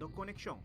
Creando conexion.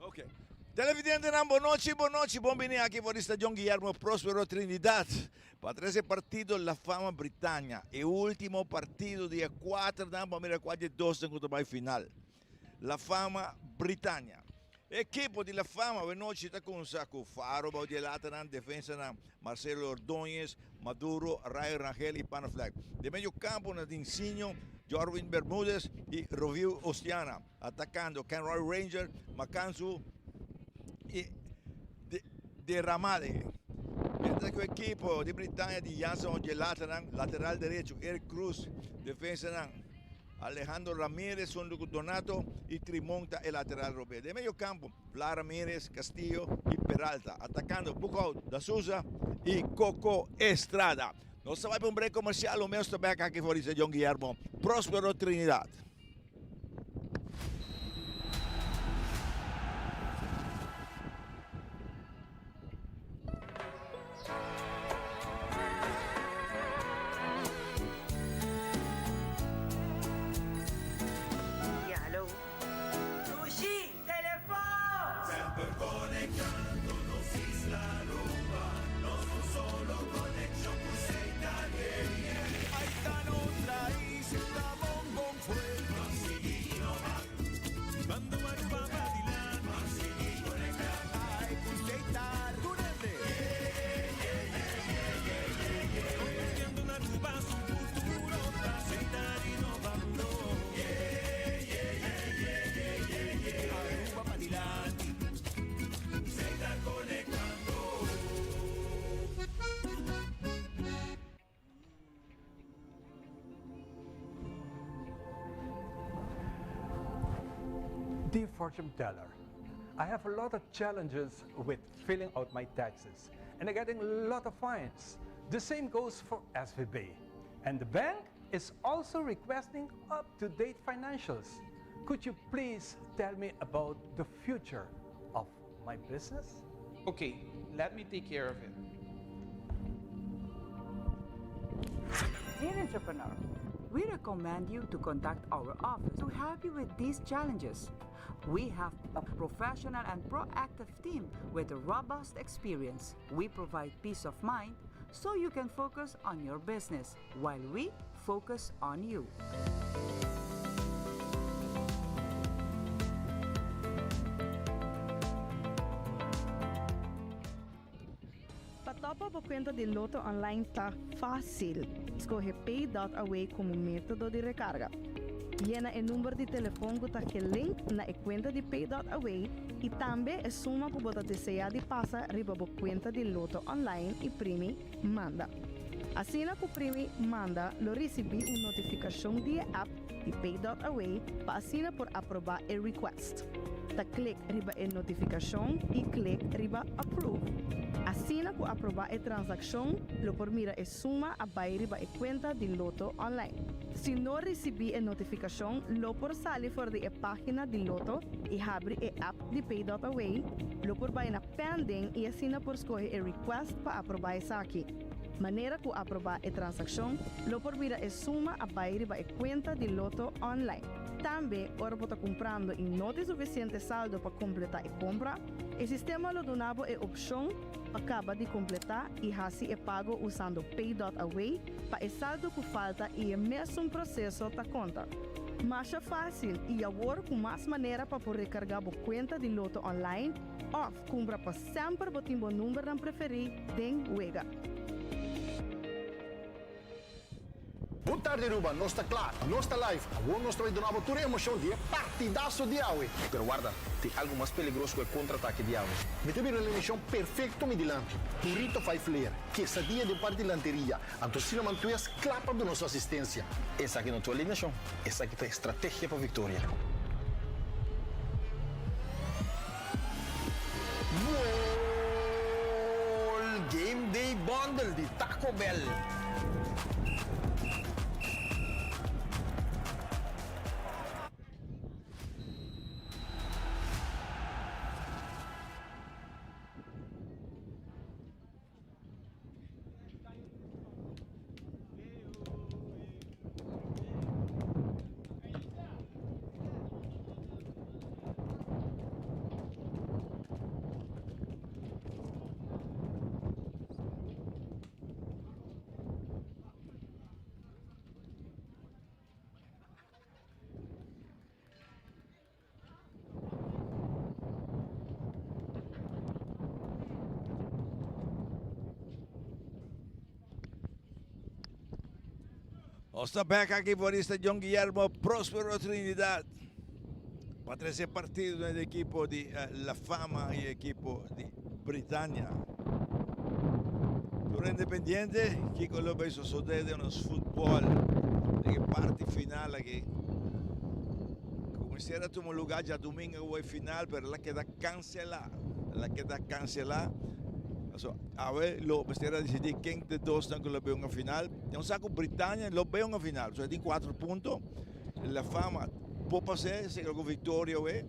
Ok. Televidentenan, bon nochi, bon nochi, bon bini aki for di Stadion Guillermo Prospero Trinidad pa trece partido La Fama Britania, e ultimo partido di e cuaternan pa mira cual di e dosnan cu ta bay final. La Fama Britania. Ekipo di La Fama awenochi ta kumsa ku Faro bou di e latanan, defensanan Marcelo Ordóñez, Maduro, Rayo Rangel i Panaflek. Den medio kampo na tin Sinho, Jorwin Bermudez i Roviu Ostiana. Atakando Kenroy Ranger, Makansu i De Ramade. Mientras ku ekipo di Britania di Jansen bou di e latanan, lateral derecho Eric Cruz, defensanan Alejandro Ramirez hunto cu Donato y Trimon ta e lateral robes. Den medio campo, Vla Ramirez, Castillo y Peralta. Atacando Boekhout, Da Souza y Coco Estrada. Nos ta bai pa un break comercial, lo mes ta bek aki for di Stadion Guillermo Prospero Trinidad. Ya, hallo. Dushi, telefon! Semper conectando nos isla Aruba, nos un solo conexion cu Setar, yeah, yeah. Ahí ta nos raiz, ta bon bon fuerte. Ban sigui innova. Bando Aruba pa dilanti. Ban sigui conecta. Ay, cu Setar. Tur hende. Conectando na Aruba su futuro ta Setar innovando. Aruba pa dilanti. Setar conectando. Dear fortune teller, I have a lot of challenges with filling out my taxes and I'm getting a lot of fines. The same goes for SVB. And the bank is also requesting up-to-date financials. Could you please tell me about the future of my business? Okay, let me take care of it. Dear entrepreneur, we recommend you to contact our office to help you with these challenges. We have a professional and proactive team with a robust experience. We provide peace of mind so you can focus on your business while we focus on you. Pa topa bo cuenta di Lotto Online ta facil. Scoge Pay.Away como metodo di recarga. Yena e number di telefon cu ta gelink na e cuenta di Pay.Away y tambe e suma cu bo ta desea di pasa riba bo cuenta di Lotto Online y primi Manda. Asina cu primi Manda lo ricibi un notificacion di e app di Pay.Away pa asina por aproba e request. Ta click riba e notificacion y click riba Approve. Asina cu aproba e transaccion lo por mira e suma a bay riba e cuenta di Lotto Online. Si no ricibi e notificacion lo por sali for di e pagina di Lotto y habri e app di Pay.Away, lo por bay na Pending y asina por scoge e request pa aproba esaki. Manera ku aprobá e transakshon, lo por mira e suma a bai riba e kuenta di Lotto online. Tambe, ora bo ta kumprando i no tin sufisiente saldo pa kompletá e kompra, e sistema lo duna bo e opshon pa kaba di kompletá i hasi e pago usando Pay.Away pa e saldo ku falta i e mesun proseso ta konta. Masha fásil i awor ku mas manera pa por rekargá bo kuenta di Lotto online òf Kumpra pa semper bo tin bo numbernan preferí den wega. Bon tardi Aruba, nos ta kla, nos ta live, awor nos ta bai duna bo tur e emocion di e partidazo di awe. Pero warda, tin algo mas peligroso ku e kontra-atake di awe. Mi ta bira un emocion perfecto mi dilanti, Purito Vijfleer, quesadilla den parti lanteria, anto Cinnamon Twist kla pa duna su asistencia. Esaki no ta un alineacion, esaki ta e strategia pa victoria. Gol! Game Day Bundle di Taco Bell! Nos ta bek aki for di Stadion Guillermo Prospero Trinidad pa trece partido den ekipo di La Fama y ekipo di Britannia. Tur Independiente, kiko lo bay sosode den nos futbol den e parti final aki. Ku mester a tuma lugar djadumingo awe final pero el a keda cancela. El a keda cancela. So, awe lo mester a decidi ken de dosnan ku lo bay un final. Den un sa ku Britannia lo bay un final. So e tin cuatro punto. La Fama por pase, si ku victoria awe.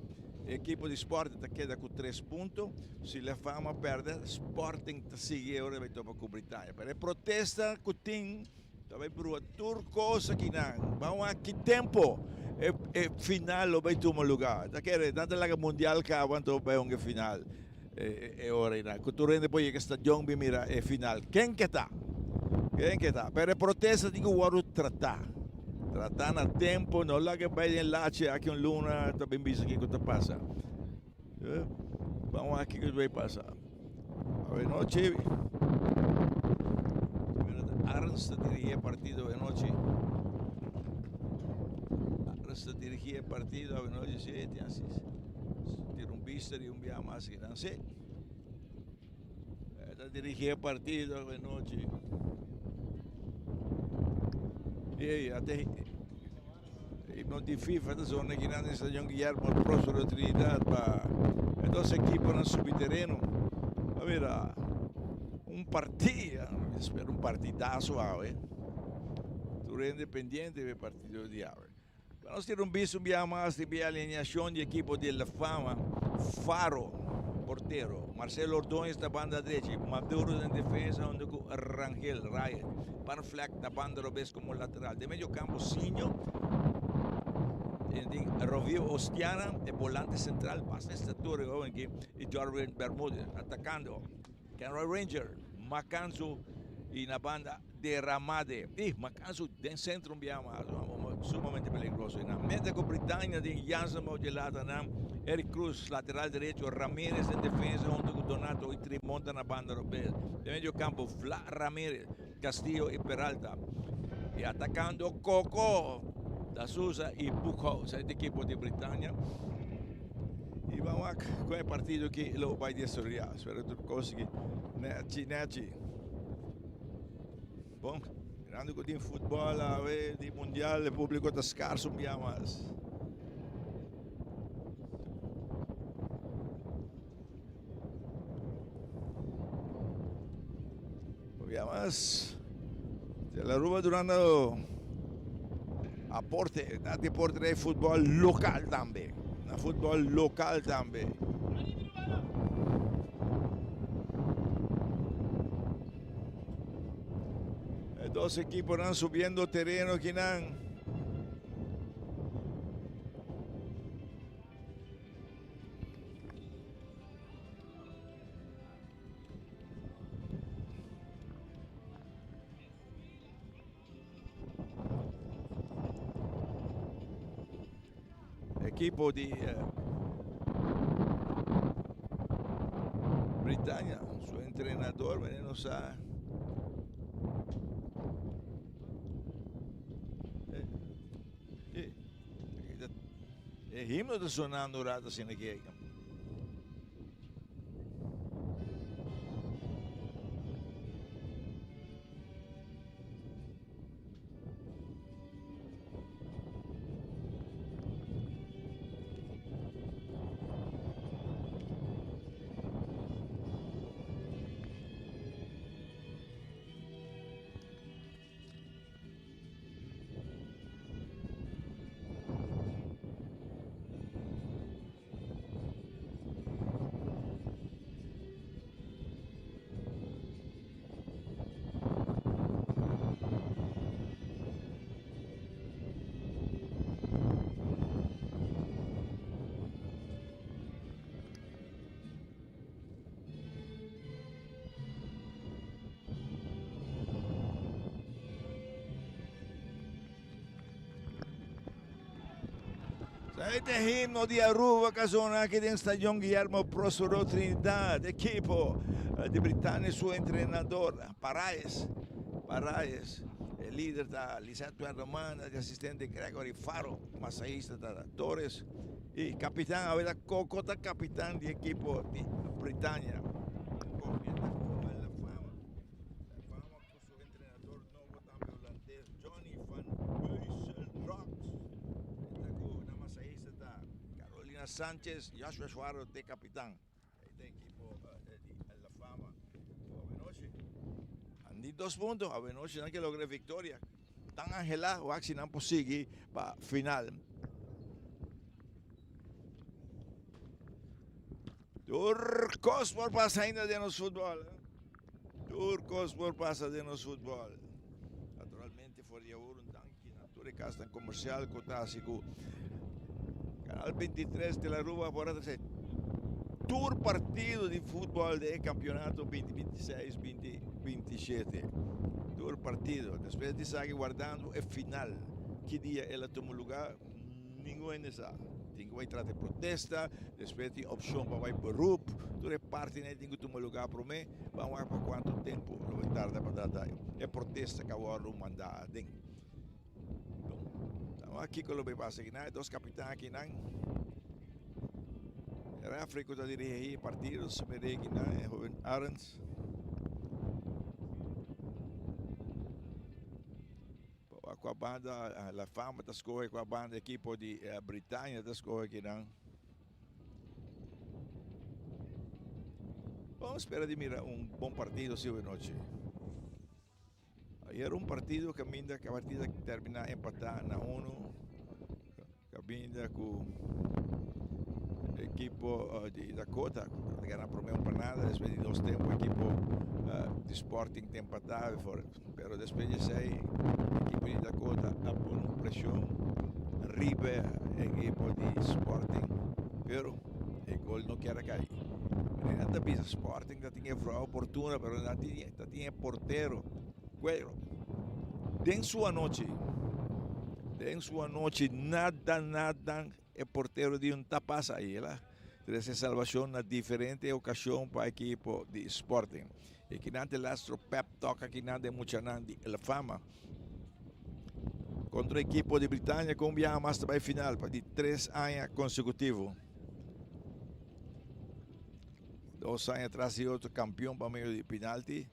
E ekipo di Sporting ta keda ku tres punto. Si La Fama pèrdè, Sporting ta sigui e ora bai topa ku Britania. Pero e protesta ku tin ta bai brua tur kos akinan. Ban wak ki tempo e e final lo bai tuma lugá. Ta kere nan ta laga mundial kaba anto bai hunga e final e ora einan. Ku tur hende por yega stadion bin mira e final. Ken ke ta? Ken ke ta? Pero e protesta tin ku wòrdu tratá. Tratá na tempo, no laga bai den lache aki un luna ta bin bisa kiko ta pasa. Ban wak kiko ta bai pasa. Awenochi Arends ta dirigí e partido awenochi. Arends ta dirigí e partido awenochi si tin asi tira un bista di un bia mas kinan si. E ta dirigí e partido awenochi. Ey, ate himno di FIFA ta zona kinan den Stadion Guillermo Próspero Trinidad pa e dos ekiponan subi tereno. A mira un partida, mi spera un partidazo awe. Tur hende pendiente di e partido di awe. Pa nos tira un bista un biaha mas riba e alineacion di ekipo di La Fama, Faro, portero, Marcelo Ordóñez na banda drechi, Maduro den defensa hunto cu Rangel, Ryan, Van Vleck na banda robes como lateral. Den medio campo Sinho, tin Rovio Ostiana, e volante central, basta estatura e hoben aki, y Jorwin Bermudez atacando. Kenroy Ranger, Macanzu y na banda de Ramade. Y Macanzu den centro un biaha mas, sumamente peligroso. Y na meta cu Britannia den Jansen bao dje lata nan, Eric Cruz lateral derecho, Ramirez den defensa hunto cu Donato y Trimonta na banda robes. Den medio campo Vla Ramirez, Castillo y Peralta. Y atacando Coco da Souza y Buchholz, e equipo di Britannia. Y vamos a con e partido que lo vai desaroyar. Espero que consiga nechi nechi. Bon, mirando cu tin futbol awe di mundial, e publico ta scarso un bia mas. Un bia mas. De la Aruba durando aporte, na deporte de futbol local tambe. Na futbol local tambe. Dos ekiponan subiendo tereno akinan. Ekipo di Britania, su entrenador, wanneer nos sa. E himno ta sonando un rato asina aki. Este himno di Aruba que zona aquí den Stadion Guillermo Próspero Trinidad, equipo eh, de Britania, su entrenador Paraes, Paraes, el líder está Lisette Román, el asistente Gregory Faro, masajista está Torres y capitán, a ver, Coco está capitán de equipo de Britania. Johnny van Beuseldrocht. Ta ku na masahista ta Carolina Sanchez, Joshua Suarez te kapitan. E ekipo di La Fama. Awenochi. Andi dos punto. Awenochi nan ke logra viktoria. Tan anhelá wak si nan por sigui pa final. Tur kos por pasa ainda den nos futbol. Tur kos por pasa den nos futbol. Naturalmente for di awor un danki na tur e kasnan komersial ku ta hasi ku Kanal 23 Tele Aruba por a trese tur partido di futbol den e kampionato 2026-2027. Tur partido. Despues di esaki wardando e final. Ki dia el a tuma luga? Ningun hende sa. Tin ku bai trata e protesta, despues tin opshon pa bai beroep. Tur e partinan tin ku tuma lugá promé. Ban wak pa kuantu tempu lo bai tarda pa trata e protesta ku a wòrdu mandá aden. Bon, ta wak kiko lo bai pasa akinan. E dos kapitan akinan, e rèfri ku ta dirigí e partido, Semeré akinan, e hoben Arends. Pa kua banda La Fama ta skohe, kua banda ekipo di Britania ta skohe kinan. Bon, spera di mira un bon partido si nochi. Ayer un partido kaminda ku partida termina empatá na uno. Kaminda ku ekipo di Dakota ta gana prome un pa nada, despues di dos tempo ekipo di Sporting ta empatá pero despues di esei ekipo di Dakota a pone un presion riba ekipo di Sporting pero e gol no kier a kai. Nan ta bisa Sporting ta tin e vrou oportuno pero nan ta tin e portero Cuero den su anochi den su anochi nada nada e portero di un ta pasa ahí el a trece salvacion na diferente ocasion pa equipo di Sporting y kinan te lastro pep talk akinan den muchanan di La Fama contra equipo di Britania cu un biaha mas ta bay final pa di tres aña consecutivo. Dos aña tras di otro campeon pa medio di penalti.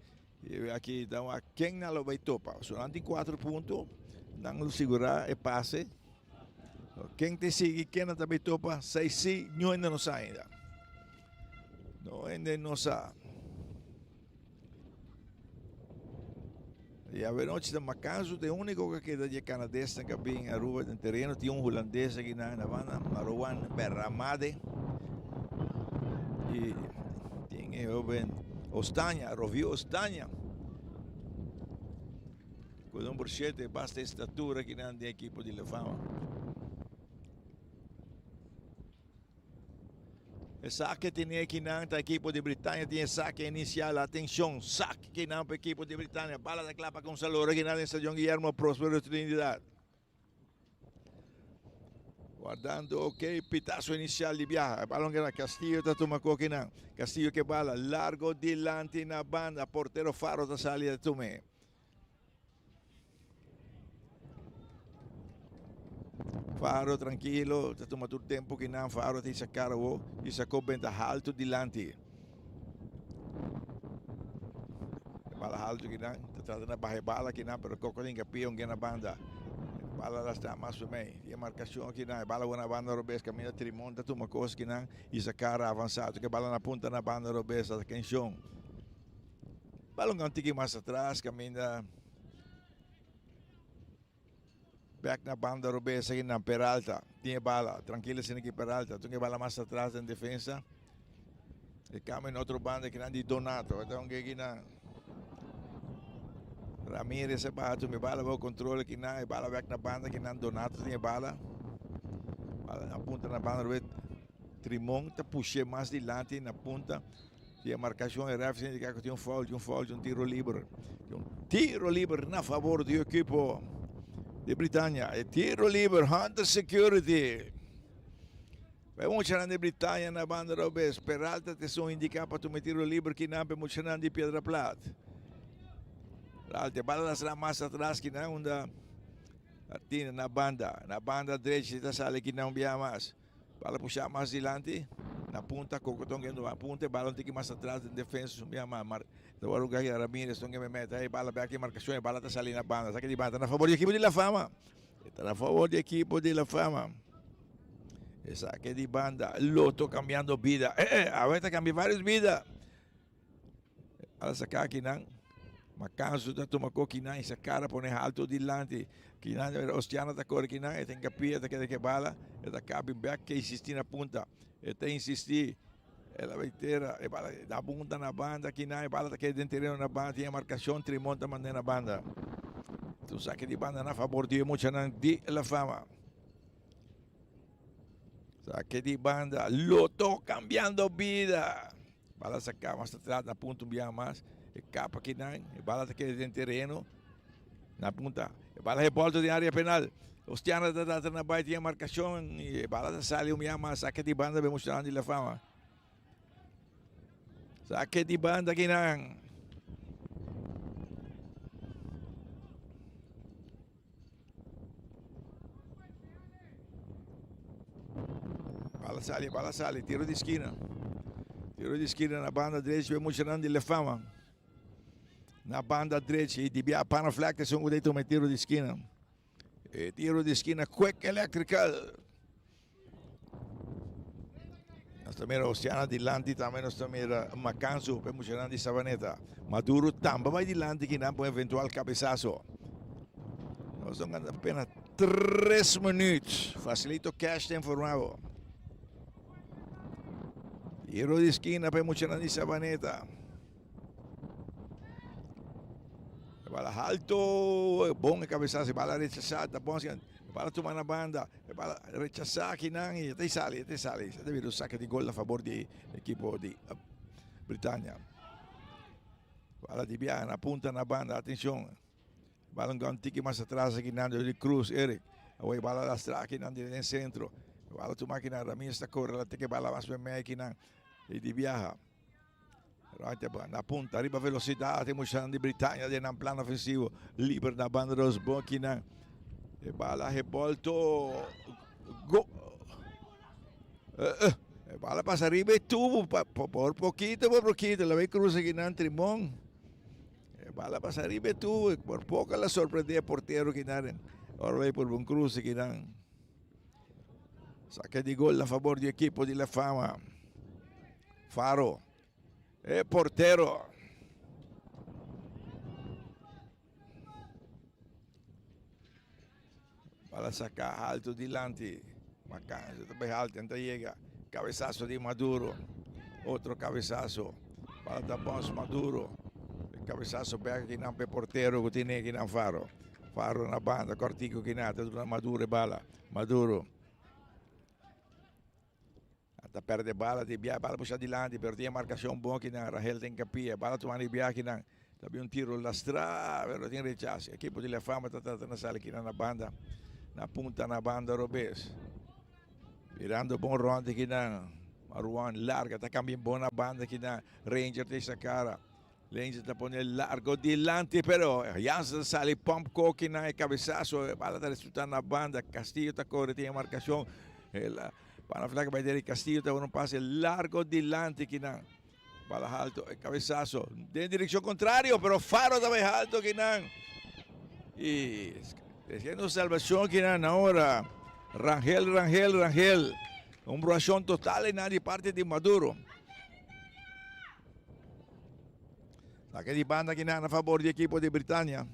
Y aki ta wak ken nan lo bay topa. So nan tin cuatro punto, nan lo sigura e pase. Ken te sigui, ken nan ta bay topa, sai si, niun hende no sa ainda. No hende no sa. Y awenochi ta Macazo ta e unico cu a keda di e Canadesnan cu a bin Aruba den tereno. Tin un Hulandes aki na banda, Marouane Berramade. Y tin e hoben Ostaña, Rovio Ostaña. Ku number shete basta estatura kinan den ekipo di La Fama. E sake tene kinan ta ekipo di Britannia tin e sake inicial. Atencion, sake kinan pa ekipo di Britannia. Bala ta kla pa Gonzalo Ora kinan den Stadion Guillermo Prospero Trinidad. Guardando, ok, pitazo inicial di biaha. E balon kena Castillo ta tuma koki nan. Castillo ke bala largo dilanti na banda. Portero Faro ta sali a tume. Faro tranquilo, ta tuma tur tempo kinan. Faro ta isa cara wo, isa ko benta halto dilanti. E bala halto kinan, ta trata na baha e bala kinan, pero Coco tin kapia un na banda. E bala la sta mas mei. E marcacion kinan, e bala na banda robes, caminda Trimon ta tuma cos kinan, y sa cara avanzado, ke bala na punta na banda robes, atencion. Bala un tiki mas atras, caminda Bek na banda robes aki nan Peralta tin e bala trankil asina ki Peralta tun e bala mas atras den defensa e cambia na otro banda kinan di Donato e ta un ki nan Ramirez e baha tun e bala bo control kinan e bala bek na banda kinan Donato tin e bala bala na punta na banda robes Trimon ta pushe mas dilanti na punta Di e marcacion e ref indica cu tin un foul, tin un foul, tin un tiro liber. Tin un tiro liber na favor di equipo di Britannia. E tiro liber, Hunter Security. Bij muchanan di Britannia na banda robes. Peralta te son indica pa tuma e tiro liber kinan pe muchanan di Piedra Plat. Peralta, bala las mas atras kinan unda Martina na banda. Na banda drechi ta sali kinan un bia mas. Bala pusha mas dilanti na punta Coco ton kendo a punta e bala un tiki mas atras den defensa su mia ma mar ta wòrdu gaya Ramirez ton ke me mete e bala bek e markashon e bala ta sali na banda saki di banda ta na fabor di ekipo di La Fama e ta na fabor di ekipo di La Fama esaki di banda Lotto cambiando bida eh eh awe ta cambia varios bida. Ala saka kinan, ma kansu ta tuma ko kinan i sa kara pone haltu dilanti. Kinan Ostiano ta kore kinan, e ta hinkapia, e ta keda ke bala, e ta kabi bek ke insisti na punta. E ta insisti, el a bai tera, e bala da punta na banda kinan, e bala ta keda den tereno na banda, tin e markashon, Trimon ta mand'é na banda. Ta un sake di banda na fabor di e muchanan di La Fama. Sake di banda, Lotto cambiando bida. Bala saca mas atras na punta un biaha mas. E capa kinan, e bala ta keda den tereno. Na punta, e bala rebolto den area penal. Ostiana ta trata na bai tin e marcacion y e bala ta sali un biaha mas. Sake di banda be muchanan di La Fama. Sake di banda kinan. Bala sali, bala sali, tiro di skina. Tiro di skina na banda drechi, we muchanan di Lefama. Na banda drechi, di bia Panaflek te son ku toma tiro di skina. E tiro di skina Quick Electrical. Nos ta mira Oceana dilanti, tambe nos ta mira Macansu, pe muchanan di Savaneta. Maduro tambe bai dilanti kinan pa un eventual cabezazo. Nos ta gana apenas 3 minuut. Facilito Cash ta informa bo. Tiro di esquina pa e muchanan di Savaneta. Bala alto, bon e cabezazo, bala rechazada, ta bon. Bala tuma na banda. E bala rechasá akinan i e ta sali, e ta sali. Sa ta bira un saka di gol na fabor di ekipo di Britania. Bala di biaha na punta na banda, atenshon. Bala un tiki mas atras akinan dor di Cruz, Eric. Awor e bala lastra akinan den sentro. Bala tuma akinan, Ramirez ta kore, la teke bala mas mei akinan i di biaha. Na punta riba velocidad e muchanan di Britania den nan plan ofensivo. Liber na banda dos bokinan. E bala rebolto. Go. E bala pasa riba e tubo pa, por poquito, por poquito. La ve cruza kinan Trimon. E bala pasa riba e tubo. Por poco la sorprende e portero kinan. Ora ve por un cruce kinan. Saque di gol na favor di equipo di La Fama. Faro, e portero. Bala saca alto dilanti. Macanzo ta bay alto, enta llega. Cabezazo di Maduro. Otro cabezazo. Bala ta bons Maduro. Cabezazo bek akinan pa e portero ku tene akinan Faro. Faro na banda kortiku akinan ta duna Maduro e bala. Maduro ta perde bala di bia bala pusha dilanti pero tin e markashon bon akinan Rangel den kapia bala tuma di bia akinan ta bin un tiro lastra pero tin rechase. Ekipo di La Fama ta trata na sali akinan na banda na punta na banda robes. Mirando bon rond akinan Maruan larga ta kambia bon na banda akinan Ranger ta isa kara. Ranger ta pone largo dilanti pero Jansen ta sali pump koki na e cabezazo. E bala ta resulta na banda. Castillo ta corre tin e marcacion. Pana flaca bay deri Castillo ta un pase largo dilanti kinan. Bala alto, e cabezazo den direccion contrario pero Faro ta bay alto kinan. Y haciendo salvacion kinan ahora. Rangel, Rangel, Rangel. Un bruacion total en di parte di Maduro. Saque di banda aki na favor di equipo di Britannia.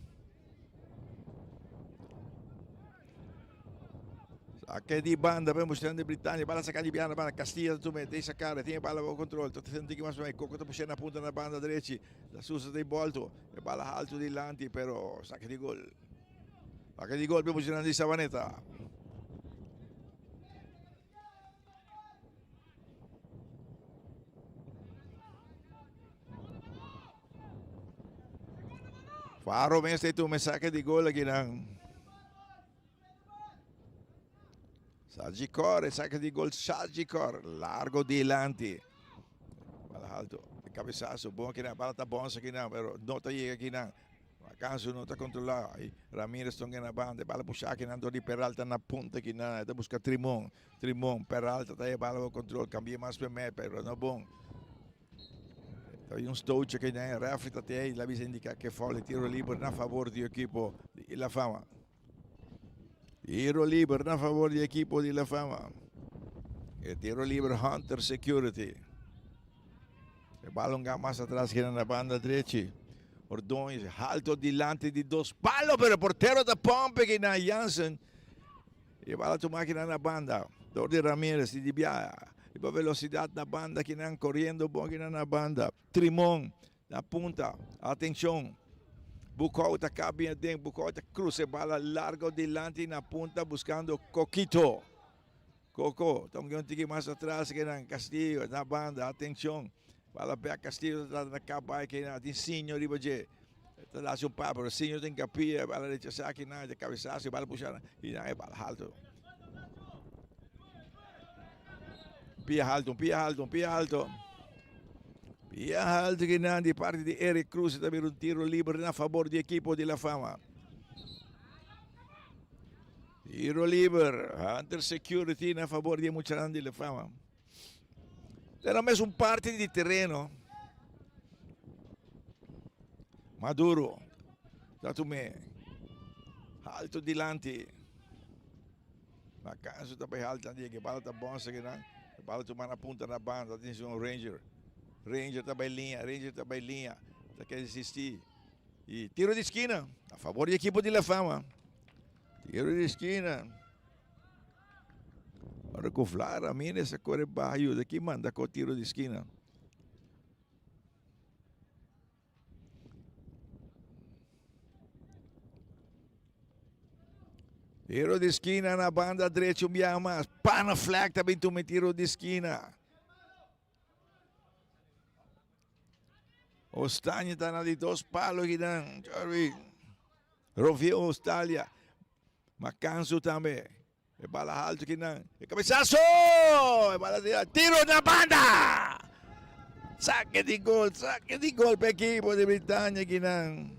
Saque di banda pa mustrando di Britannia. Bala saca di biana banda. Castilla ta tuma e sacar. Tiene bala bajo control. Ta senti que mas mai. Coco ta pushando na punta na banda derechi. La Sousa ta volto. E bala alto dilanti pero saque di gol. Saque di gol pa mustrando di Savaneta. Faro mester tuma e sake di gol akinan. Sajikor, e sake di gol Sajikor, largo dilanti. Bala alto, e cabezazo, bon akinan, bala ta bons akinan, pero no ta yega akinan. Acaso no ta controla. Ay, Ramirez tonga na banda. E bala pusha akinan door di Peralta na punta akinan. E ta busca Trimon. Trimon, Peralta ta e bala bajo control. Cambia mas primer, pero no bon. Ta un stootje akinan. Referee ta te ahí. La bisa indica que foul e tiro liber na favor di equipo di La Fama. Tiro liber na favor di equipo di La Fama. E tiro liber Hunter Security. E balon ga mas atras keda na banda drechi. Ordóñez alto dilanti di dos palo, pero e portero ta pompe kina Jansen. E bala tuma kina na banda. Door di Ramirez di bia. Riba velocidad na banda kinan corriendo bon kina na banda. Trimon Na punta, atencion, Bucou ta cabi aden, Bucou ta cruza e bala largo dilanti na punta buscando Coquito. Coco ta un tiki mas atras ke nan Castillo na banda, atencion, bala bek Castillo ta trata na caba ke nan tin Sinho riba dje. Ta haci un pa pero Sinho tin capia, bala rechasa aki nan, de cabezazo, bala pusha y nan e bala halto. Pia halto, pia halto, pia halto. Pia halto que nan di parte di Eric Cruz ta un tiro libre na favor di equipo di La Fama. Tiro libre, Hunter Security na favor di muchanan di La Fama. Pero mes un parte di terreno. Maduro, ta tume alto dilanti. Macanso ta bay halta di e bala ta bonsa kinan. E bala tuma na punta na banda. Atencion Ranger. Ranger ta bay liña. Ranger ta bay liña. Ta kere resisti. Y tiro di esquina a favor di equipo di La Fama. Tiro di esquina. Ora cu Vla Ramirez a core baha ayuda ki manda co tiro di esquina. Tiro di skina na banda drechi un biaha mas. Pana flag ta bin tuma e tiro di skina. Ostaña ta na di dos palo kinan. Jorvi. Rovio Ostalia. Macanso tambe. E bala haltu kinan. E cabezazo! E bala tira. Tiro na banda! Saque di gol, saque di gol pa equipo di Britannia kinan.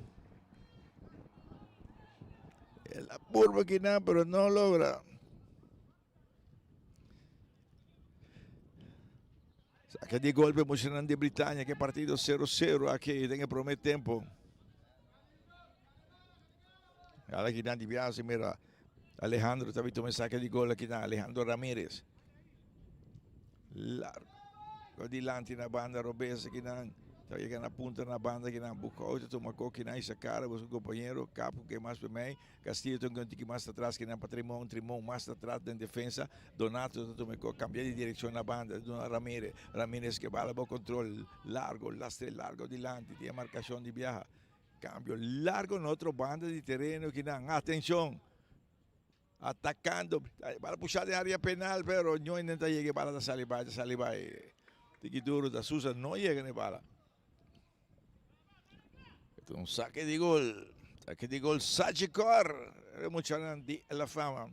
El a purba kinan, pero no logra. Saque di gol pa emocionan di Britannia, que partido 0-0 aki den e primer tempo. Ala kinan di biasi mira Alejandro ta tuma saque di gol akinan Alejandro Ramirez. Largo dilanti na banda robes akinan. Ta yega na punta na banda kinan Boekhoudt ta tuma kok kinan y sacara busca compañero Cap cu ke mas p'emey Castillo ta un tiki mas atras kinan pa Trimon Trimon mas atras den defensa Donato ta tuma e kok cambia di direccion na banda ta duna Ramirez Ramirez ke bala bo control largo lastre largo dilanti tin e marcacion di biaha cambio largo na otro banda di tereno kinan atencion Atacando, bala pusha den area penal, pero no intenta yega e bala ta sali bai, ta sali bai. Tiki duro da Sousa no yega na e bala. Esto un saque di gol, saque di gol Sagicor, e muchanan di La Fama.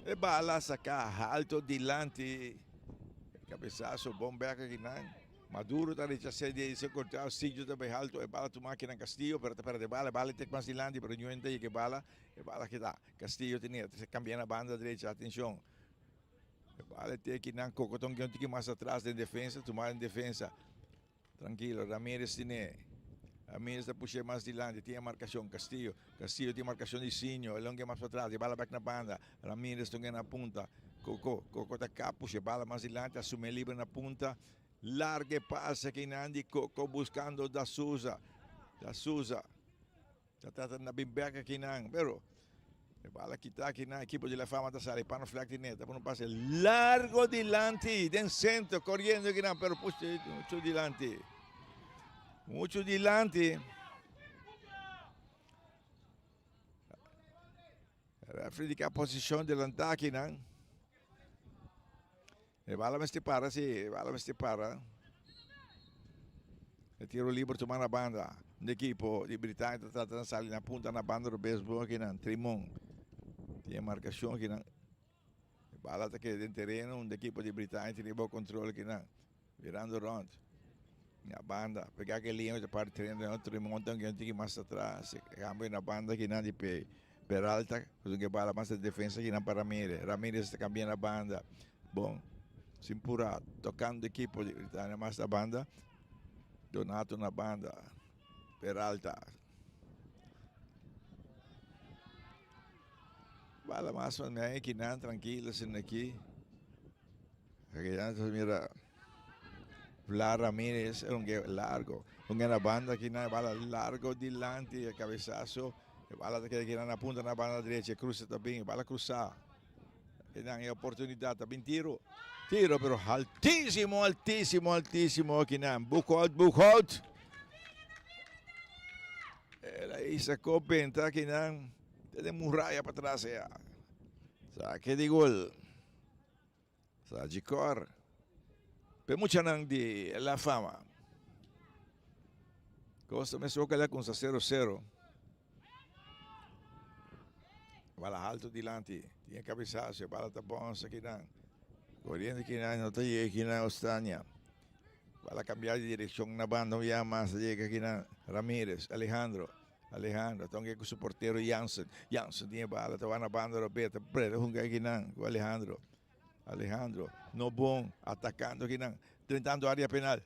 E bala saca alto dilanti. Cabezazo bon bek akinan. Maduro ta rechasé di ese contra. Sillo ta bay alto. E bala tuma akinan Castillo pero ta perde bala. E bala tek mas dilanti pero Ñuenta ta yega e bala. E bala keda. Castillo tene ta cambia na banda derecha. Atencion. E bala te akinan. Cocoton un tiki mas atras den defensa. Tuma den defensa. Trankilo, Ramirez tine. Ramirez ta push'é mas dilanti, tin e markashon. Castillo, Castillo tin markashon di Sinio, e longue mas patras, e bala bek na banda. Ramirez ta na punta. Coco, Coco ta kap, pusha e bala mas dilanti, asum'é libre na punta. Larga e pase akinan di Coco buskando Da Souza. Da Souza. Ta trata na bin bek akinan, pero e bala kita akinan, ekipo di La Fama ta sali, Pano Fleck di neta pone un pase largo dilanti den centro, coriendo akinan, pero push mucho dilanti, mucho dilanti. Referee di ka posicion delanta akinan. E bala mester para si, e bala mester para. E tiro liber tuma na banda. Un ekipo di Britania ta trata na sali na punta na banda robes bon akinan. Trimon tin e markashon akinan. E bala ta keda den tereno. Un ekipo di Britania tin riba kontrol akinan. Birando rond na banda. Pega ke liña ta parti tereno. Trimon ta un tiki mas atras. E kambio na banda akinan di pe. Peralta cu e bala mas den defensa kinan pa Ramirez. Ramirez ta cambia na banda. Bon, sin pura, tocando equipo di Britania mas na banda. Donato na banda. Peralta. Bala mas van mij kinan tranquilo sin aki. Akinan ta mira Vlad Ramirez, un largo. Un na banda kinan bala largo dilanti, cabezazo. E bala ta keda keda na punta na banda derecha. E cruce ta bin, e bala cruza. E dan e oportunidad ta bin tiro. Tiro pero altísimo, altísimo, altísimo akinan. Boekhout, Boekhout. El a isa ko benta akinan. Te den muralla pa atras ya. Saque di gol. Sagicor. Pe muchanan di La Fama. Costa mes oca la cunsa 0 0. Bala alto dilanti. Tin e cabezazo. E bala ta bonsa kinan. Corriente kinan no ta yega kinan Ostania. Bala cambia di direccion na banda un ya mas ta yega kinan Ramirez, Alejandro. Alejandro ta hunga cu su portero Jansen. Jansen tin e bala ta wak na banda Roberto. Breda hunga kinan cu Alejandro. Alejandro no bon atacando kinan. Drentando area penal.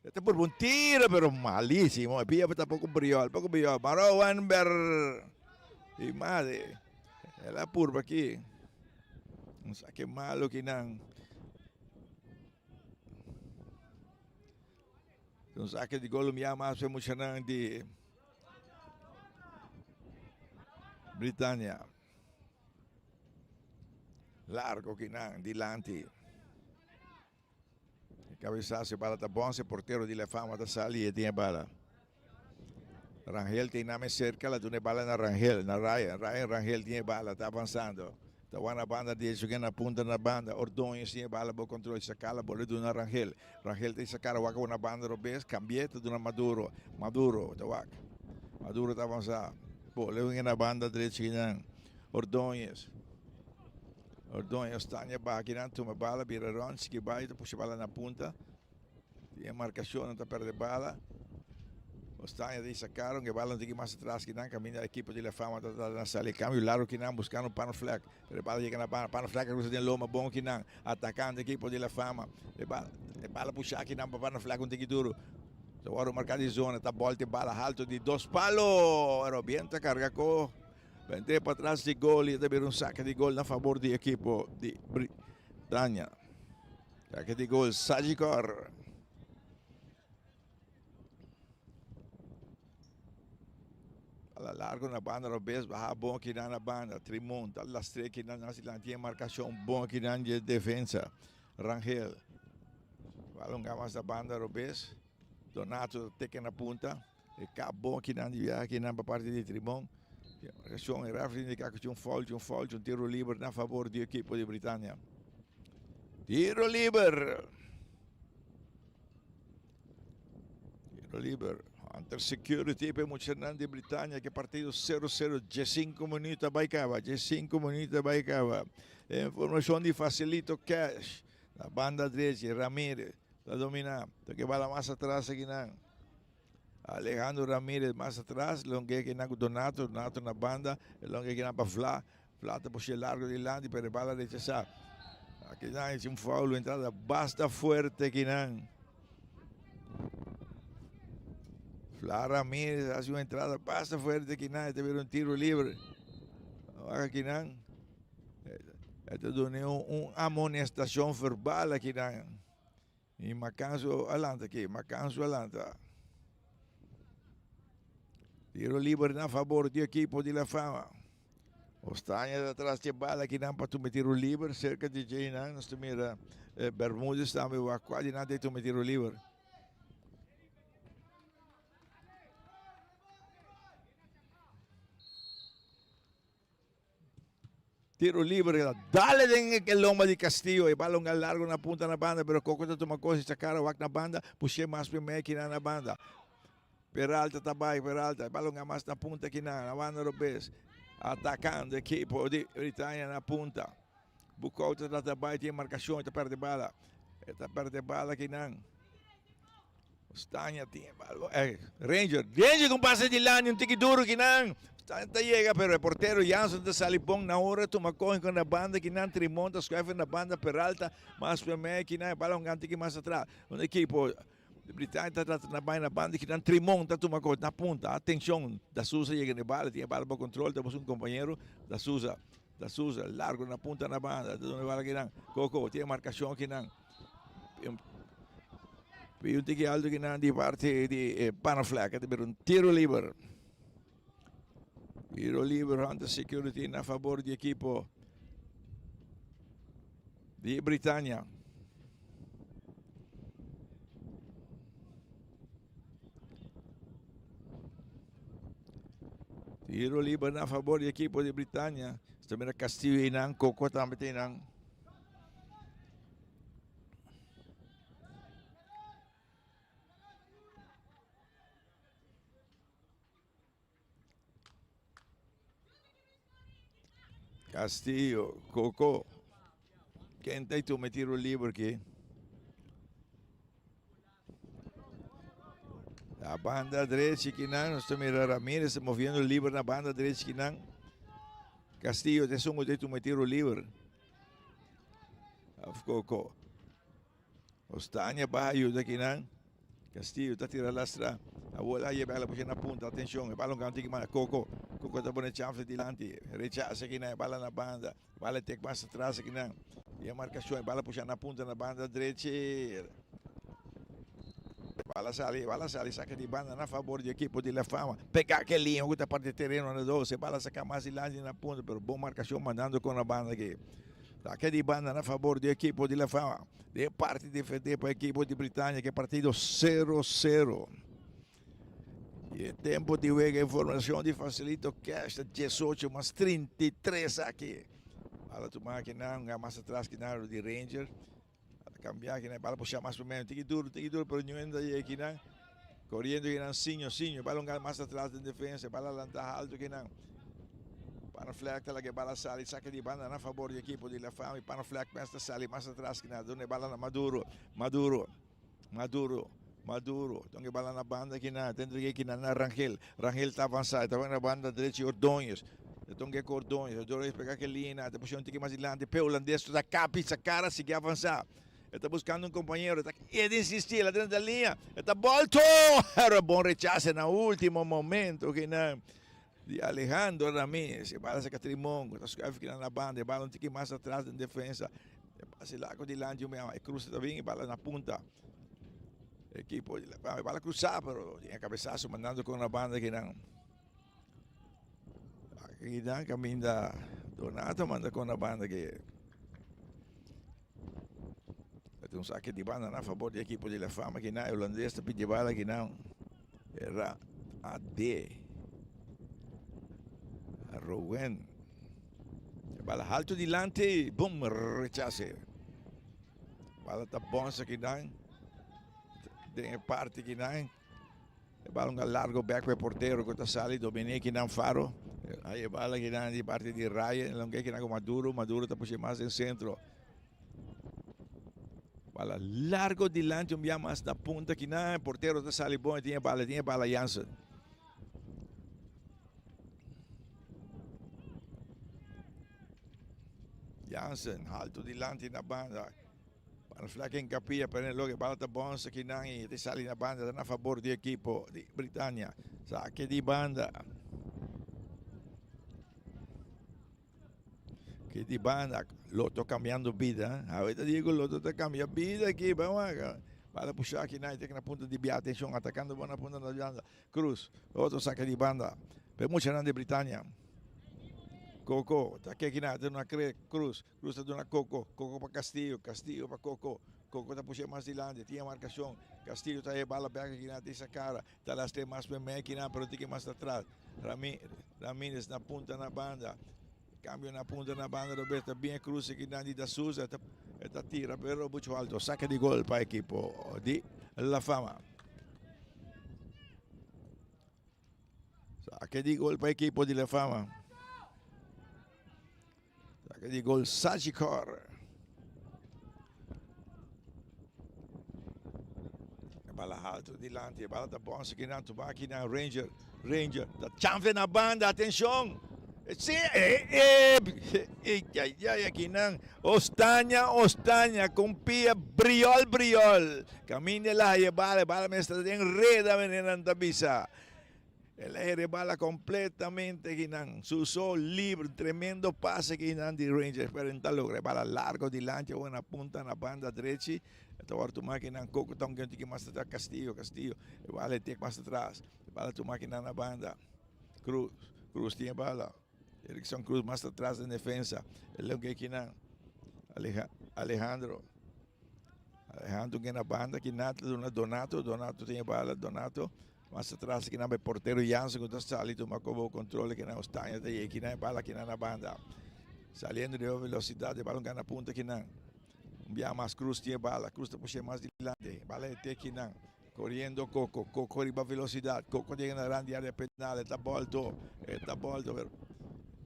E ta purba un tiro pero malisimo. E pia ta poco briol, poco briol. Marowan ber y madre. El a purba aki. Un saque malo kinan. Un saque di gol un mas e muchanan di Britania. Largo kinan dilanti. E cabezazo e bala ta bon, e portero di La Fama ta sali e tin e bala. Rangel tin name cerca, la duna e bala na Rangel, na Ryan. Ryan Rangel tin e bala, ta avanzando. Ta wak na banda derecho, gen na punta na banda. Ordóñez tin e bala bo control, saca la bola duna Rangel. Rangel ta saca la wak na banda robes, cambi'e ta duna Maduro. Maduro ta wak. Maduro ta avanza. Bola gen na banda derecho kinan. Ordóñez. Ordóñez Tania baha kinan, tuma bala, bira rond, sigui bai, ta pusha bala na punta. Tin e marcacion, nan ta perde bala. Ostaña ta isa caro, e bala no tin ki mas atras kinan, caminda ekipo di La Fama ta trata na sali cambio largo kinan buscando Pano Fleck, pero e bala yega na banda, Pano Fleck a cruza den loma bon kinan, atacando ekipo di La Fama, e bala e bala pusha kinan pa Pano Fleck un tiki duro, ta worde marca di zona, ta bolta e bala halto di dos palo, pero biento a carga co. Bent'é patras di gol y ta bira un saque di gol na favor di ekipo di Britania. Saque di gol Sagicor. Bala largo na banda robes, baha bon akinan na banda. Trimon ta lastre akinan na silanti e marcacion bon akinan di e defensa. Rangel. Bala un mas na banda robes. Donato ta teken na punta. E kap bon akinan di biaha akinan pa parti di Trimon. Marcacion e referee indica cu tin un foul, tin un foul, tin un tiro liber na favor di ekipo di Britania. Tiro liber. Tiro liber. Hunter Security pa e muchanan di Britania ke partido 0-0 diesinco minuut a bai caba diesinco minuut a bai caba. Informacion di Facilito Cash na banda drechi Ramirez ta domina toke bala mas atras akinan Alejandro Ramirez mas atras longe akinan ku Donato Donato na banda longe akinan pa Vla Vla ta pushe largo dilanti pero e bala rechasa akinan es un foul entrada basta fuerte akinan. Fla Ramirez hace una entrada basta fuerte akinan, este bira un tiro libre. Wak akinan. Este done un, un amonestacion verbal akinan. Y Macanzo alanta aki, Macanzo alanta. Tiro libre na favor di equipo di La Fama. Ostaña ta tras di e bala akinan pa tuma tiro liber serka di djeinan. Nos ta mira eh, Bermudez tambe wak kua di nan ta tuma tiro liber. Tiro liber ta dale den e lomba di Castillo. E balon a largo na punta na banda, pero Coco ta tuma cos y sacara wak na banda. Pushe mas primer kinan na banda. Peralta ta bai, Peralta, e balon a mas na punta kinan, na banda robes. Atacando ekipo di Britania na punta. Bukow ta trata bai, tin marcacion, ta perde bala. E ta perde bala kinan. Stania tin e bala. Eh, Ranger, Ranger con pase dilanti, un tiki duro kinan. Stania ta yega, pero e portero Jansen ta sali bon na ora, tuma coge con na banda kinan, Trimon ta schuif na banda, Peralta mas primero kinan, e bala un tiki mas atras. Un ekipo De Britania ta trata na bai na banda kinan Trimon ta tuma kos na punta. Atencion, Da Souza yega na e bala, tin e bala bajo control, ta busca un compañero. Da Souza, Da Souza, largo na punta na banda, ta duna e bala kinan. Coco, tin e marcacion kinan. Pidi un tiki alto kinan di parti di e Panaflek, ta bira un tiro liber. Tiro liber, Hunter Security na favor di ekipo di Britania. Tiro liber na favor di ekipo di Britania. Sta mira Castillo einan, Coco tambe ta einan. Castillo, Coco. Ken ta tuma tiro liber aki? Na banda drechi kinan, nos ta mira Ramirez ta moviendo liber na banda drechi kinan. Castillo ta esun ku ta tuma tiro liber. Of Coco. Ostania baha yuda kinan. Castillo ta tira lastra. Awor a yeba la pusha na punta. Atencion, e balon kan tiki mana Coco. Coco ta pone chanfle dilanti. Rechaza kinan, e bala na banda. Bala tek mas atras kinan. E marcacion, e bala pusha na punta na banda drechi. Bala sali, bala sali, saca di banda na favor di equipo di La Fama. Pega ke linha ku ta parte tereno na dos. E bala saca mas dilanti na punta, pero bon marcacion mandando con na banda aki. Saque di banda na favor di equipo di La Fama. De parti defende pa equipo di Britania ke partido 0-0. Y e tempo di wega informacion di Facilito Cash ta 18 mas 33 aki. Bala tuma aki nan, nga mas atras ki nan di Ranger. Bala cambia aki nan, bala pusha mas primero. Tiki duro, tiki duro, pero niun ta yega aki nan. Coriendo aki nan, Sinho, Sinho. Bala un mas atras den defensa, bala lanta alto aki nan. Panaflek ta laga e bala sali, saka di banda na favor di ekipo di La Fama. Y Panaflek mes ta sali mas atras ki nan. Duna e bala na Maduro, Maduro, Maduro, Maduro. Duna e bala na banda ki nan. Ta entrega ki nan na Rangel. Rangel ta avansa, e ta bai na banda drechi Ordóñez. E tonga ku Ordóñez. Ordóñez pega ke lina, ta pusha un tiki mas dilanti. Pe holandes ta kapi sa kara, sigui avansa. E ta buscando un compañero, e ta e ta insisti, el a drenta liña, e ta bolto! Pero bon rechase na ultimo momento kinan. Di Alejandro Ramirez, e bala saca Trimon, cu ta schuif kina na banda, e bala un tiki mas atras den defensa. E pase largo dilanti un biaha, e cruza ta bin, e bala na punta. Equipo di La Fama, e bala cruza, pero tin e cabezazo mandando con na banda kinan. Akinan caminda Donato manda con na banda ki. Ta un saque di banda na favor di equipo di La Fama kinan, e holandes ta pidi bala kinan. Era AD. Rowen. E bala halto dilanti, bum, rechase. Bala ta bonsa kinan. Den e parti kinan. E bala un largo back pa e portero ku ta sali dominé kinan Faro. Ahí e bala kinan di parti di Ryan, longe kinan ku Maduro, Maduro ta pushe mas den sentro. Bala largo dilanti un bia mas na punta kinan e portero ta sali bon e tin e bala e tin e bala Jansen. Jansen halto dilanti na banda. Bala flak en capilla pero en loke bala ta bonsa kinan y ta sali na banda ta na favor di equipo di Britannia. Sake di banda. Ki di banda Lotto cambiando bida. Awe ta digo Lotto ta cambia bida aki. Ban wak. Bala pusha aki na tek na punta di bia. Atencion atacando bon na punta na banda. Cruz. Otro saca di banda. Pe muchanan di Britania. Coco ta ke aki na ta duna Cruz. Cruz ta duna Coco. Coco pa Castillo. Castillo pa Coco. Coco ta pusha mas dilanti. Tin e marcacion. Castillo ta e bala bek aki na tin sa cara. Ta lastre mas pe mekina pero tiki mas atras. Ramirez na punta na banda. Cambio na punta na banda robes ta bien cruce kinan di Da Souza e ta tira pero mucho alto. Saque di gol pa equipo di La Fama. Saque di gol pa equipo di La Fama. Saque di gol Sagicor. E bala alto dilanti, e bala ta bonse kinan tuba kinan Ranger, Ranger ta chanfe na banda, atencion. Sí, eh, eh, eh, ay, ay, ay, kinan. Ostaña, Ostaña, con pia, briol, briol. Camina la, e bala, e bala mester den reda, meneer ta bisa. El a rebala completamente kinan. Su so libre, tremendo pase kinan di Rangers, pero no ta logra. E bala largo dilanti, awor na punta na banda drechi. E ta wòrdu tuma kinan. Coco ta un tiki mas atras, Castillo, Castillo. E bala e tek mas atras. E bala tuma kinan na banda. Cruz, Cruz tin e bala. Erickson Cruz mas atras den defensa. E loke kinan. Alejandro. Alejandro na banda kinan ta duna Donato. Donato tin e bala. Donato. Mas atras kinan e portero Jansen ku ta sali tuma kobo kontrole kinan Ostaña ta yega kinan e bala kinan na banda. Saliendo riba velosidat e bala gana punta kinan. Un bia mas Cruz tin e bala, Cruz ta pushe mas dilanti, bala e te kinan. Koriendo Coco, Coco riba velosidat, Coco ta yega na rand di area penal, e ta bolto, e ta bolto pero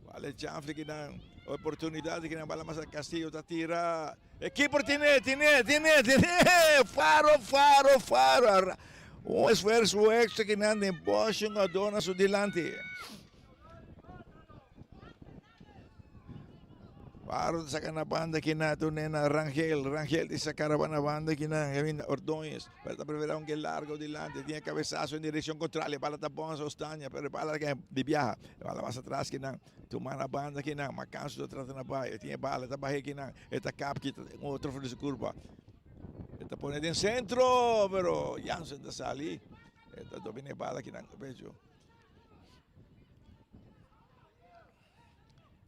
bala e chanfle kinan. Oportunidat kinan bala mas Castillo ta tira. E keeper tine, tine, tine, tine! Faro, faro, faro! Un esfuerso extra ki nan den Bosch un adorna su dilanti. Faro ta saca na banda ki na tu nena Rangel, Rangel di saca na banda ki na Ordóñez, pero ta prefera un que largo dilanti, tiene cabezazo en dirección contraria, bala ta bon Ostaña, pero bala di viaja, bala más atrás ki nan. Tuma na banda kinan, ma kansu ta trata na bai. E tin e bala, e ta bah'é kinan, e ta kap kita un otro for di su kurpa. E ta pone den sentro, pero Jansen ta sali. E ta domina e bala kinan ku pecho.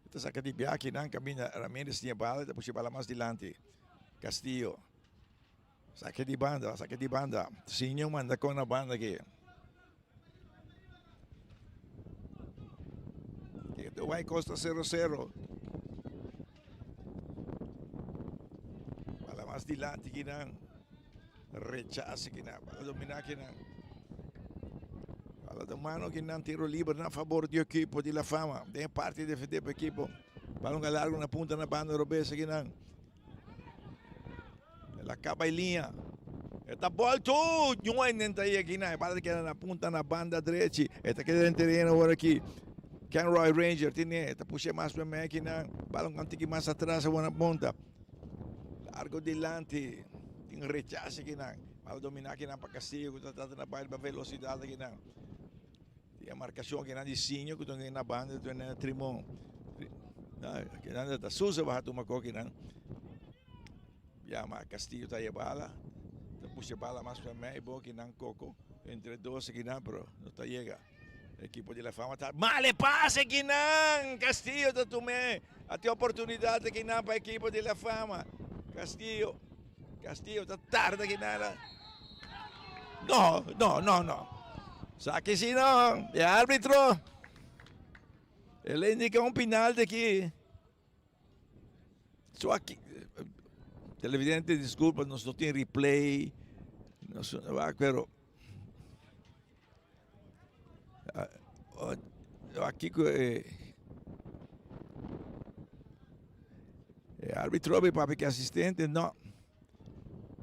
E ta saka di bia kinan kaminda Ramirez tin e bala, e ta pusha e bala mas dilanti. Castillo. Saka di banda, saka di banda. Sinyo manda kon na banda aki. Keto bai kosta 0-0. Bala mas dilanti kinan. Rechase kinan. Bala domina kinan. Bala de mano kinan. Tiro libre na favor di equipo di La Fama. Den parte defende pa equipo. Balon a largo na punta na banda robes kinan. El a caba e liña. E ta bolto. Ñoen den ta yega na. E bala ta keda na punta na banda drechi. E ta keda den tereno awor aki. Kenroy Ranger tine. E ta pushe mas pa mei akinan. Bala un tiki mas atras awor na punta. Largo dilanti. Tin rechase akinan. Bala domina akinan pa Castillo ku ta trata na bai pa velosidad akinan. Tin e marcacion akinan di Sinjo cu ta na banda ta na Trimon. Akinan ta Sousa baha tuma cu akinan. Yama Castillo ta yebala. Ta pusha bala mas pa mei bo akinan Coco. Entre dos akinan pero no ta yega. Equipo di La Fama ta male pase akinan. Castillo ta tume. A tin oportunidad akinan pa equipo di La Fama. Castillo. Castillo ta tarda akinan. No, no, no, no. Saki si no. E arbitro. El a indica un penalti aki. So aki. Televidente, disculpa, nos no tin replay. Nos, pero Aki ku e e arbitro a papia ku e asistente no.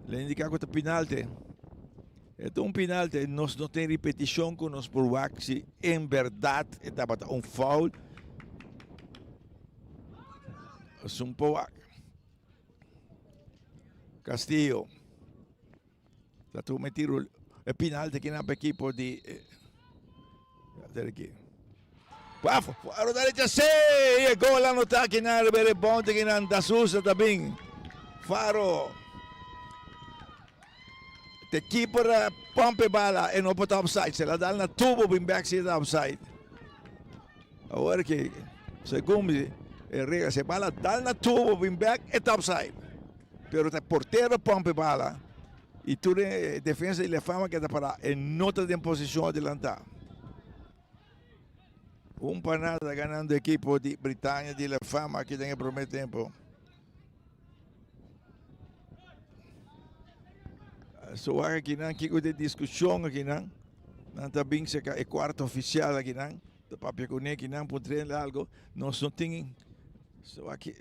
Le indica ku ta penalti. E ta un penalti, nos no tin ripetishon ku nos por wak si en bèrdat e tabata un foul. Nos no por wak. Castillo. Ta tuma e tiro e penalti aki nan pa ekipo di aki. Pafo, faro derecha sí, e gol anota aki nan riba e rebound aki nan Da Souza ta bin. Faro. Te keeper a pump e bala e no por ta offside. Se la dal na tubo bin back si ta offside. Awor ki segun mi e regla si e bala dal na tubo bin back e ta offside. Pero ta portero pump e bala y tur e defensa di La Fama keda para e no ta den posicion adelanta. Un pa nada ganando ekipo di Britania di La Fama aki den e prome tempo. So wak akinan kiko ta e diskushon akinan. Nan ta bin seka e kuarto ofisial akinan. Ta papia kuné akinan puntr'el algo. Nos no tin so aki.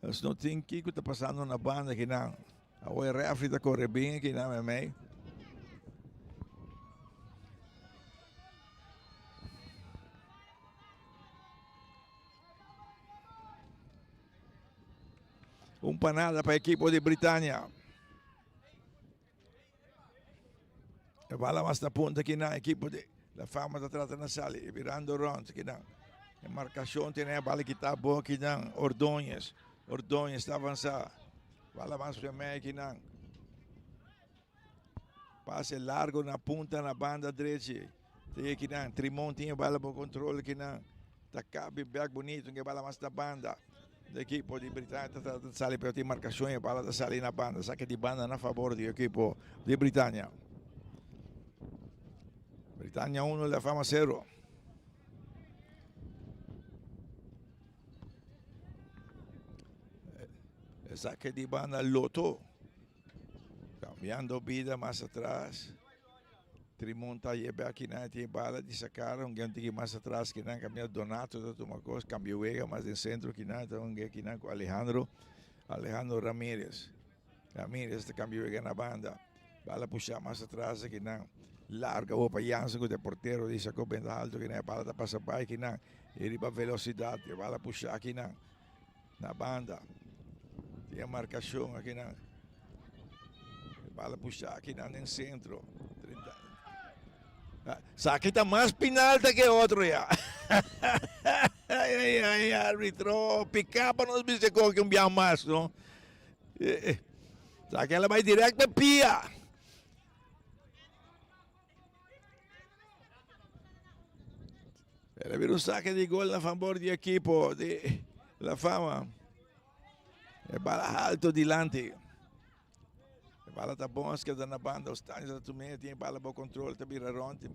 Nos no tin kiko ta pasando na banda akinan. Awor e refri ta kore bin akinan meimei. Un panada pa ekipo di Britania. E bala mas na punta kinan ekipo di La Fama ta trata na sali birando rond kinan. E marcacion tiene e bala kita bo kinan Ordóñez. Ordóñez ta avansa. Bala mas primera kinan. Pase largo na punta na banda drechi. Tin kinan Trimon tin e bala bo control kinan. Ta cabi bek bonito e bala mas na banda. E equipo di Britania ta trata di sali pero tin marcacion e bala ta sali na banda. Saque di banda na favor di equipo di Britania. Britania 1, La Fama 0. E saque di banda Loto. Cambiando bida mas atras. Trimon ta yebe akinan e tin e bala di sacar un gente ki mas atras kinan cambia Donato ta tuma cos cambia wega mas den centro kinan ta un kinan cu Alejandro Alejandro Ramirez Ramirez ta cambia wega na banda bala pusha mas atras akinan larga awor pa Jansen cu ta e portero di saco benta alto kinan e bala ta pasa bay kinan e riba velocidad e bala pusha akinan. Na banda tin e marcacion akinan. E bala pusha akinan den centro. Saki ta mas pinalta ke otro ya. Ay, ay, ay, arbitro. Pica pa nos bisa koke un biaha mas, no? Saki ela bai direct pa pia. Era bira un saque di gol na favor di equipo di La Fama. E bala alto dilanti. E bala ta bon keda na banda. Ostaño ta tumé, tin e bala bo control, ta bira rond.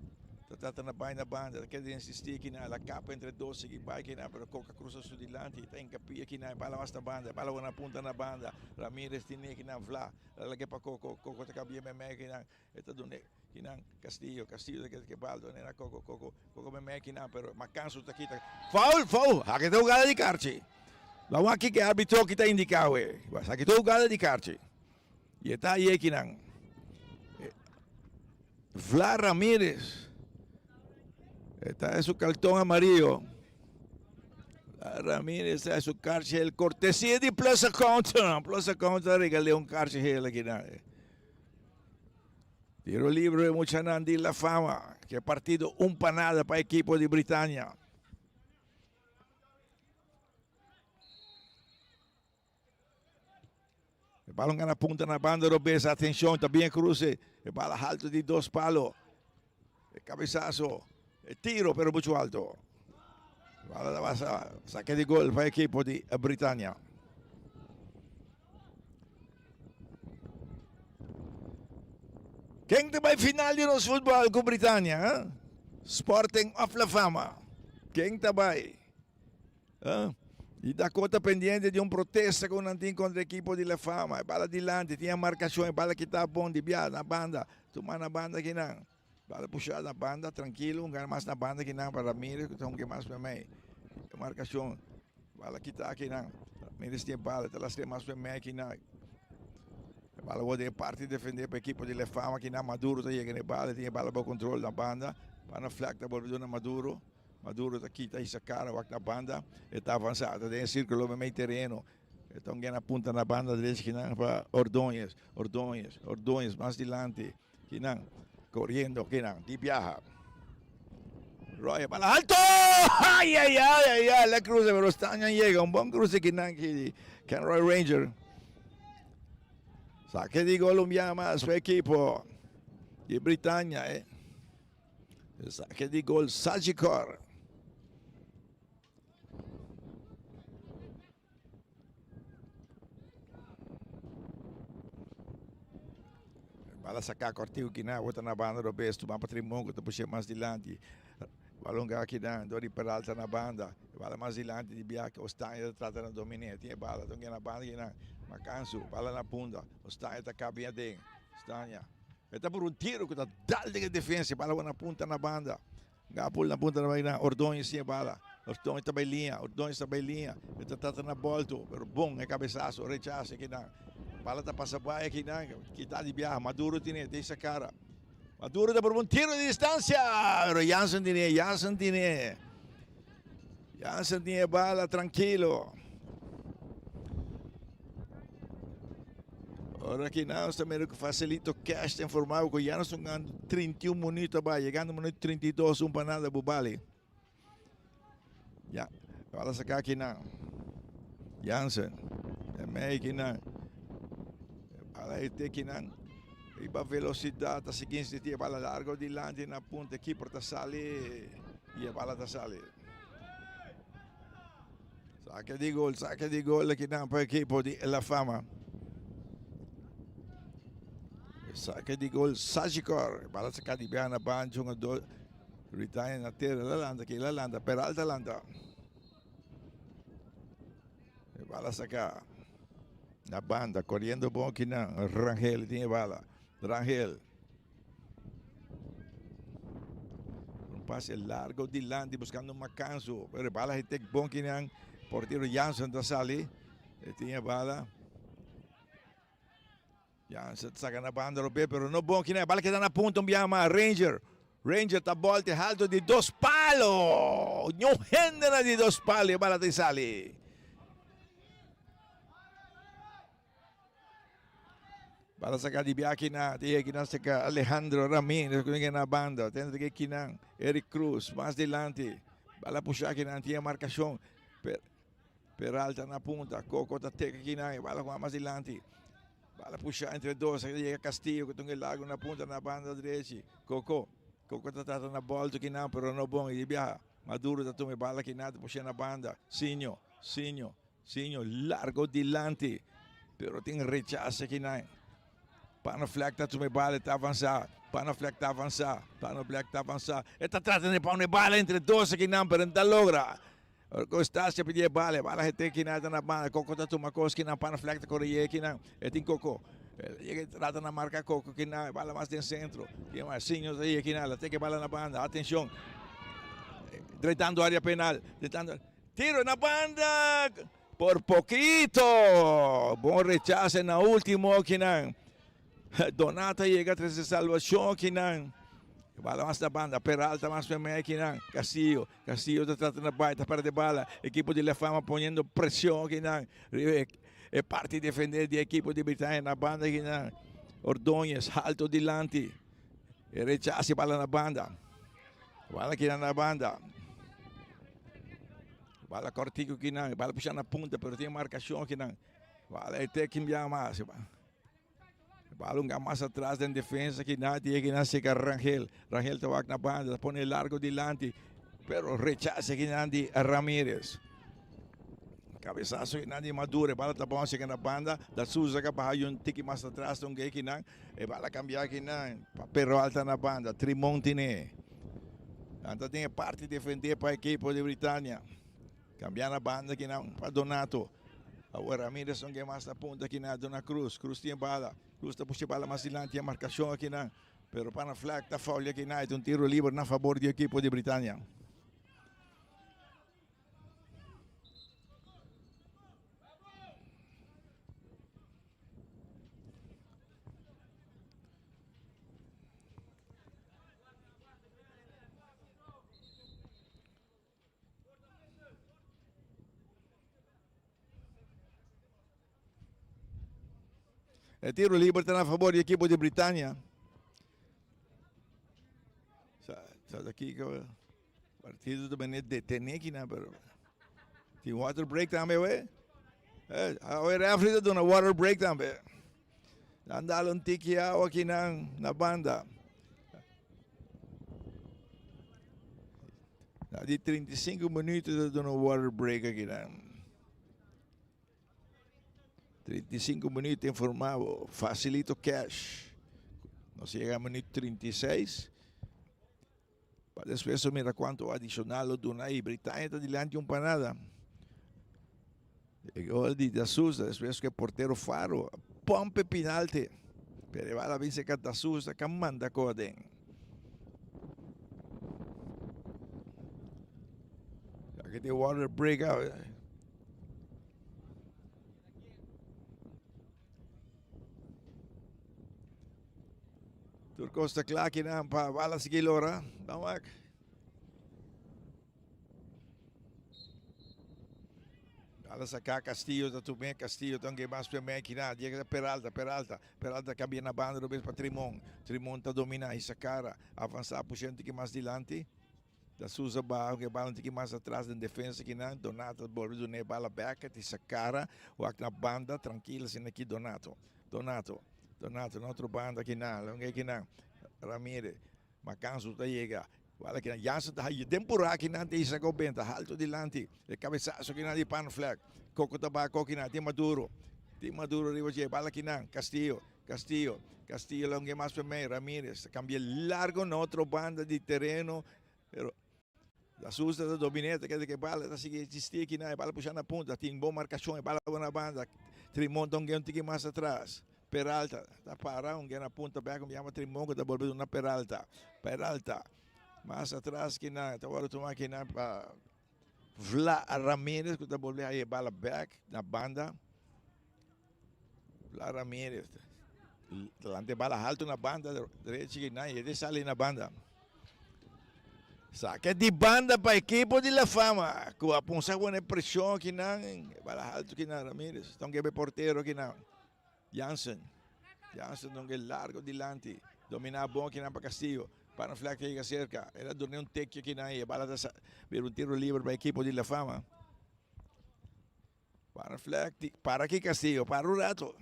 Ta trata na bai na banda. Ta keda insistí kina. La kapa entre dos sigui bai kina, pero Coca cruza su dilanti. Ta hincapia kina. E bala mas na banda. E bala wou na punta na banda. Ramirez tine kina vla. La lage pa Coco. Coco ta kabia meimei kina. E ta dun'é kinan Castillo, Castillo ta keda ke bal dun'é na Coco, Coco, Coco meimei kinan pero Macanso ta kita. Foul, foul! Aki ta hugada di karchi. Lawan aki ke arbitro ki ta indiká awe. Aki ta hugada di karchi. I e ta ayé kinan. Vla Ramirez. E ta su karton amarillo. Vla Ramirez ta su karchi hel kortesia di Plus Account. Plus Account ta regal'é un karchi hel akinan. Tiro libre muchanan di La Fama. Ke partido un pa nada pa ekipo di Britannia. E balon gana punta na banda robes. Atencion, ta bien cruce. E bala alto di dos palo. E cabezazo. E tiro, pero mucho alto. Bala da basa. Saque di gol pa equipo di Britannia. Ken ta bai final di nos futbal ku Britannia? Eh? Sporting of La Fama. Ken ta bai? Eh? Y Dakota pendiente di un protesta ku nan tin kontra ekipo di La Fama. E bala dilanti, tin e markashon, e bala kita bon di bia na banda. Tuma na banda kinan. Bala pusha na banda, trankilo, un gana mas na banda kinan pa Ramirez ku ta hunga mas pa mei. E markashon, bala kita kinan. Ramirez tin e bala, ta lastra mas pa mei kinan. E bala word den parti defende pa ekipo di La Fama kinan. Maduro ta yega na e bala, tin e bala bou kontrol na banda. Pana Fleck ta bolbe duna Maduro. Maduro ta kita hisa kara wak na banda. E ta avansa, ta den e sirkulo meimei tereno. E ta un gana punta na banda derecha kinan pa Ordóñez, Ordóñez, Ordóñez mas dilanti kinan koriendo kinan di biaha. Roy bala alto! Ay ay ay ay ay la cruce pero Staña yega un bon cruce kinan ki di Kenroy Ranger. Saque di gol un biaha mas pa ekipo di Britannia eh. Saque di gol Sagicor. Bala saca cortico kina bota na banda robes tuma pa Trimon ku ta pushe mas dilanti. Balon ga kina Dori Peralta na banda. Bala mas dilanti di biaha Ostaña ta trata na domine. Tin e bala ta na banda kina Macansu bala na punta. Ostaña ta kabia aden. Ostaña. E ta por un tiro ku ta dal den e defensa. Bala na punta na banda. Gapul na punta na bai na Ordóñez sin e bala. Ordóñez ta bai liña, Ordóñez ta bai liña. E ta trata na bolto, pero bon e cabezazo, rechazo akinan. Bala ta pasa bai akinan, kita di biaha. Maduro tine, ta hisa cara. Maduro ta proba un tiro di distancia, pero Jansen tine, Jansen tine. Jansen tine e bala trankilo. Ora ki nos ta mira ku Facilito Cash ta informa bo ku ya nos ta hungando 31 minuto aba, yegando minuto 32, un pa nada Bubali. Ya, bala saka akinan. Jansen, e mei akinan. Bala e akinan. Riba velocidad ta sigui insisti, e bala largo dilanti na punta, e keeper ta sali y e bala ta sali. Saque di gol, saque di gol akinan pa ekipo di La Fama. Saque di gol Sagicor. Bala saca di biaha na ban jugador Ritaya na tera la landa ki la landa Peralta landa. Bala saca na banda corriendo bon kinan Rangel tiene bala. Rangel. Un pase largo dilanti buscando Macanso. Pero e bala hitek bon kinan. Portero Jansen ta sali. E tin e bala. Jansen saca na banda robe, pero no bon kinan. E bala keda na punta un biaha mas. Ranger. Ranger ta bolte alto di dos palo. Niun hende na di dos palo. E bala ta sali. Bala saca di bia kinan, te yega kinan saca Alejandro Ramirez ku na banda, ten te kinan Eric Cruz mas dilanti. Bala pusha kinan tin marcacion. Per, Peralta na punta, Coco ta teka kinan, bala kuma mas dilanti. Bala pusha entre dos, yega Castillo ku tunga largo na punta na banda drechi. Coco, Coco ta trata na bolto kinan, pero no bon, y biaha. Maduro ta tuma bala kinan, ta pusha na banda. Sinio, Sinio, Siño largo dilanti, pero tin rechase kinan. Panaflek ta tuma e bala, e ta avansa. Panaflek ta avansa, Panaflek ta avansa. E ta trata di pone e bala entre dos akinan, pero no ta logra. Constancia pidi e bala, e bala hete kinan ta na banda. Koko ta tuma kos kinan, Panaflek ta kore yega kinan. E tin Koko. E yega e trata na marka Koko kinan, e bala mas den sentro. Kinan mas, Siño ta yega kinan, la teke bala na banda. Atencion, drentando area penal, drentando. Tiro na banda por poquito. Bon rechace na ultimo kinan. Donata yega trece salvacion kinan. Bala mas na banda. Peralta mas meme kinan. Castillo. Castillo ta trata na bai. Ta perde bala. Equipo di La Fama poniendo presion kinan. E parti defender di equipo di Britannia na banda kinan. Ordóñez alto dilanti. E rechase bala na banda. Bala kina na banda. Bala cortico kina. Bala pusha na punta, pero tin marcacion kina. Bala e te kim ya mas. Bala un mas atras den defensa kina. Tiene kina seca Rangel. Rangel te wak na banda. Pone largo dilanti. Pero rechase kina di Ramirez. Cabezazo kina di Maduro. Bala tapon seca na banda. Da Souza ka baha un tiki mas atras. Un gay kina. E bala cambia akinan pa Peralta na banda. Trimon tine. Anta tin e parti defende pa ekipo di Britania. Cambia na banda akinan pa Donato. Awor Ramirez no ke mas na punta akinan duna Cruz. Cruz tin e bala. Cruz ta pusha e bala mas dilanti e marcacion akinan. Pero pa na flag ta foul akinan. E ta un tiro liber na fabor di ekipo di Britania. E tiro liber ta na favor di ekipo di Britania. Sa, sa aki Partido ta bini detene kinan pero tin water break tambe we. Eh, awe referee ta duna water break tambe. Dan dal un tiki awa kinan na banda. Na di 35 minuto ta duna water break akinan. 35 minuto informabo facilito cash. Nos llega a minuto 36. Pa despues lo mira cuanto adicional lo duna y Britania ta dilanti un pa nada. E gol di Da Souza despues cu e portero Faro pomp e penalti. Pero e bala bin seca Da Souza ca manda cu aden. Aki tin water break out. Tur kos ta kla kinan pa bala sigui lora. Dan wak. Bala saca Castillo ta tumé Castillo ta un mas pe kinan. Diego Peralta, Peralta, Peralta cambia na banda robes pa Trimon. Trimon ta domina hisa cara, avansa pusha un tiki mas dilanti. Da Souza baha ku e bala un tiki mas atras den defensa kinan. Donato bolbe duna e bala bek hisa cara wak na banda trankil asina aki Donato. Donato, Donato na otro banda kinan, longe kinan. Ramirez, Macanzo ta yega. Bala kinan, Jansen ta haye den pura kinan te hisa ko benta halto dilanti. E cabezazo kinan di Panflek. Coco ta baha ko kinan, tin Maduro. Tin Maduro riba dje, bala kinan, Castillo, Castillo, Castillo longe mas pa mei, Ramirez ta cambia largo na otro banda di tereno, pero Da Souza ta dominé, ta keda ku e bala, ta sigui existí akinan, e bala pusha na punta, tin bon markashon, e bala bo na banda, Trimon ta un gen un tiki mas atras, Peralta ta para un gen na punta bek, un yama Trimon ku ta bolbe duna Peralta, Peralta mas atras kinan, ta wòrdu tuma akinan pa Vla Ramirez ku ta bolbe haña e bala bek na banda, Vla Ramirez ta lanta e bala haltu na banda derechi kinan i e ta sali na banda. Saque di banda pa equipo di La Fama cu a punsa pone presion akinan. Bala halto kinan Ramirez. Ta un gebe portero akinan. Jansen. Jansen ta un gebe largo dilanti. Domina bon akinan pa Castillo. Panaflek ta yega cerca. El a duna un teki akinan y e bala ta bira un tiro liber pa equipo di La Fama. Panaflek para aki Castillo. Para un rato.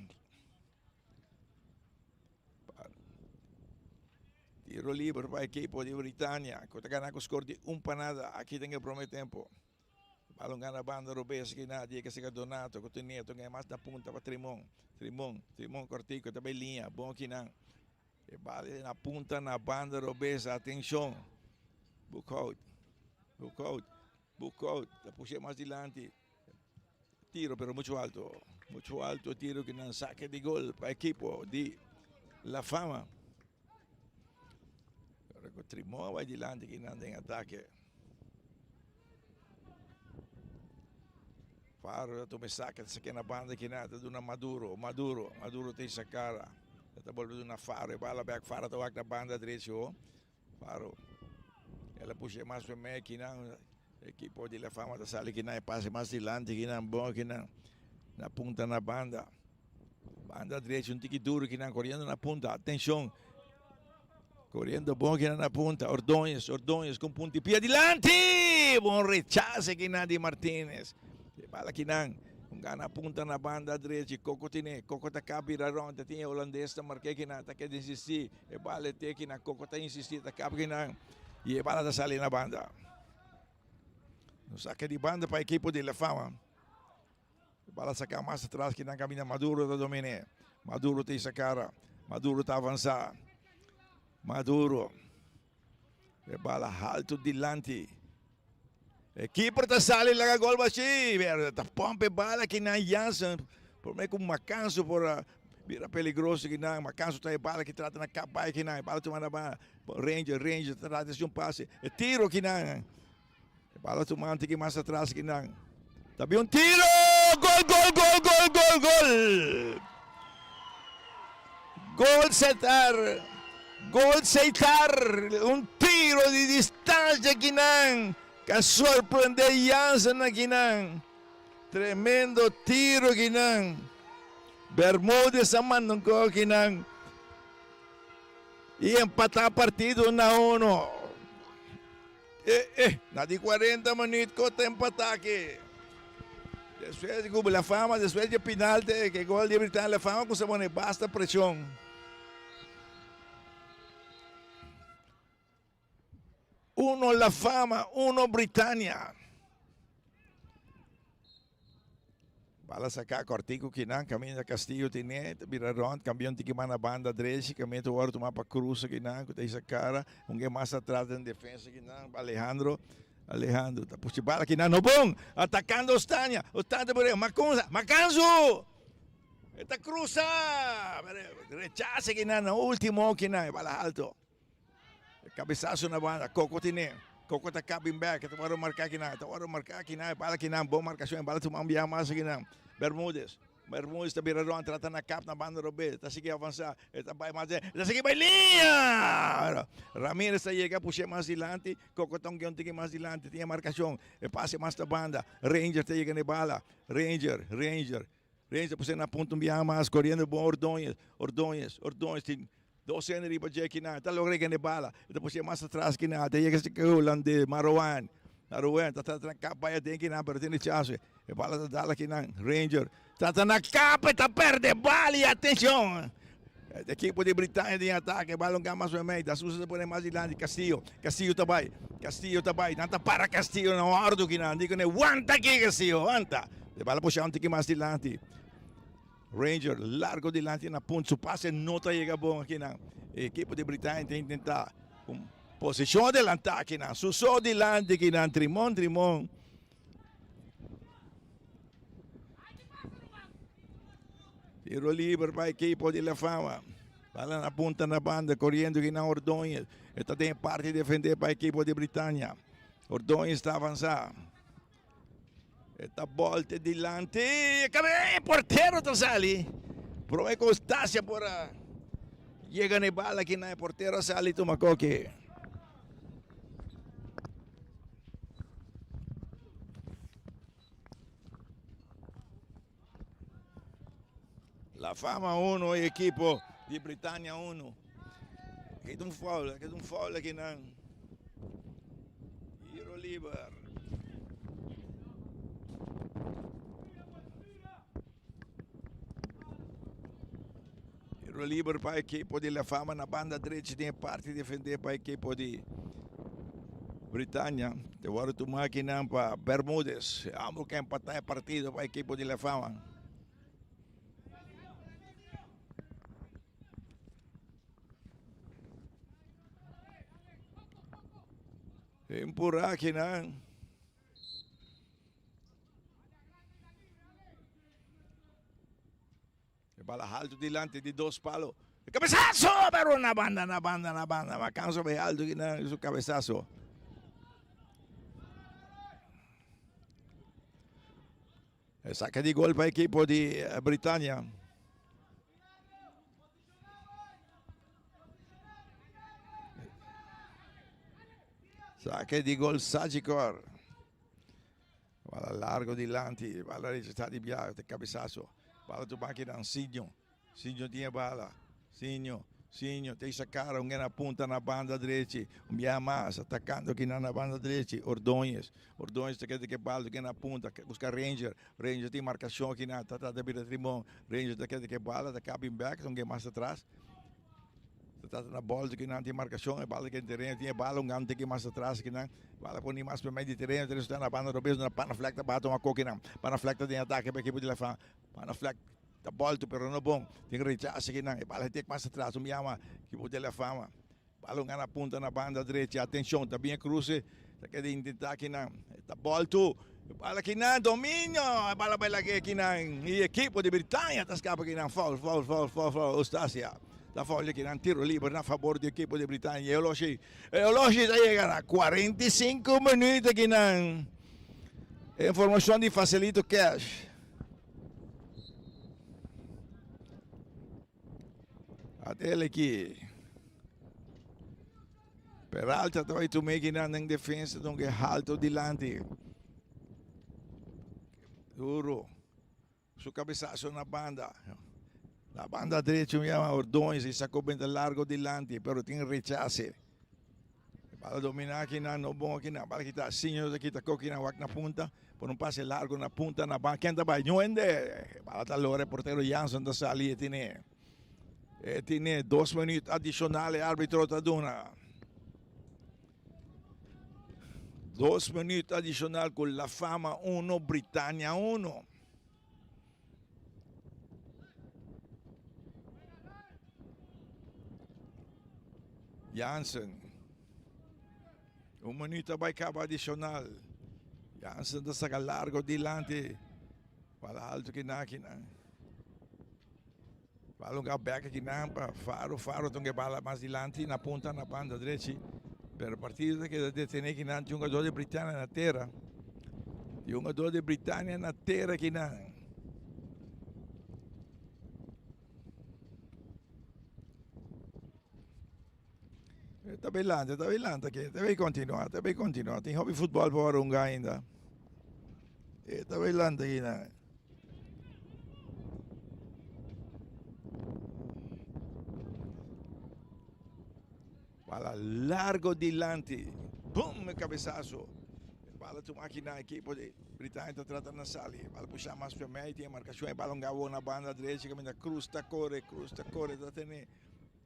Tiro liber pa ekipo di Britania ku ta gana ku skor di un pa nada aki den e prome tempo. Balon gana banda robes aki na di ke Donato ku tin Neto gen mas na punta pa Trimon. Trimon, Trimon kortiko ta bai liña bon akinan. E bal na punta na banda robes atenshon. Boekhout, Boekhout, Boekhout ta pushe mas dilanti. Tiro pero mucho alto. Mucho alto tiro que nan saque di gol pa equipo di La Fama. Ahora con Trimón va dilante que nan den ataque. Faro tome saque, saque na banda que nada duna Maduro, Maduro, Maduro tem sacara. Ta bolbe duna Faro, e bala back Faro ta wak na banda derecho. Faro. El a pusha mas pa mei kinan. Ekipo di La Fama ta sali kinan e pase mas dilanti kinan bon kinan. Na punta na banda. Banda drechi un tiki duro kinan koriendo na punta. Atenshon. Coriendo bon kinan na punta. Ordóñez, Ordóñez con punta y pia dilanti. Bon rechace kinan di Martinez. E bala kinan. Un gana punta na banda drechi. Coco tine. Coco ta kap bira rond. Ta tin e holandés ta marke kinan. Ta keda insisti. E bala e te kinan. Coco ta insisti. Ta kap kinan. Y e bala ta sali na banda. Un saque di banda pa equipo di La Fama. Bala saca mas atras kinan caminda Maduro ta domine. Maduro ta isa cara. Maduro ta avansa. Maduro. E bala halto dilanti. E keeper ta sali laga gol bashi. Ta pomp e bala kinan Jansen. Prome cu Macanso por a bira peligroso kinan. Macanso ta e bala ki trata na kap bay kinan. E bala tuma na banda. Ranger, Ranger ta trata di un pase. E tiro kinan. E bala tuma un tiki mas atras kinan. Ta bin un tiro! Gol, gol, gol, gol, gol, gol! Gol Setar! Gol Seitar! Un tiro di distancia kinan. Ka sorprende Jansen akinan. Tremendo tiro kinan. Bermudez a manda un gol kinan. Y empata partido na uno. Eh, eh, na di 40 minuut ko ta empata aki. Despues di ku La Fama, despues di penalti, ke gol di Britannia, La Fama kusa pone basta presion. Uno La Fama, uno Britannia. Bala saká kòrtiku kinan, kaminda Castillo tene, ta bira rònt, kambia un tiki mas na banda drechi, kaminda ta wòrdu tumá pa Cruz akinan, ku ta hisa kara, un ke mas atras den defensa akinan, pa Alejandro, Alejandro ta pushi bala kinan, no bon, atakando Ostania, Ostania ta bira, Makunza, Makanzu! E ta krusa, rechase kinan, na ultimo kinan, e bala alto. E cabezazo na banda, Coco tine. Coco ta cabin back, ta worde marca akinan, ta worde marca akinan, e bala akinan, bon marcacion, e bala tuma un biaha mas akinan. Bermudez, Bermudez ta bira rond, trata na cap na banda robes, ta sigui avansa, e ta bay mas, e ta sigui bay liña! Ramirez ta yega pushe mas dilanti, Coco ta un guion tiki mas dilanti, tin e marcacion, e pase mas ta banda, Ranger ta yega na e bala, Ranger, Ranger, Ranger ta pushe na punto un biaha mas, coriendo bon Ordonez, Ordonez, Ordonez tin Dos hende riba dje kinan ta logra yega na e bala. E ta pus'é mas atras kinan. Ta yega cerca e hulandes, Marouane. Marouane ta trata na kap bai aden kinan, pero tin rechase. E bala ta dal akinan. Ranger trata na kap, e ta perde bala i atencion! E ekipo di Britania den atake. E bala un gana mas meimei. Da Sousa ta pone mas dilanti. Castillo, Castillo ta bai. Castillo ta bai. Nan ta para Castillo na ordu kinan. Di kuné, Wanta aki Castillo, wanta! E bala pusha un tiki mas dilanti. Ranger largo dilanti na punt su pase no ta yega bon akinan. E ekipo di Britania ta intenta un posicion adelanta akinan. Su so dilanti akinan Trimon Trimon. Tiro liber pa ekipo di La Fama. Bala na punta na banda coriendo akinan Ordóñez. E ta den parti defende pa ekipo di Britania. Ordóñez ta avansa. E ta bolte dilanti. E portero ta sali. Prome ku Stasia por a yega na e bala aki na e portero a sali tuma koki. La Fama 1 e ekipo di Britania 1. Aki ta un foul, aki ta un foul aki nan. Tiro liber. Tiro liber pa ekipo di La Fama na banda drechi den e parti defende pa ekipo di Britania. Te wòrdu tumá akinan pa Bermudez. Ambos ke empatá e partido pa ekipo di La Fama. Empurá akinan. E bala haltu dilanti di dos palo. E cabezazo! Pero na banda, na banda, na banda. Macanso bay haltu kinan su cabezazo. E saca di gol pa equipo di eh, Britania. Saque di gol Sagicor. Bala largo dilanti, bala rechasá di biaha, te cabesazo. Bala tu baki dan Sinjo. Sinjo tin e bala. Sinjo. Sinjo ta isa cara un na punta na banda drechi. Un biaha mas atacando kinan na banda drechi. Ordóñez. Ordóñez ta keda ke bal toke na punta. Busca Ranger. Ranger tin marcacion kinan. Ta trata bira trimon. Ranger ta keda ke bala. Ta caba bin bek. Un mas atras. Ta trata na bòl kinan tin marcacion. E bala ta keda den tereno. Tin e bala un gante mas atras kinan. Bala poni mas pa medio di tereno. Ta resulta na banda robes. Na Panaflek ta baha tuma kokinan. Panaflek ta den atake pa ekipo di La Fama. Panaflek. Ta bolto pero no bon. Tin rechaso akinan. E bala tek mas atras. Un yama ekipo de La Fama. Balon gana punta na banda drecha. Atencion, ta bien cruce. Ta keda intenta akinan. Ta bolto. E bala akinan. Dominio. E bala bai lage akinan. E ekipo di Britania ta scapa akinan. Foul, foul, foul, foul, foul. Eustacia. Ta foul akinan. Tiro liber na favor di ekipo di Britania. E oloshi. E oloshi ta yega na 45 minuut akinan. Informacion di Facilito Cash. Atel aki. Peralta ta bai tuma ekinan den defensa don ke halto dilanti. Duro. Su cabezazo na banda. Na banda derecho llama Ordóñez y sacó benta largo dilanti, pero tin rechace. Bala domina akinan, no bon akinan. Bala kita Sinjo ta kita kokinan wak na punta. Por un pase largo na punta na ban. Ken ta bai? Ñuende. Bala ta lora e portero Jansen ta sali e tine. E tine dos minuut adicional e arbitro ta duna. Dos minuut adicional ku La Fama 1, Britannia 1. Jansen. Un minuut a bai caba adicional. Jansen ta saca largo dilanti. Bala alto ki na kinan. Bala un bek kinan pa Faro. Faro ta un bala mas dilanti na punta na banda drechi. Pero partido ta keda detene kinan. Tin un jugador di Britannia na tera. Tin un jugador di Britannia na tera kinan. Ta bay lanta, ta bay lanta aki, ta bay continua, ta bay continua. Tin hopi futbol pa wak hunga ainda. E ta bay lanta aki nan. Bala largo dilanti. Boom, e cabezazo. Bala tuma aki na equipo di Britannia ta trata na sali. Bala pusha mas pa mei, tin e marcacion. E bala un gabo na banda derecha caminda Cruz ta core, Cruz ta core, ta tene.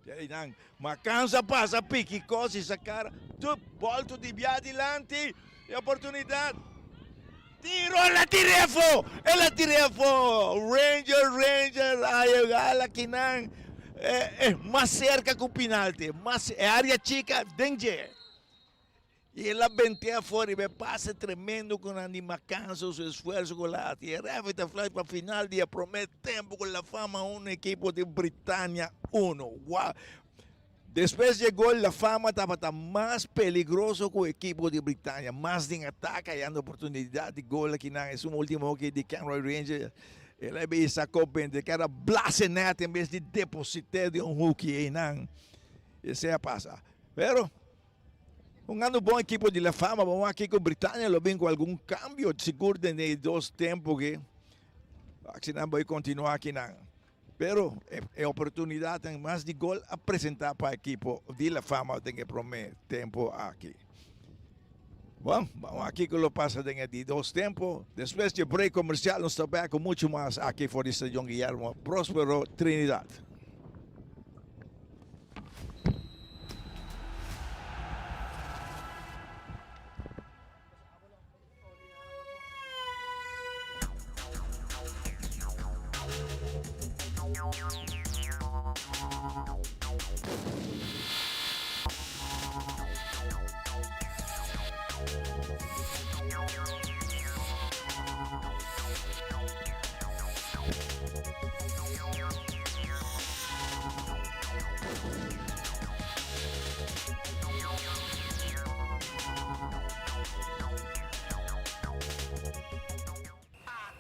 Einan, Macanza pasa piki cos y sa cara. Tup, bolto di bia dilanti. E oportunidad. Tiro, el a tir'é afó! El a tir'é afó! Ranger, Ranger, a yega la kinan. Eh, eh, mas cerca cu penalti. Mas, e area chica den dje. Y el a bent'é afó riba e pase tremendo cu nan di Macanza su esfuerzo cu el a haci. E referee ta fluit pa final di e prome tempo cu La Fama uno ekipo di Britania uno. Wow! Despues di e gol La Fama tabata mas peligroso cu ekipo di Britania, mas den atake hayando oportunidad di gol akinan. Esun ultimo hoki di Kenroy Ranger el a bisa sacó bente kera blase net en bes di deposit'é den un hoki einan. Esei a pasa. Pero. Hungando bon ekipo di La Fama, bo wak kiko Britania lo bin ku algun kambio sigur den e dos tempo ke wak si nan bai kontinua akinan. Pero e oportunidatnan mas di gol a presenta pa ekipo di La Fama den e prome tempo aki. Bon, ban wak kiko lo pasa den e di dos tempo. Despues di e break komersial nos ta bek ku muchu mas aki for di Stadion Guillermo Prospero Trinidad.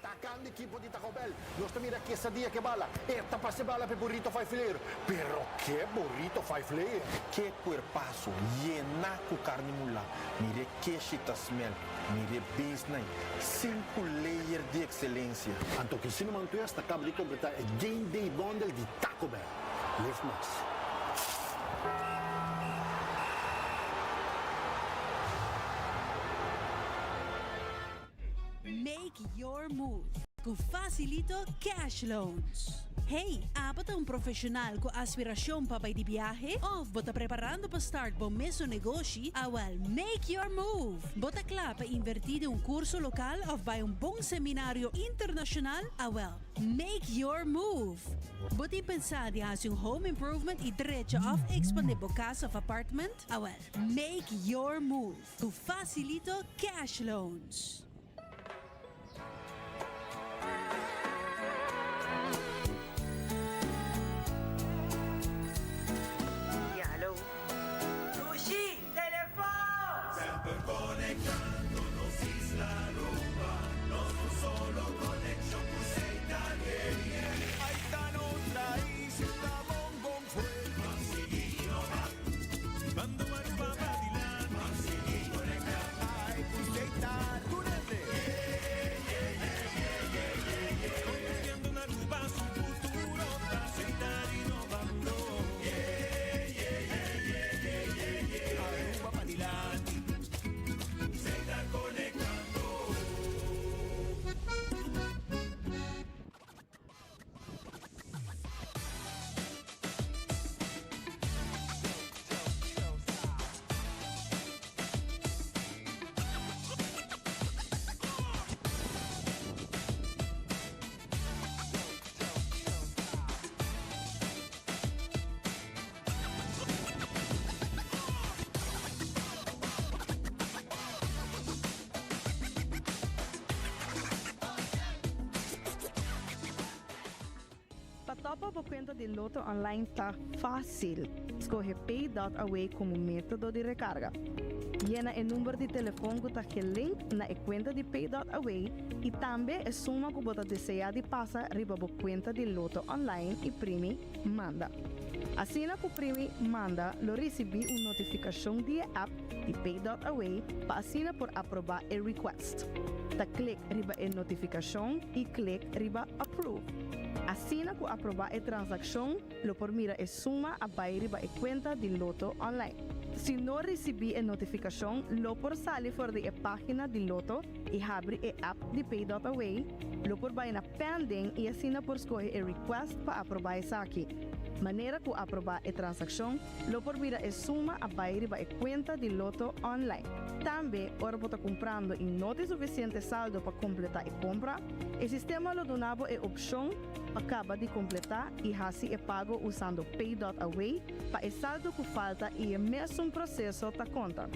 Atacando ekipo di Taco Bell. Nos ta mira Quesadilla ke bala. E ta pasa e bala pa e burrito five layer. Pero ke burrito five layer? Ke kuerpaso yená ku karni mulá. Mir'é keshi ta smel. Mir'é beans nan. Sinku layer di ekselensia. Anto Cristina Mantues ta kaba di kompletá e Game Day Bundle di Taco Bell. Live mas. Make your move ku Facilito Cash Loans. Hey, abo ta un profesional ku aspiracion pa bai di biahe? Of bo ta preparando pa start bo mesun negoshi? Awel, make your move! Bo ta kla pa inverti den un curso local of bai un bon seminario internacional? Awel, make your move! Bo tin pensa di haci un home improvement y drecha of expande bo cas of apartment? Awel, make your move ku Facilito Cash Loans. Ya, hallo. Dushi, telefon! Semper conectando nos isla Aruba, nos un solo conexion cu ZTL. Ahí ta nos raiz, ta bon bon fuerte. Ban sigui innova. Bando Aruba pa dilanti. Ban sigui conecta. Ay cu Setar tur hende. Construyendo un Aruba su futuro ta Setar innovando. Aruba pa dilanti. Setar conectando. Pa topa bo cuenta di Lotto Online ta facil. Scoge Pay dot Away como metodo di recarga. Yena e number di telefon cu ta gelink na e cuenta di Pay dot Away y tambe e suma cu bo ta desea di pasa riba bo cuenta di Lotto Online y primi Manda. Asina cu primi Manda lo ricibi un notificacion di e app di Pay dot Away pa asina por aproba e request. Ta click riba e notificacion y click riba Approve. Asina cu aproba e transaccion lo por mira e suma a bay riba e cuenta di Lotto Online. Si no ricibi e notificacion lo por sali for di e pagina di Lotto y habri e app di Pay dot Away, lo por bay na Pending y asina por scoge e request pa aproba esaki. Manera cu aproba e transaccion, lo por mira e suma a bay riba e cuenta di Lotto Online. Tambe, ora bo ta cumprando y no tin suficiente saldo pa completa e compra, e sistema lo duna bo e opcion pa caba di completa y haci e pago usando Pay dot Away pa e saldo cu falta y e mesun proceso ta conta.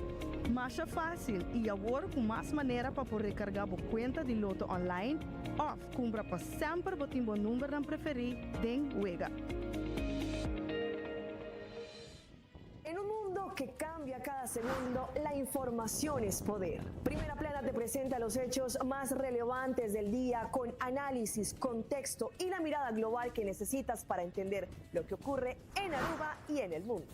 Masha facil y awor cu mas manera pa por recarga bo cuenta di Lotto Online of cumpra pa semper bo tin bo numbernan preferi den wega. En un mundo que cambia cada segundo, la información es poder. Primera Plana te presenta los hechos más relevantes del día con análisis, contexto y la mirada global que necesitas para entender lo que ocurre en Aruba y en el mundo.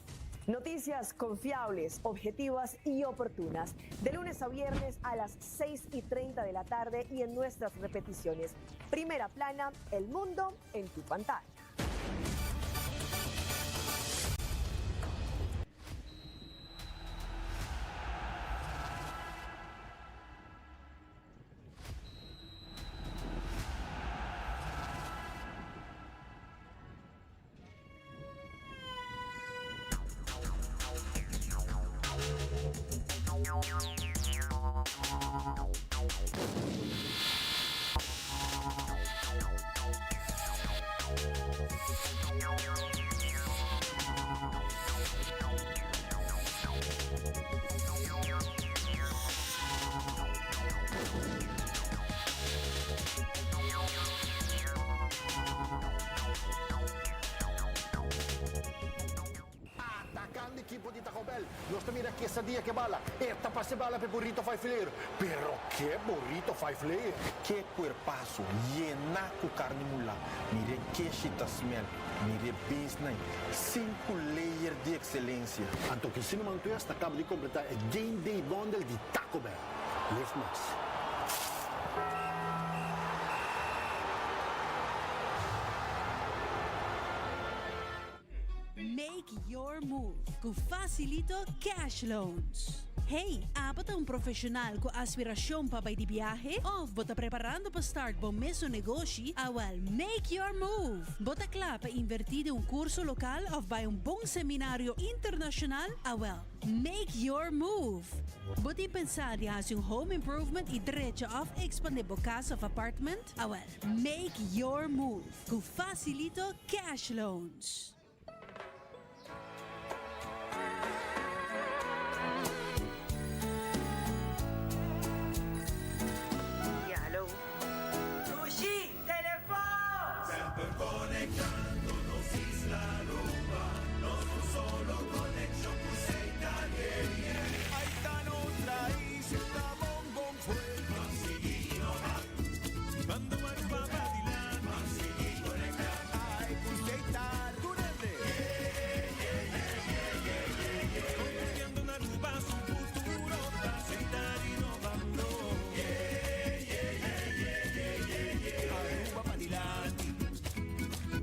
Noticias confiables, objetivas y oportunas. De lunes a viernes a las 6 y 30 de la tarde y en nuestras repeticiones. Primera plana, el mundo en tu pantalla. Atacando equipo di Taco Bell. Nos ta mira quesadilla ke bala. E ta pasa e bala p'e burrito five layer. Pero ke burrito five layer? Ke cuerpazo, yena cu carni mula. Mire keshi ta smell. Mire beans nan. Cinco layer di excelencia. Anto ki Cinnamon Twist ta caba di completa e Game Day Bundle di Taco Bell. Live mas. Make your move cu Facilito Cash Loans. Hey, abo ta un profesional cu aspiracion pa bay di biahe? Of bo ta preparando pa start bo mesun negoshi? Awel, make your move! Bo ta cla pa inverti den un curso local of bay un bon seminario internacional? Awel, make your move! Bo tin pensa di haci un home improvement y drecha of expande bo cas of apartment? Awel, make your move cu Facilito Cash Loans! Ya, hallo. Dushi, telefon! Semper conectando nos isla Aruba, nos un solo conexion cu Setar, yeah, yeah. Ahí ta nos raiz, ta bon bon fuerte. Ban sigui innova, bando Aruba pa dilanti. Ban sigui conecta, ay cu Setar. Tur hende. Construyendo un Aruba su futuro, ta Setar innovando. Aruba pa dilanti.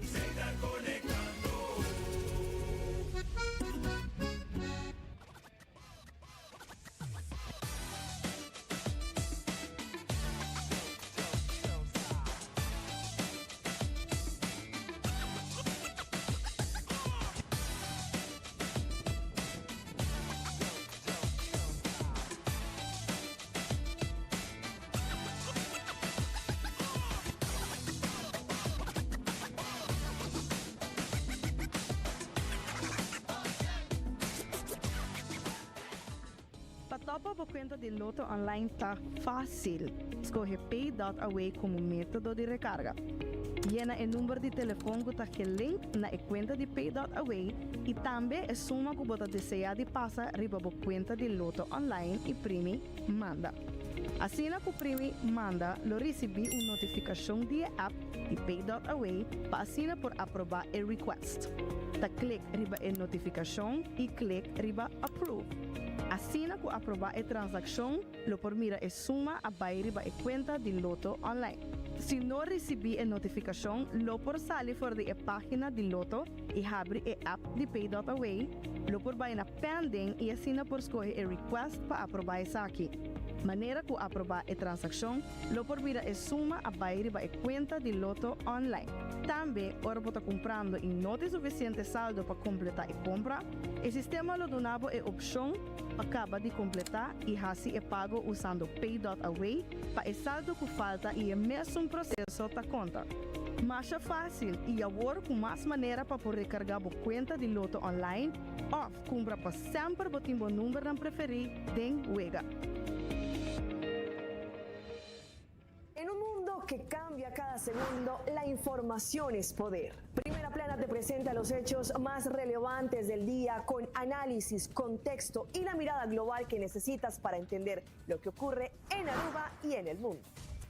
Setar conectando. Pa topa bo cuenta di Lotto Online ta facil. Scoge Pay.away como metodo di recarga. Yena e number di telefon cu ta gelink na e cuenta di Pay.away y tambe e suma cu bo ta desea di pasa riba bo cuenta di Lotto Online y primi Manda. Asina cu primi Manda lo ricibi un notificacion di e app di Pay.away pa asina por aproba e request. Ta click riba e notificacion y click riba Approve. Asina cu aproba e transaccion lo por mira e suma a bay riba e cuenta di Lotto Online. Si no ricibi e notificacion lo por sali for di e pagina di Lotto y habri e app di Pay.away, lo por bay na Pending y asina por scoge e request pa aproba esaki. Manera cu aproba e transaccion lo por mira e suma a bay riba e cuenta di Lotto Online. Tambe ora bo ta cumprando y no tin suficiente saldo pa completa e compra, e sistema lo duna bo e opcion pa caba di completa y haci e pago usando Pay.away pa e saldo cu falta y e mesun proceso ta conta. Masha facil y awor cu mas manera pa por recarga bo cuenta di Lotto Online of cumpra pa semper bo tin bo numbernan preferi den wega. En un mundo que cambia cada segundo, la información es poder. Primera Plana te presenta los hechos más relevantes del día con análisis, contexto y la mirada global que necesitas para entender lo que ocurre en Aruba y en el mundo.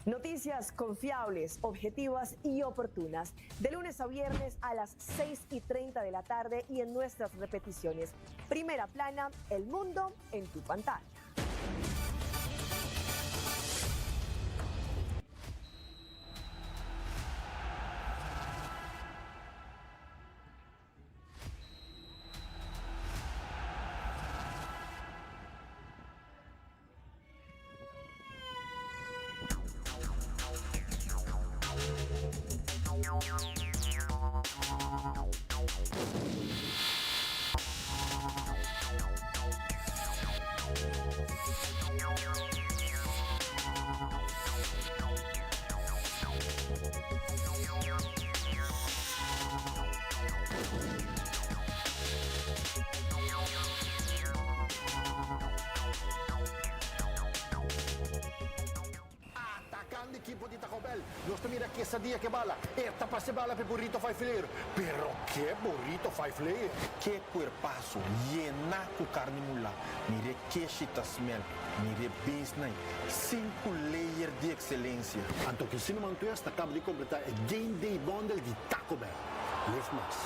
Noticias confiables, objetivas y oportunas. De lunes a viernes a las 6 y 30 de la tarde y en nuestras repeticiones. Primera Plana, el mundo en tu pantalla. Atacando equipo di Taco Bell. Nos ta mira quesadilla ke bala. E ta pasa e bala p'e burrito five layer. Pero ke burrito five layer? Ke cuerpazo, yena cu carni mula. Mire keshi ta smell. Mire beans nai. Cinco layer di excelencia. Anto ki Cinnamon Twist ta caba di completa e Game Day Bundle di Taco Bell. Live mas.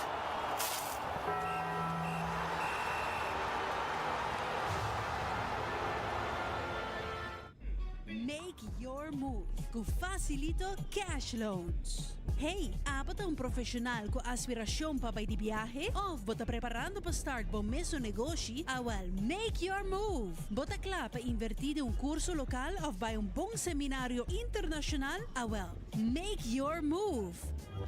Make your move cu Facilito Cash Loans. Hey, abo ta un profesional cu aspiracion pa bay di biahe? Of bo ta preparando pa start bo mesun negoshi? Awel, make your move! Bo ta cla pa inverti den un curso local of bay un bon seminario internacional? Awel, make your move!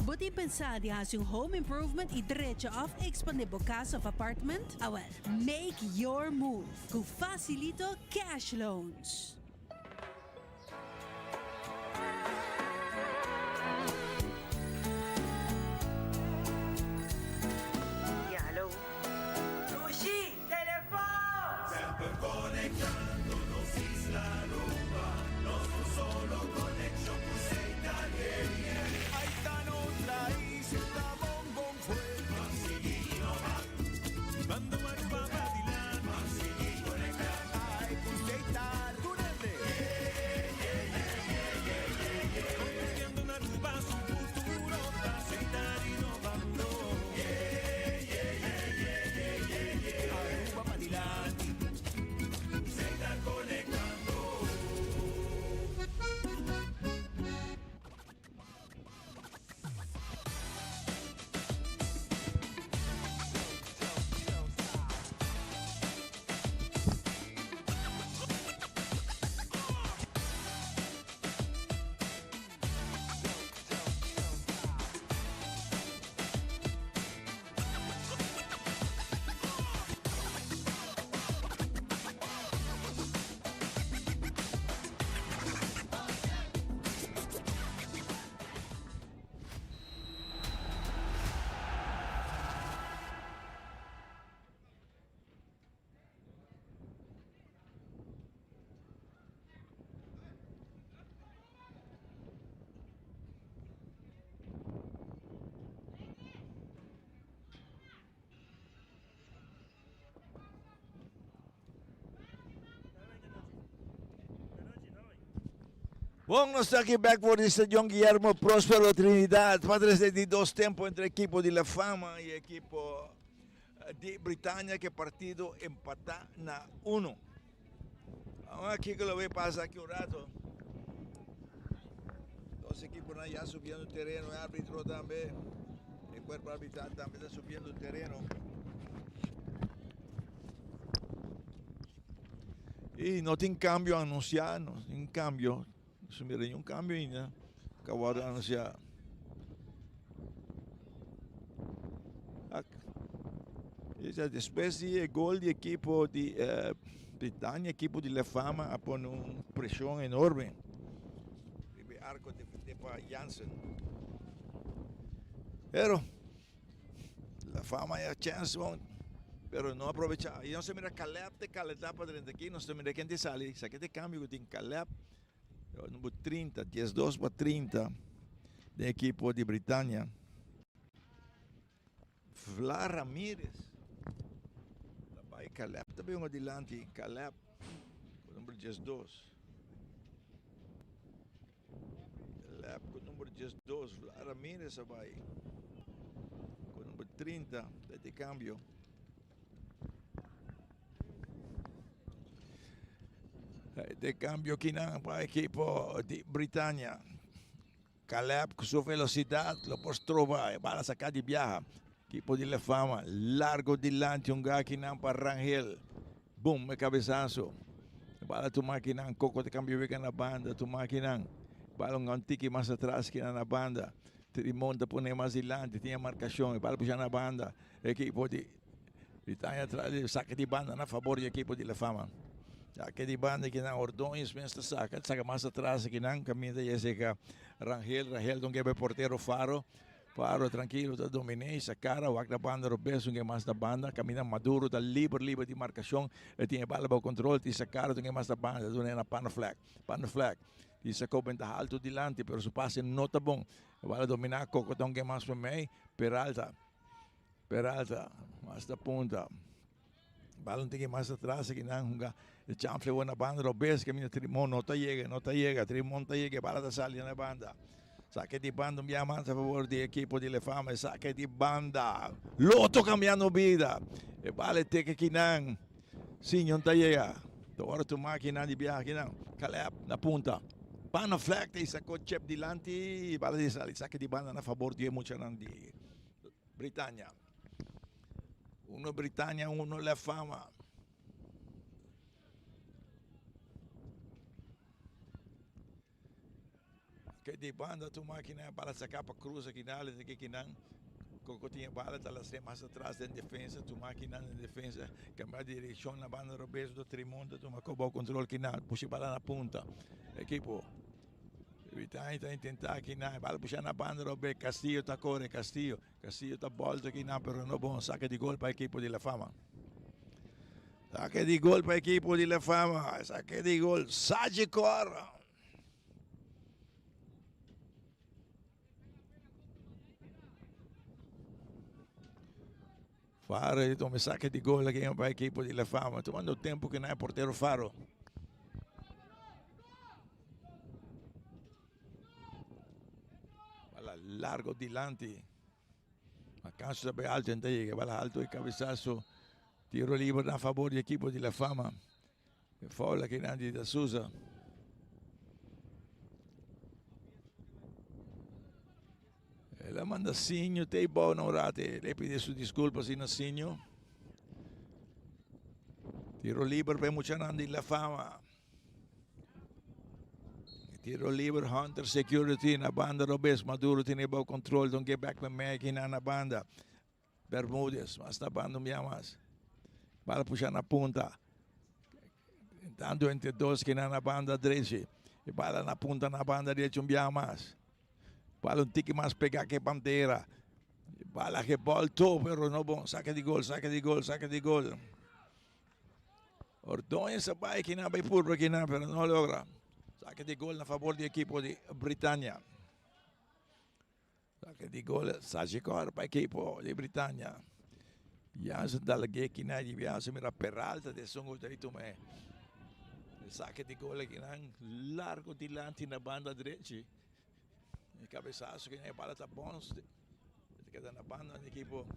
Bo tin pensa di haci un home improvement y drecha of expande bo cas of apartment? Awel, make your move! Cu Facilito Cash Loans! Ya, hallo. Dushi, telefon! Semper conectando nos isla Aruba, nos un solo conexion cu Seita, yeah, yeah. Ahí ta nos raiz, ta bon bon fuerte. Ban sigui innova, bando Aruba pa dilanti. Ban sigui conecta, ay cu Seita tur hende. Construyendo un Aruba su futuro ta Setar innovando. Aruba pa dilanti. Setar conectando. Bon, nos ta aki bek for di Stadion Guillermo Prospero Trinidad pa trese di dos tempo entre ekipo di La Fama y ekipo di Britania ke partido empata na uno. Vamos a kiko lo bay pasa aki un rato. Dos ekiponan ya subiendo tereno, e arbitro tambe, e cuerpo arbitral tambe ta subiendo tereno. Y no tin cambio anuncia, no tin cambio, no mira ningún cambio ainda, que a wordo anuncia. Despues di e gol di ekipo di Britania, ekipo di La Fama a pone un presion enorme riba e arco defende pa Jansen. Pero La Fama ya chance bon, pero no aprovecha. Y nos ta mira Caleb te caleta pa drenta aki, nos ta mira ken te sali. Esaki ta e cambio cu tin Caleb, number 30, 12 pa 30 den ekipo di Britania. Vla Ramirez ta bai Caleb ta bin dilanti Caleb ku number 12. Caleb ku number 12 Vla Ramirez a bai ku number 30 ta di cambio. De cambio kinan pa equipo di Britania. Caleb cu su velocidad lo por stroba e bala saca di biaha. Equipo di La Fama largo dilanti un gakinan pa Rangel. Boom e cabezazo. E bala tuma akinan Coco ta cambia wega na banda tuma akinan. Bala un tiki mas atras kinan na banda. Trimon ta pone mas dilanti tin e marcacion e bala pusha na banda. Equipo di Britania tra di saca di banda na favor di equipo di La Fama. Saca di banda kinan Ordóñez mes ta saca, saca mas atras kinan caminda Jessica Rangel, Rangel don kebe portero Faro, Faro trankilo ta dominé y sacara wak na banda robes un ke mas na banda caminda Maduro ta liber liber di marcacion e tin e bala bao control ti sacara don ke mas na banda duna na Panaflek, Panaflek ti sacó benta alto dilanti pero su pase no ta bon e bala domina Coco don ke mas pa mei Peralta. Peralta mas ta punta. Balon tin mas atras aki nan hunga. E chanfle wou na banda robes kaminda Trimon no ta yega, no ta yega. Trimon ta yega e bala ta sali na banda. Sake di banda un bia mas a favor di ekipo di Lefama. E sake di banda. Loto kambiando bida. E bala e teke kinan. Siñon ta yega. Ta ora tuma kinan di biaha kinan. Caleb na punta. Panaflek ta sako chep dilanti, bala di sali sake di banda na fabor di e muchanan di Britannia. Uno Britannia, uno La Fama. Ke di banda tu makina bala saka pa cruza kinal e ke kinan. Coco tin e bala ta lastre mas atras den defensa tu makina den defensa cambia direccion na banda robes do Trimon ta tuma ko bou control kinal pushi bala na punta. Ekipo Vitani ta intenta kinan bala pusha na banda robes Castillo ta core Castillo Castillo ta bolto kinan pero no bon sake di gol pa ekipo di La Fama. Sake di gol pa ekipo di La Fama sake di gol Sagicor. Faro e toma saque di gol aki pa equipo di La Fama. Tomando tempo que na portero Faro. Bala largo dilanti. Acaso sabe alto enta llega. Bala alto y cabezazo. Tiro libre a favor di equipo di La Fama. E foul aki nan di Da Souza. El a manda signo te bou na un rato. El a pidi su disculpa si na signo. Tiro liber pa e muchanan di La Fama. Tiro liber Hunter Security na banda robes. Maduro tiene bou control. Don't get back pa Maggie na na banda. Bermudez, mas na banda un bia mas. Bala pusha na punta. Tanto entre dos que na banda drechi. E bala na punta na banda drechi un bia mas. Bala un tiki mas pega que bandera. Bala que volto, pero no bon. Saque di gol, saque di gol, saque di gol. Ordóñez a bai kinan, bai purba kinan, pero no logra. Saque di gol na favor di equipo di Britannia. Saque di gol Sagicor pa equipo di Britannia. Jansen dal geki na di Jansen mira Peralta de sungo dai tuma e saque di gol akinan largo dilanti na banda drechi. E cabezazo que e bala ta bons. Ta keda na banda di equipo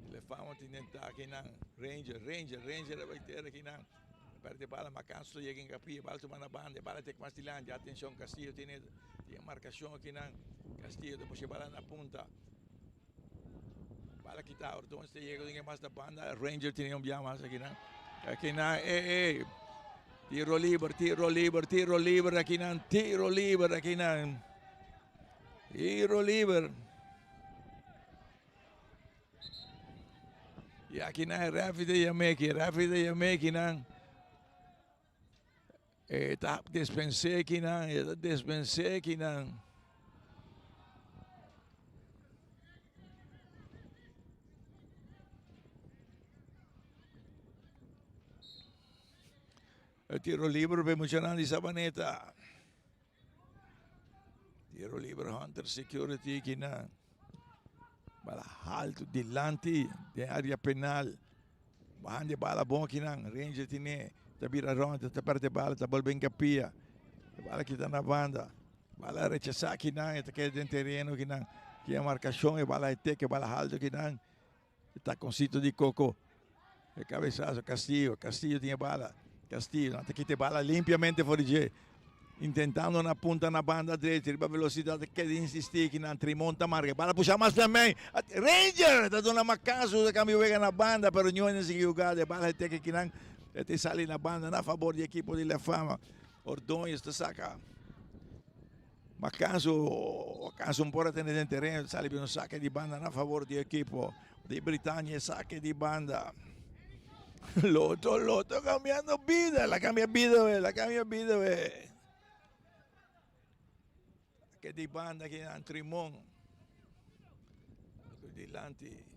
di La Fama tin den taki nan. Ranger, Ranger, Ranger a bai tera akinan. Perde bala Macanso ta yega en capilla, bala tuma na banda, e bala tek mas dilanti. Atencion Castillo tiene tin marcacion akinan. Castillo ta pusha e bala na punta. Bala kita Ordonez ta yega den mas na banda. Ranger tiene un bia mas akinan. Akinan, eh eh. Tiro liber, tiro liber, tiro liber akinan, tiro liber akinan. Tiro liber. Y aki nan e referee ta yam'é aki, referee ta yam'é aki nan. E ta dispens'é aki nan, e ta dispens'é aki nan. E tiro libre pa e muchanan di Sabaneta. Tiro libre Hunter Security kinan. Bala halto dilanti den area penal. Bahando e bala bon kinan. Ranger tine. Ta bira rond, ta perde bala, ta bolbe encapia. Bala kita na banda. Bala rechasa kinan, ta keda den tereno kinan. Kia marcacion, e bala e teke, bala halto kinan. E taconcito di Coco. E cabezazo Castillo. Castillo tin e bala. Castillo nan ta kita e bala limpiamente for di dje. Intentando na punta na banda drecha. Riba velocidad ta keda insisti ki nan Trimon ta marca. E bala pusha mas tambe. Ranger ta duna macazo ta cambia wega na banda pero Ñoño sigui jugada. E bala e teke kinan e ta sali na banda na fabor di ekipo di La Fama. Ordonez ta saca. Macanso, Macanso un por a tene den tereno, sali un saque di banda na favor di equipo di Britannia, saque di banda. Loto, Loto cambiando vida, la cambia vida, we, la cambia vida, we. Saque di banda aquí en Trimón. Dilanti.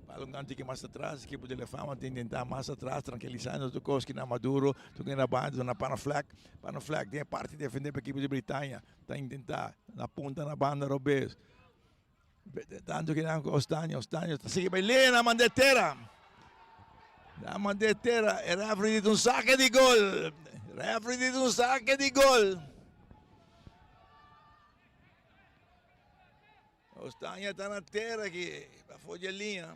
Balon anti que mas atras, equipo de La Fama ta intenta mas atras, tranquilizando tur cos na Maduro, tur na banda, na Panaflak. Panaflak den parti defende pa equipo de Britannia, ta intenta na punta na banda robes. Tanto que na Ostaño, Ostaño ta sigui bay na manda tera. Na manda tera, e referee dit un saque di gol. Referee dit un saque di gol. Ostaña ta na tera aki, pafó dje liña.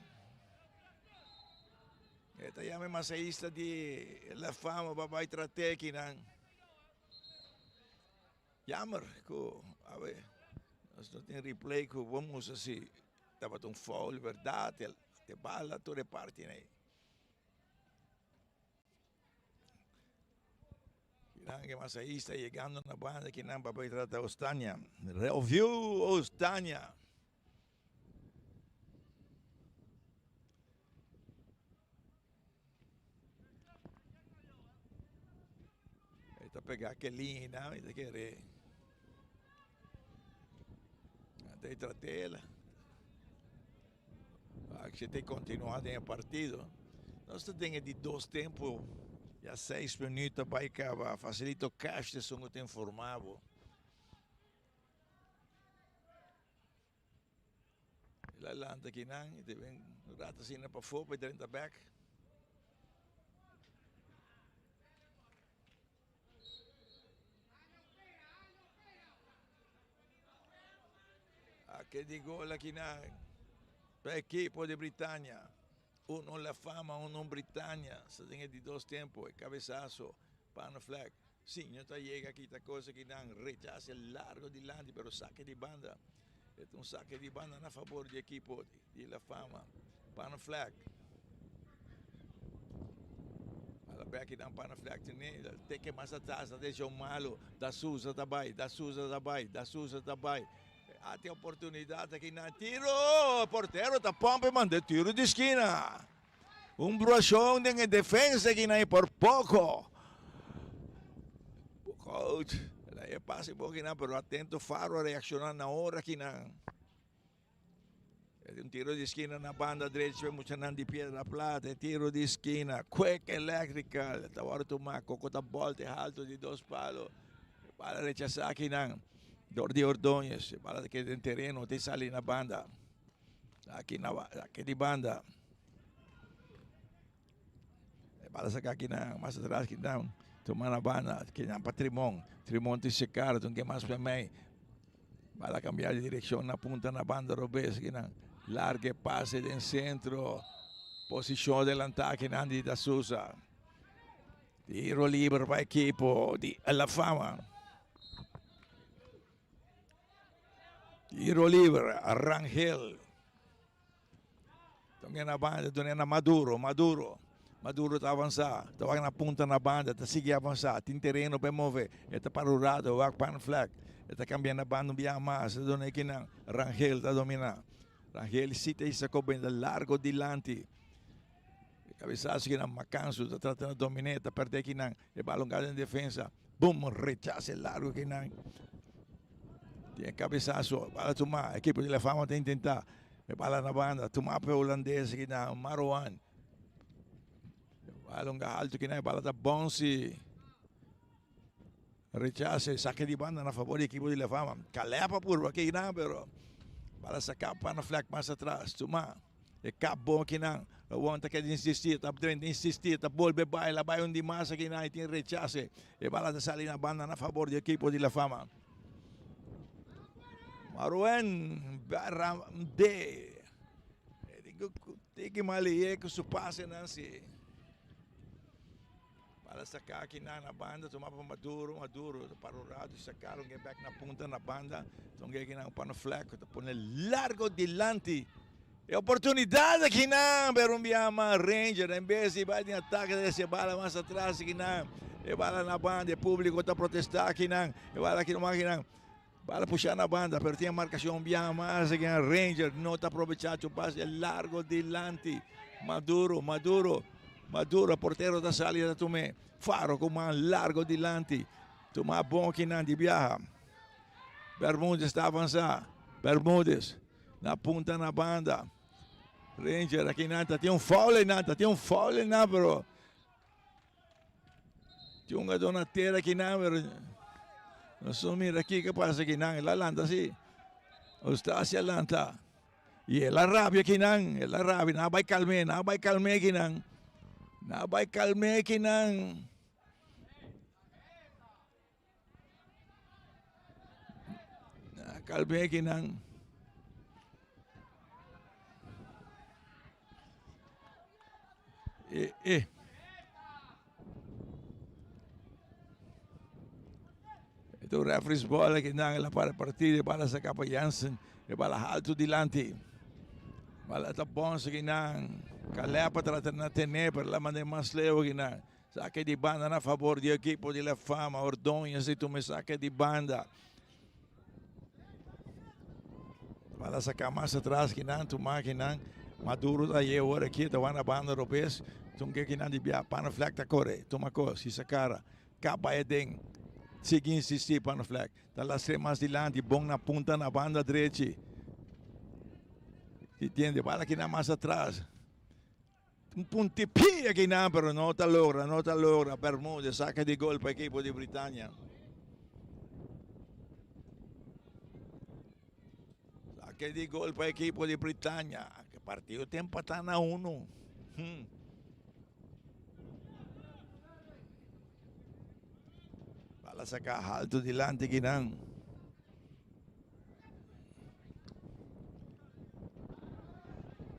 E ta yama e masahista di La Fama pa bai trat'é akinan. Jammer ku awe nos no tin replay ku bo musa si tabata un foul berdad e bala tur e parti nei. Kinan ke masahista yegando na banda kinan pa bai trata Ostania. Review Ostania. E ta pega ke liña y ta kere ta e tratela. Actie te continua den e partido. Nos ta den e di dos tempo. Ya seis minuut ta bai caba. Facilito Cash ta esun cu ta informa bo. El a lanta akinan y ta bin un rato asina pafó pa e drenta bek. Ake di gol akinan pa ekipo di Britania. Uno La Fama, uno Britania. Sa den e di dos tempo, e cabezazo, Panaflek. Sí, no ta yega kita cos akinan, rechace largo dilanti, pero saque di banda. E ta un saque di banda na favor di ekipo di La Fama. Panaflek. Ala bek akinan Panaflek tene, teke mas atras, ta deseo malo. Da Souza ta bay, Da Souza ta bay, Da Souza ta bay. Ate oportunidad akinan, tiro! Portero ta pompa e manda tiro di skina. Un bruashon den e defensa akinan y por poco. Coach, la e pase bo akinan, pero atento Faro a reacciona na ora akinan. Un tiro di esquina na banda derecha pe muchanan di Piedra Plata. E tiro di esquina, Quick Electrical. Ta wòrdu tumá, Coco ta bòlta e halto di dos palo. E bala rechasá akinan dor di Ordóñez. E bala ta keda den tereno, ta sali na banda. Aki na aki di banda. E bala saka akinan, mas atras akinan. Tuma na banda, akinan pa Trimon. Trimon tin sekar, tun ke mas pa mei. Bala kambia di direkshon na punta na banda robes akinan. Larga e pase den sentro. Posishon adelantá akinan di Da Souza. Tiro liber pa ekipo di La Fama. Tiro liber, Rangel. Tong'e na banda, tong'e na Maduro, Maduro. Maduro ta avansa, ta wak na punta na banda, ta sigui avansa, tin tereno pa e move, e ta para un rato, wak pan flek, e ta kambia na banda un biaha mas, ta duna ekinan, Rangel ta domina. Rangel si ta hisa kobe largo dilanti. E kabesaso kinan Macansu ta trata na domine, ta perde kinan, e balon gana den defensa. Bum, rechase largo kinan. Tin e kabesaso, bala tuma, ekipo di La Fama ta intenta. E bala na banda, tuma pa e holandes kinan, Marouane. Balon ga alto kinan, e bala ta bounce. Rechase, sake di banda na favor di ekipo di La Fama. Caleb a purba kinan, pero bala saka pa na flek mas atras. Tuma. E kap bon akinan. Awor ta keda insistí, ta drenta insistí, ta bolbe bai, la bai un di mas akinan i tin rechase. E bala ta sali na banda na fabor di ekipo di La Fama. Maruen Barande. E tin ku tiki malié ku su pasenan si. Bala saká akinan na banda, tuma pa Maduro, Maduro ta para un rato, saká lo bek na punta na banda, tonge akinan pa no flek, ta pone largo dilanti. E oportunidad akinan, pero un biaha mas Ranger en bes di bai den atake ta recibe bala mas atras akinan, e bala na banda, e publico ta protesta akinan, e bala aki nomas akinan, bala pusha na banda, pero tin e marcacion un biaha mas akinan, Ranger no ta aprovecha su pase largo dilanti, Maduro, Maduro, Maduro, portero ta sali ta tume, Faro cu man largo dilanti, tuma bon akinan di biaha, Bermudez ta avansa, Bermudez. Na punta na banda. Ranger aki nan ta tin un foul einan, ta tin un foul einan pero tin un gadó na tera aki nan pero nos no mira kiko pasa aki nan. El a lanta si. Eustacia a lanta. Y el a rabia aki nan, el a rabia. Nan a bai kalm'é, nan a bai kalm'é aki nan. Nan a bai kalm'é aki nan. Kalm'é kinan. E e. E ta un referee's ball aki nan, el a para e partido, e bala saca pa Jansen, e bala halto dilanti. Bala ta bons aki nan, Caleb a trata na tene, pero el a manda mas leu aki nan. Sake di banda na favor di ekipo di La Fama, Ordonez di tuma e sake di banda. Bala saca mas atras ki nan, tuma ki nan. Maduro ta ye ora aki, ta wana banda robes. Tunke ki nan di bia, Panaflek ta kore, tuma kos, hisa kara. Kaba e den, sigui insisti Panaflek. Ta lastre mas dilanti, bon na punta na banda drechi. Tiende, bala ki nan mas atras. Un punti pia kinan pero no ta logra, no ta logra. Bermudez saca di gol pa ekipo di Britannia. Saca di gol pa ekipo di Britannia. Partido ta empata na uno. Hmm. Bala saca alto dilanti kinan.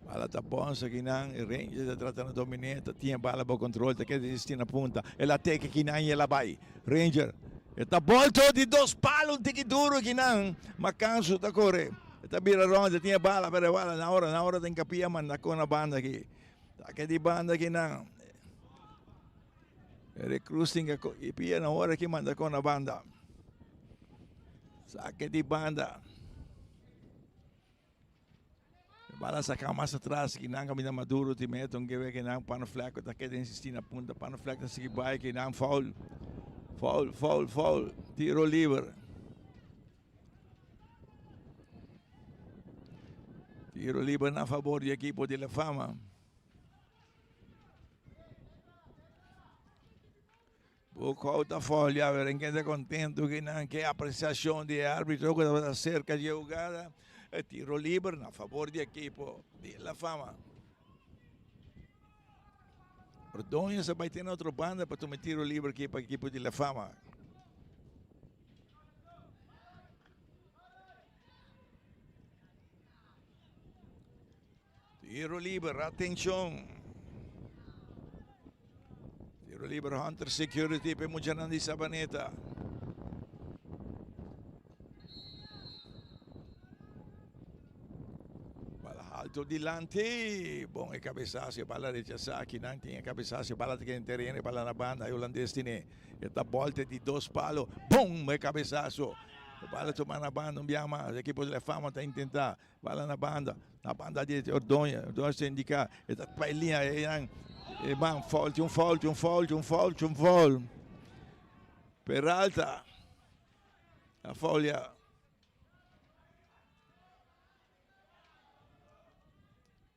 Bala ta bonsa kinan, e Rangers ta trata na dominé, ta tin e bala bo control, ta keda insisti na punta. El a teke kinan y el a bai. Ranger, e ta bolto di dos palo un tiki duro kinan, ma Cansu ta kore. E ta bira rond, e tin e bala, pero e bala na ora, na ora den kapia manda kon na banda aki. Ta ke di banda kinan. Eric Cruz tin ke pia na ora ki manda kon na banda. Sake di banda. Bala saka mas atras ki nan kaminda Maduro ti meto un kebe ki nan Pano Fleck ta keda insisti na punta. Pano Fleck ta sigui bai ki nan foul. Foul, foul, foul. Tiro liber. Tiro liber na favor di ekipo di La Fama. Boekhoudt a folia, pero en kende contento que nan que apreciación di árbitro que tabata cerca di jugada. E tiro liber na favor di equipo di La Fama. Ordóñez a bai tin otro banda pa tuma tiro liber aquí pa equipo di La Fama. Tiro liber, atencion. Tiro liber Hunter Security pe muchanan di Sabaneta. Bala alto dilanti. Bon e cabezazo, bala rechazá. Aquí nan tin e cabezazo, bala te en terreno, bala na banda. E holandés tiene. Esta bolte di dos palo. Boom, e cabezazo. Bala toma na banda un biaha mas. Equipo de La Fama ta intenta. Bala na banda, na banda di Ordonha, Ordonha ta indica, e ta bai linha, e nan, e man, foul, tin un foul, tin un foul, tin un foul, tin un foul. Peralta a foulia.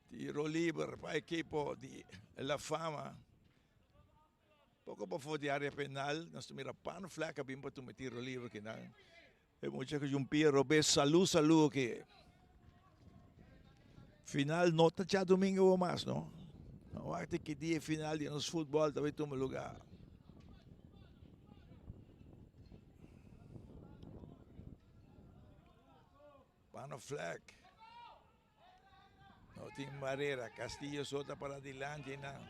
Tiro liber pa ekipo di La Fama. Poko pafó di área penal, nos ta mira Pano Flek a bin pa tuma e tiro liber kinan. E mucha ku Jumpia robes salu salu aki. Final no ta djadumingu bo mas no. No wak ki dia e final di nos futbòl ta bai tuma lugá. Pano Flek. No tin barera. Castillo so ta para dilanti einan.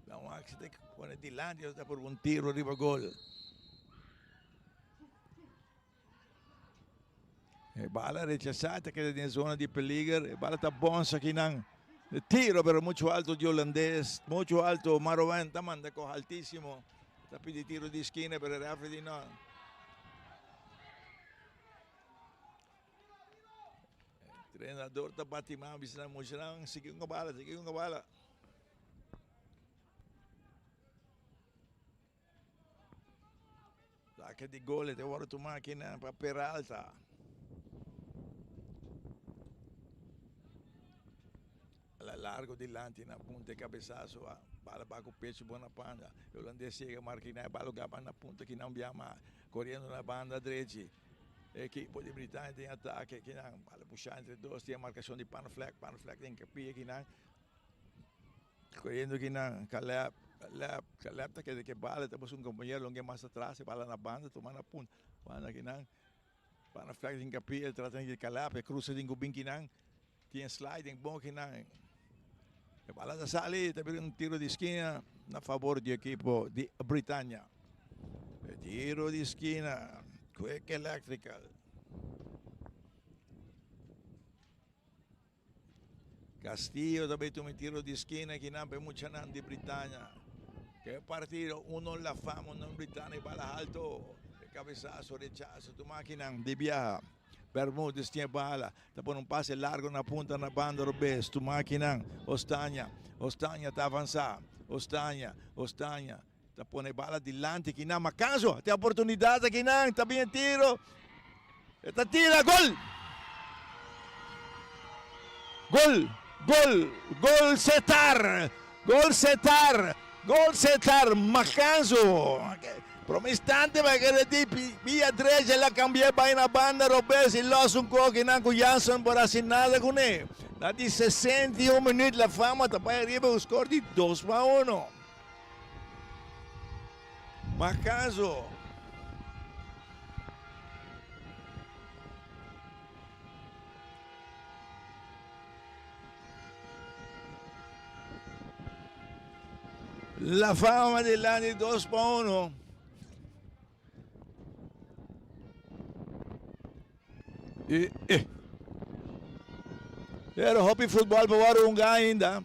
Dan wak si ta pone dilanti ta por un tiro riba gol. E bala rechazá ta keda den zona di peliger. E bala ta bons akinan. E tiro pero mucho alto di holandés. Mucho alto. Marowen ta manda ko altísimo. Ta pidi tiro di esquina pero e referee di no. Entrenador ta bati man bisa nan muchanan sigui un bala, sigui un bala. Saque di gol te wòrdu tumá aki na pa Peralta. Bala largo dilanti na punta e cabezazo a bala ba cu pecho bon na panda. E holandés yega marca na e bala gaba na punta ki nan bia ma coriendo na banda drechi. Ekipo di Britania den atake akinan. Bala pusha entre dos tin e markashon di Panflek. Panflek den kapia akinan. Koriendo akinan Caleb, Caleb, Caleb ta keda ke bala ta busca un kompañero longe mas atras e bala na banda tuma na punta. Banda akinan Panflek den kapia trata di Caleb e krusa den ku bin kinan. Tin sliding bon akinan. E bala ta sali ta bira un tiro di skina na fabor di ekipo di Britania. E tiro di skina. Quick Electrical. Castillo tambe tuma tiro di skina akinan pa e muchanan di Britania. Ke partido uno La Fama uno Britania bala halto. E cabezazo rechazo tuma akinan di biaha. Bermudez tin e bala ta pone un pase largo na punta na banda robes tuma akinan Ostaña Ostaña ta avansa Ostaña Ostaña ta pone bala dilanti akinan Macanzo tin oportunidad akinan ta bin e tiro E ta tira gol! Gol! Gol! Gol Setar! Gol Setar! Gol Setar! Macanzo! Prome instante pa kere di via drecha el a cambia bay na banda robes y los un koki nan cu Jansen por haci nada cune. Na di 61 minuut La Fama ta bay ariba cu score di 2-1. Macazo. La Fama dilanti 2-1. E, eh. Pero hopi futbol pa wòrdu hungá ainda.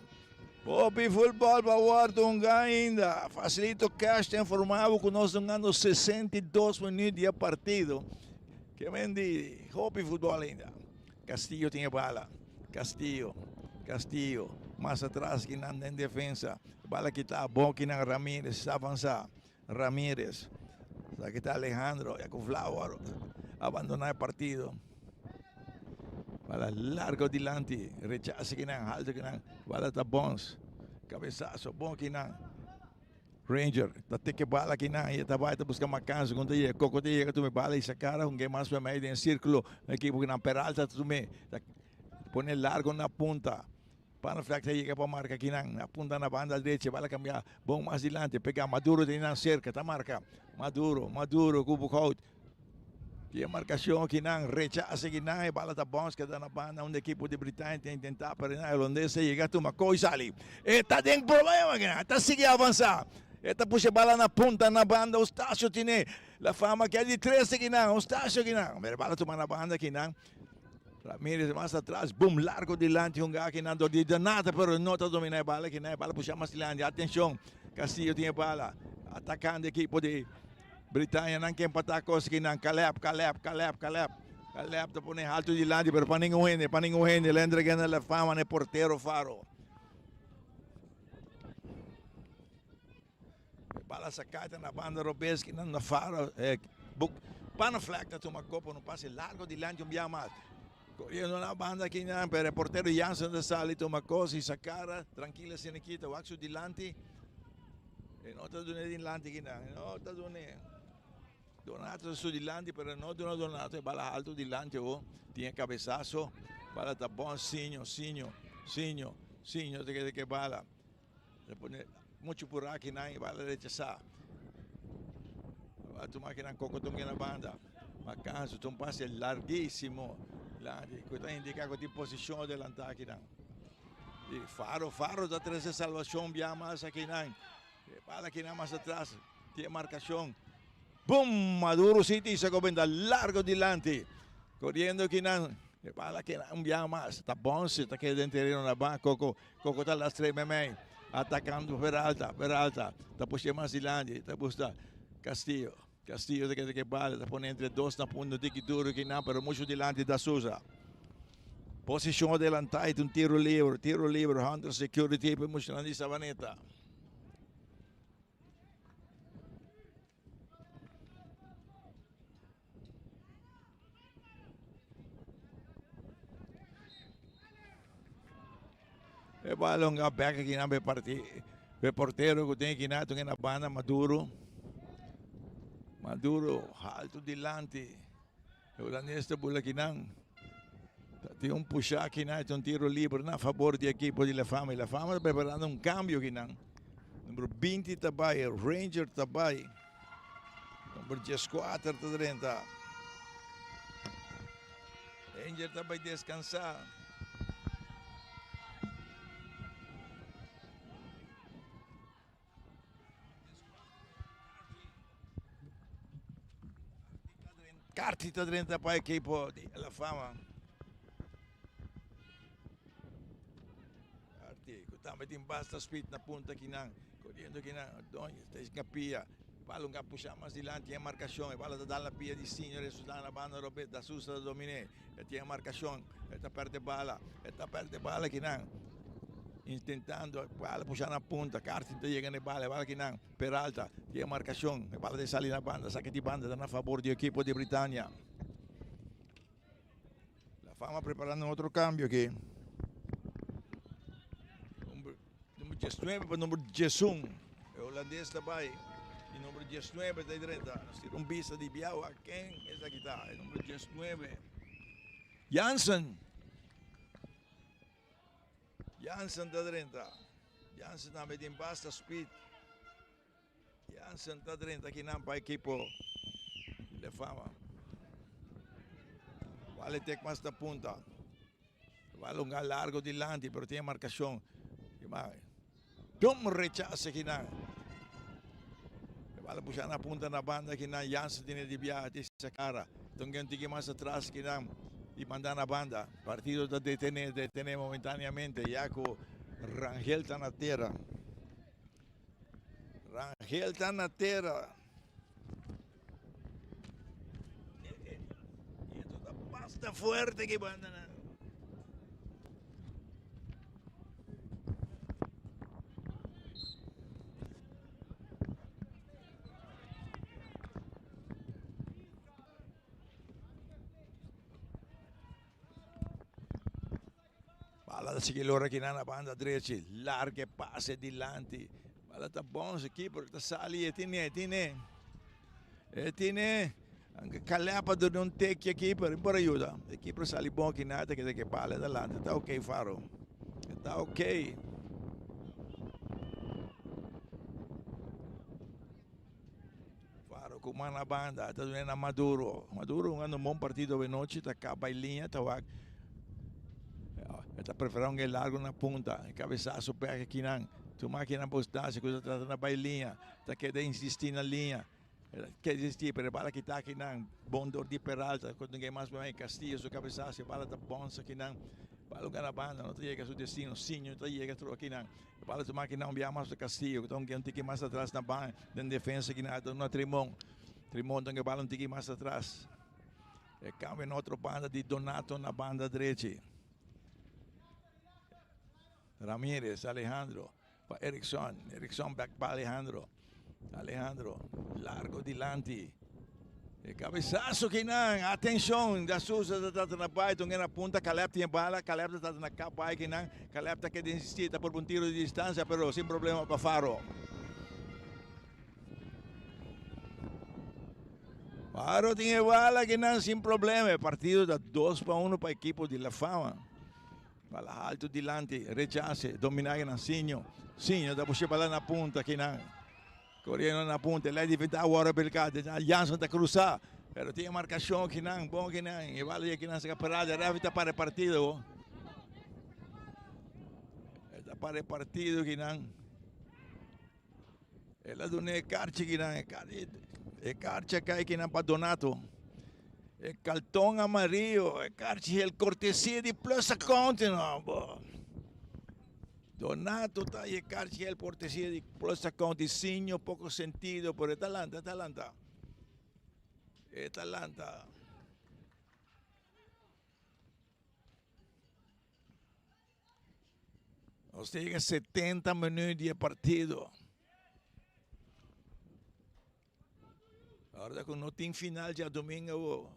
Hopi futbol pa wòrdu hungá ainda. Facilito Cash ta informá bo ku nos ta hungando 62 minüt di e partido. Ke men di hopi futbol ainda. Castillo tin e bala. Castillo, Castillo, mas atras kinan den defensa. Bala kita bon kinan Ramirez ta avansá. Ramirez, esaki ta Alejandro, ya cu Flau a abandona e partido. Bala largo dilanti, rechace kinan, halto kinan, bala ta Bons, cabezazo bon kinan. Ranger ta teke bala kinan y e ta bay ta busca Macanzo con ta yega, Coco ta yega tuma e bala y sacara hungue mas pa medio den circulo, ekipo kinan Peralta ta tuma, ta pone largo na punta. Panafleck ta yega pa marka kinan, a punta na banda derecha, bala kambia bon mas dilanti, pega Maduro tin nan serka, ta marka Maduro, Maduro ku Boekhout, tin e markashon kinan, rechase kinan, e bala ta bounce keda na banda unda ekipo di Britania ta intenta pero nan holandesa yega tuma koi sali, e ta den problema kinan, ta sigui avansa, e ta pusha e bala na punta na banda, Eustacio tine la fama ke di trese kinan, Eustacio kinan, pero e bala tuma na banda kinan. Ramirez mas atras, boom, largo dilanti hunga akinan dor di Donato, pero no ta domina e bala akinan, e bala pusha mas dilanti, atencion, Castillo tin e bala, atacando ekipo di Britania, nan ke empata cos akinan, Caleb, Caleb, Caleb, Caleb, Caleb ta pone halto dilanti, pero pa ningun hende, pa ningun hende, lo entrega na la fama na e portero Faro. E bala saca ta na banda robes ki nan na Faro eh, Buk Panafleck ta tuma kopo un pase largo dilanti un bia mas. Corriendo na banda ki nan pero e portero Jansen ta sali tuma kos y sacara trankila asina kita wak su dilanti. E no ta dune dilanti ki nan, e no ta dune. Donato ta su dilanti pero no duna Donato e bala alto dilanti awo tin e cabezazo bala ta bon Siño Siño Siño Siño ta keda ke bala. Ta pone mucho pura akinan y bala rechasa. A tuma akinan Cocoton na banda. Macanzo ta un pase larguísimo. Lanti cu ta indica cu tin posicion adelanta akinan. Y Faro, Faro ta trece salvacion bia mas akinan. Bala akinan mas atras. Tin marcacion. Boom! Maduro City sa comenta largo dilanti. Corriendo akinan. E bala akinan un bia mas. Ta Bonse ta keda den tereno na ban. Coco, Coco ta lastra memey. Atacando Peralta, Peralta ta pushe mas dilanti. Ta busca Castillo. Castillo ta keda ke bala. Ta pone entre dos na punto tiki duro akinan pero mucho dilanti da Souza. Posicion adelanta y ta un tiro libre. Tiro libre. Hunter Security pa muchanan di Savaneta. E balon a bek aki nan be parti be portero ku tin aki nan tun na banda Maduro. Maduro alto dilanti. E holandes ta bula aki nan. Ta tin un pusha aki nan, un tiro liber na fabor di ekipo di La Fama. Y La Fama ta preparando un cambio aki nan. Numero 20 ta bai, Ranger ta bai. Number 14 ta drenta. Ranger ta bai descansá. Carti ta drenta pa ekipo di La Fama. Carti ku tambe tin basta speed na punta kinan. Corriendo kinan. Ordóñez ta esca pia. Bala un pusha mas dilanti en marcacion. E bala ta dal na pia di Senior. Eso ta na banda robes. Da Sousa ta domine. E tin marcacion. E ta perde bala. E ta perde bala kinan. Intentando bala pusha na punta. Carti ta yega na e bala. E bala kinan. Peralta tin e marcacion. E bala ta sali na banda. Saki di banda ta na fabor di ekipo di Britania. La Fama preparando un otro cambio aki. Number 19 pa number 11. E holandés ta bai. E number 19 ta drenta. Nos tira un bista di biawa ken esaki ta. E number 19. Jansen. Jansen ta drenta. Jansen tambe tin basta speed. Jansen ta drenta akinan pa ekipo di La Fama. Wale tek mas na punta. Wale un gal largo dilanti pero tin e marcacion. Dum rechase akinan. Wale pusha na punta na banda akinan. Jansen tene di biaha tin sa cara. Tonge un tiki mas atras akinan y manda na banda. Partido ta detene, detene momentaneamente ya cu Rangel ta na tera. Rangel ta na tera. Y esto ta basta fuerte ki banda na. Bala ta sigui lora kinan na banda drechi. Larga e pase dilanti. Bala ta bon su keeper ta sali e tine e tine. E tine. Anke Caleb a duna un teki e keeper por ayuda. E keeper sali bon kinan ta keda ke bala adelante. Ta ok Faro. Ta ok. Faro ku man na banda ta duna na Maduro. Maduro hungando un bon partido awenochi ta kaba e liña ta wak e ta prefera un e largo na punta e kabesaso pega kinan tuma kinan por stasia ku ta trata na bai liña ta keda insisti na liña keda insisti pero e bala kita kinan bon dor di Peralta ku tin mas bon Castillo su kabesaso e bala ta bonsa kinan bala un gana banda no ta yega su destino Siño ta yega tro kinan. E bala ta maki nan bia mas pa Castillo ku ta un tiki mas atras na ban den defensa ki nan ta duna Trimon. Trimon ta un bala un tiki mas atras. E kambia na otro banda di Donato na banda drechi. Ramirez, Alejandro pa Erickson. Erickson back pa Alejandro. Alejandro largo dilanti. E cabezazo kinan, atencion, Da Souza ta trata na bai, Tongen na punta, Caleb tin e bala, Caleb ta trata na kap bai kinan, Caleb ta keda insisti, ta por un tiro di distancia, pero sin problema pa Faro. Faro tin e bala kinan sin problema, e partido ta 2-1 pa ekipo di La Fama. Bala alto dilanti, rechase, domina kinan Sinho, Sinho ta busca bala na punta kinan. Coriendo na punta, el a defenda awor a pelca, Jansen ta cruza, pero tin e marcacion kinan, bon kinan, e bala ya kinan saca parada, referee ta para e partido. E ta para e partido kinan. El a duna e karchi kinan, e karchi, e karchi a kai kinan pa Donato. E cartón amarillo, e karchi el cortesia di Plus Accounting, no, bo. Donato ta y e karchi el portesia di Plus Accounting Sinjo poko sentido pero e ta lanta e ta lanta e ta lanta. Nos ta yega 70 minuut di e partido. Ahora ku no tin final djadumingo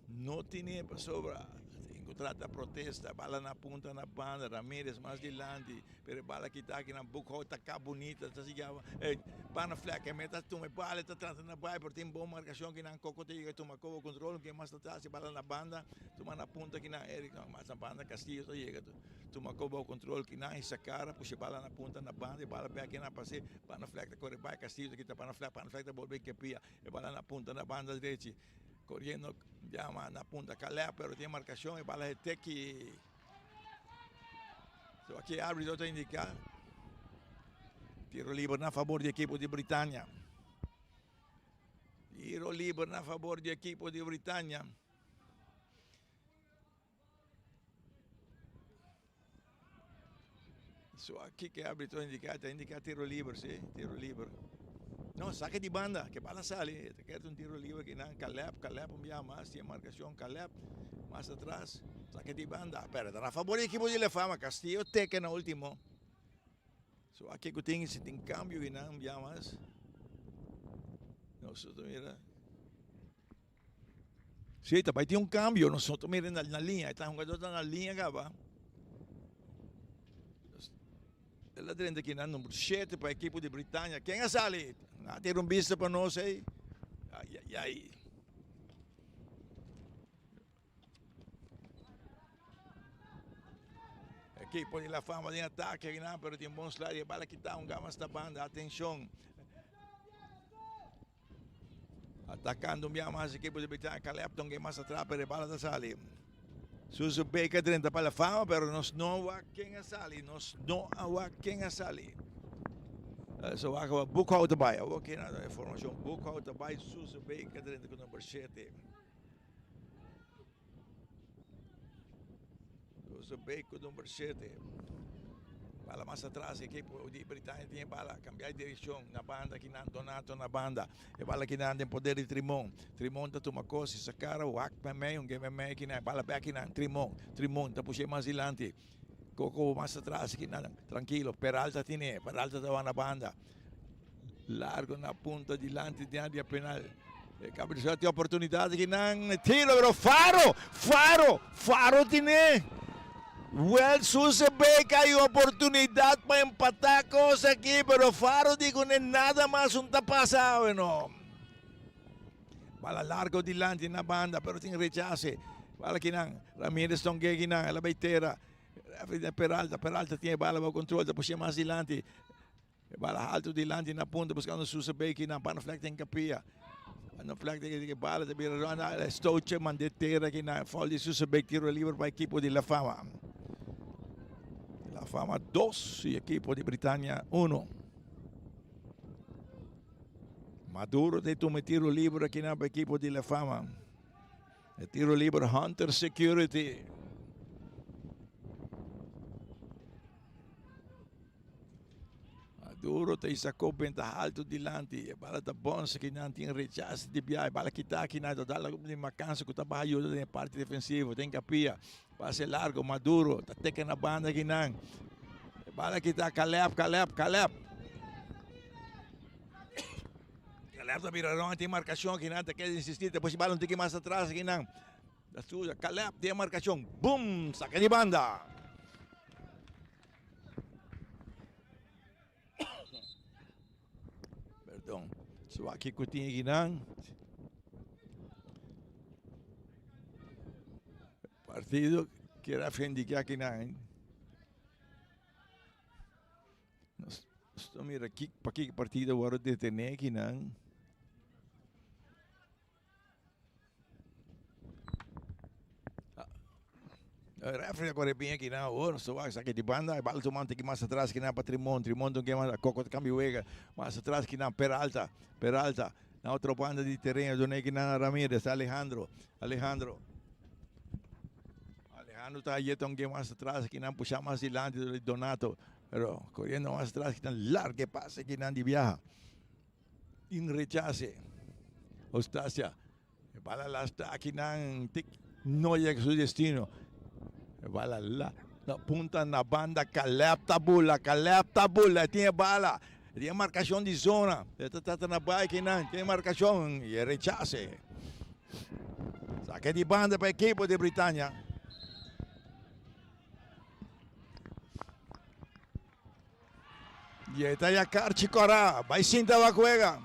no tine pasobra tin ku trata protesta bala na punta na banda Ramirez mas dilanti pero e bala kita aki na Boekhoudt ta ka bunita ta sigui e pana flek e meta tuma e bala e ta trata na bai pero tin bon markashon kinan Coco ta yega tuma Coco kontrol ken mas atras e bala na banda tuma na punta kinan Eric mas na banda Castillo ta yega tuma Coco kontrol kinan Isakara pusha e bala na punta na banda e bala bek kinan pase Pana Fleck ta kore bai Castillo ta kita Pana Fleck, Pana Fleck ta bolbe kepia e bala na punta na banda drechi koriendo yama na punta Caleb pero tin marcacion e bala e teki so aki e arbitro ta indica tiro liber na fabor di ekipo di Britania. Tiro liber na fabor di ekipo di Britania. So aki ke arbitro indica, ta indica tiro liber, si, tiro liber. No, saque di banda, ke bala sali, ta kert un tiro liber ki nan Caleb, Caleb un bia mas, tin marcacion Caleb, mas atras, saque di banda, pero ta na fabor di ekipo di La Fama, Castillo teke na ultimo. So aki ku tin si tin cambio ki nan bia mas. Nos ta mira. Sí, ta bai tin un cambio, nos ta mira na, na liña, e hungador ta na liña caba. El a drenta aki na number 7 pa equipo di Britania. Ken a sali? Na tira un bista pa nos ei. Ai, ai, ai. Equipo di La Fama den ataque aki nan, pero tin bon slide. E bala kita un gama sta banda. Atencion. Atacando un bia mas equipo di Britania. Calepton que mas atrás, pero e bala ta sali. Susu Baker drenta pa La Fama, pero nos no wak ken a sali. Nos no a wak ken a sali. So wak wa Boekhoudt bai. Awor ken a da informacion. Boekhoudt bai, Susu Baker drenta ku number 7. Susu Baker number 7. Bala mas atras, equipo di Britania tin e bala, cambia di direccion na banda kinan, Donato na banda. E bala kinan den poder di Trimon. Trimon ta tuma cos, sa cara, wak pa mei, un game mei kinan, bala bek kinan, Trimon. Trimon ta pushe mas dilanti. Coco mas atras kinan, tranquilo, Peralta tine, Peralta ta na banda. Largo na punta dilanti di área penal. E Caprichosa tin oportunidad kinan. Tiro pero Faro! Faro! Faro tine! Wel Susebeek hay oportunidad pa empatá cos aki pero Faro di cu ne nada mas un ta pasa awe no. Bala largo dilanti na banda pero tin rechase. Bala kinan. Ramirez tonge kinan. El a bay tera. Peralta, Peralta tin e bala bajo control ta pushe mas dilanti. E bala haltu dilanti na punta buscando Susa Baker na Van Vleck den capilla. Van Vleck den e bala ta bira ronda el stootje mande tera aki na foul di Susa Baker tiro liber pa equipo di La Fama. La Fama 2 y equipo di Britania 1. Maduro ta tuma tiro liber aki na pa equipo di La Fama. E tiro liber Hunter Security. Maduro ta isa kop benta haltu dilanti. E bala ta bonsa ki nan tin rechase di bia. E bala kita ki nan ta dal di makansa ku ta baha yuda den e parti defensivo. Den kapia. Pase largo Maduro ta teke na banda ki nan. E bala kita Caleb, Caleb, Caleb. Caleb ta bira rond tin markashon ki nan ta keda insisti. Ta pushi bala un tiki mas atras ki nan. Ta suya Caleb tin markashon. Boom! Saka di banda. Perdon. So aki ku tin akinan. Partido kier a fendiki akinan. Nos ta mira ki pa ki partido a wòrdu detené akinan. Referee a kore bien aki nan awor. So wak saki di banda. E bala tuma un tiki mas atras aki nan pa Trimon. Trimon ta un kema Coco ta cambia wega. Mas atras aki nan Peralta. Peralta. Na otro banda di tereno done aki nan Ramirez. Alejandro. Alejandro. Alejandro ta yeta un kema mas atras aki nan pusha mas dilanti dor di Donato. Pero coriendo mas atras aki nan larga e pase aki nan di biaha. Tin rechase. Eustacia. E bala lasta akinan tik no yega su destino. E bala la na punta na banda Caleb ta bula, Caleb ta bula, e tin e bala. E tin e marcacion di zona. E ta trata na bai akinan, tin e marcacion y e rechase. Saque di banda pa equipo di Britania. Y ahí ta ya karchi kora. Bai sinta wak wega.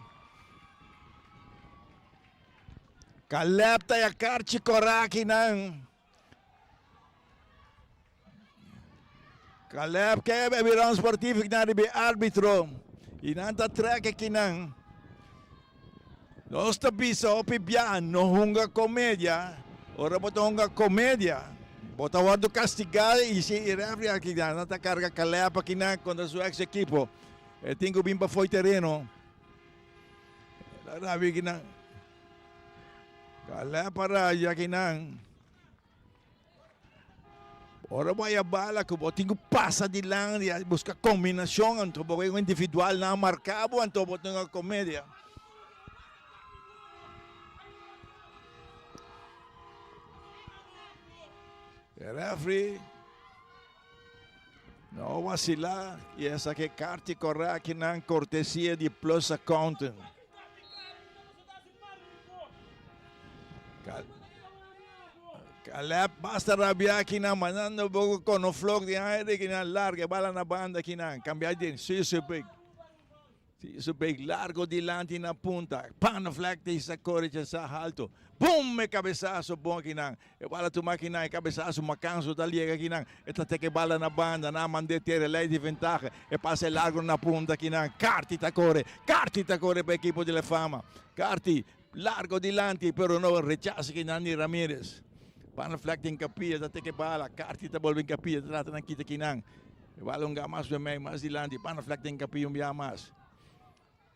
Caleb ta ya karchi kora akinan. Caleb ke bira un sportief na riba e arbitro. Y nan ta trek akinan. Nos ta bisa hopi bia no hunga komedia. Ora bo ta hunga komedia, bo ta wòrdu kastigá i si e rèfri aki nan ta karga Caleb akinan kontra su eks ekipo. E tin ku bin pa fo'i tereno. El a rabia akinan. Caleb a raya akinan. Ora bo haya bala ku bo tin ku pasa dilanti a buska kombinashon anto bo un individual nan a marka bo anto bo tin un komedia. E refri no wasila i esaki e karchi kòrá akinan kortesia di Plus Accounting. Caleb basta rabia kinan mandando boco konoflok di aire kinan larga bala na banda kinan cambia di Susubeek Susubeek largo dilanti na punta Panaflek ta hisa kore chesa halto boom e cabesazo bon kinan e bala tuma kinan e cabesazo Macanzo ta liega kinan e ta teke bala na banda nan a mande tere ley di ventaha e pase largo na punta kinan Carty ta kore Carty ta kore pa ekipo di La Fama Carty Largo dilanti pero no rechasa ki Nandi Ramirez. Panaflek den kapia ta teke bala. Carty ta bolbe den kapia ta trata nan kita kinan. E bala un ga mas bemey mas dilanti. Panaflek den kapia un bia mas.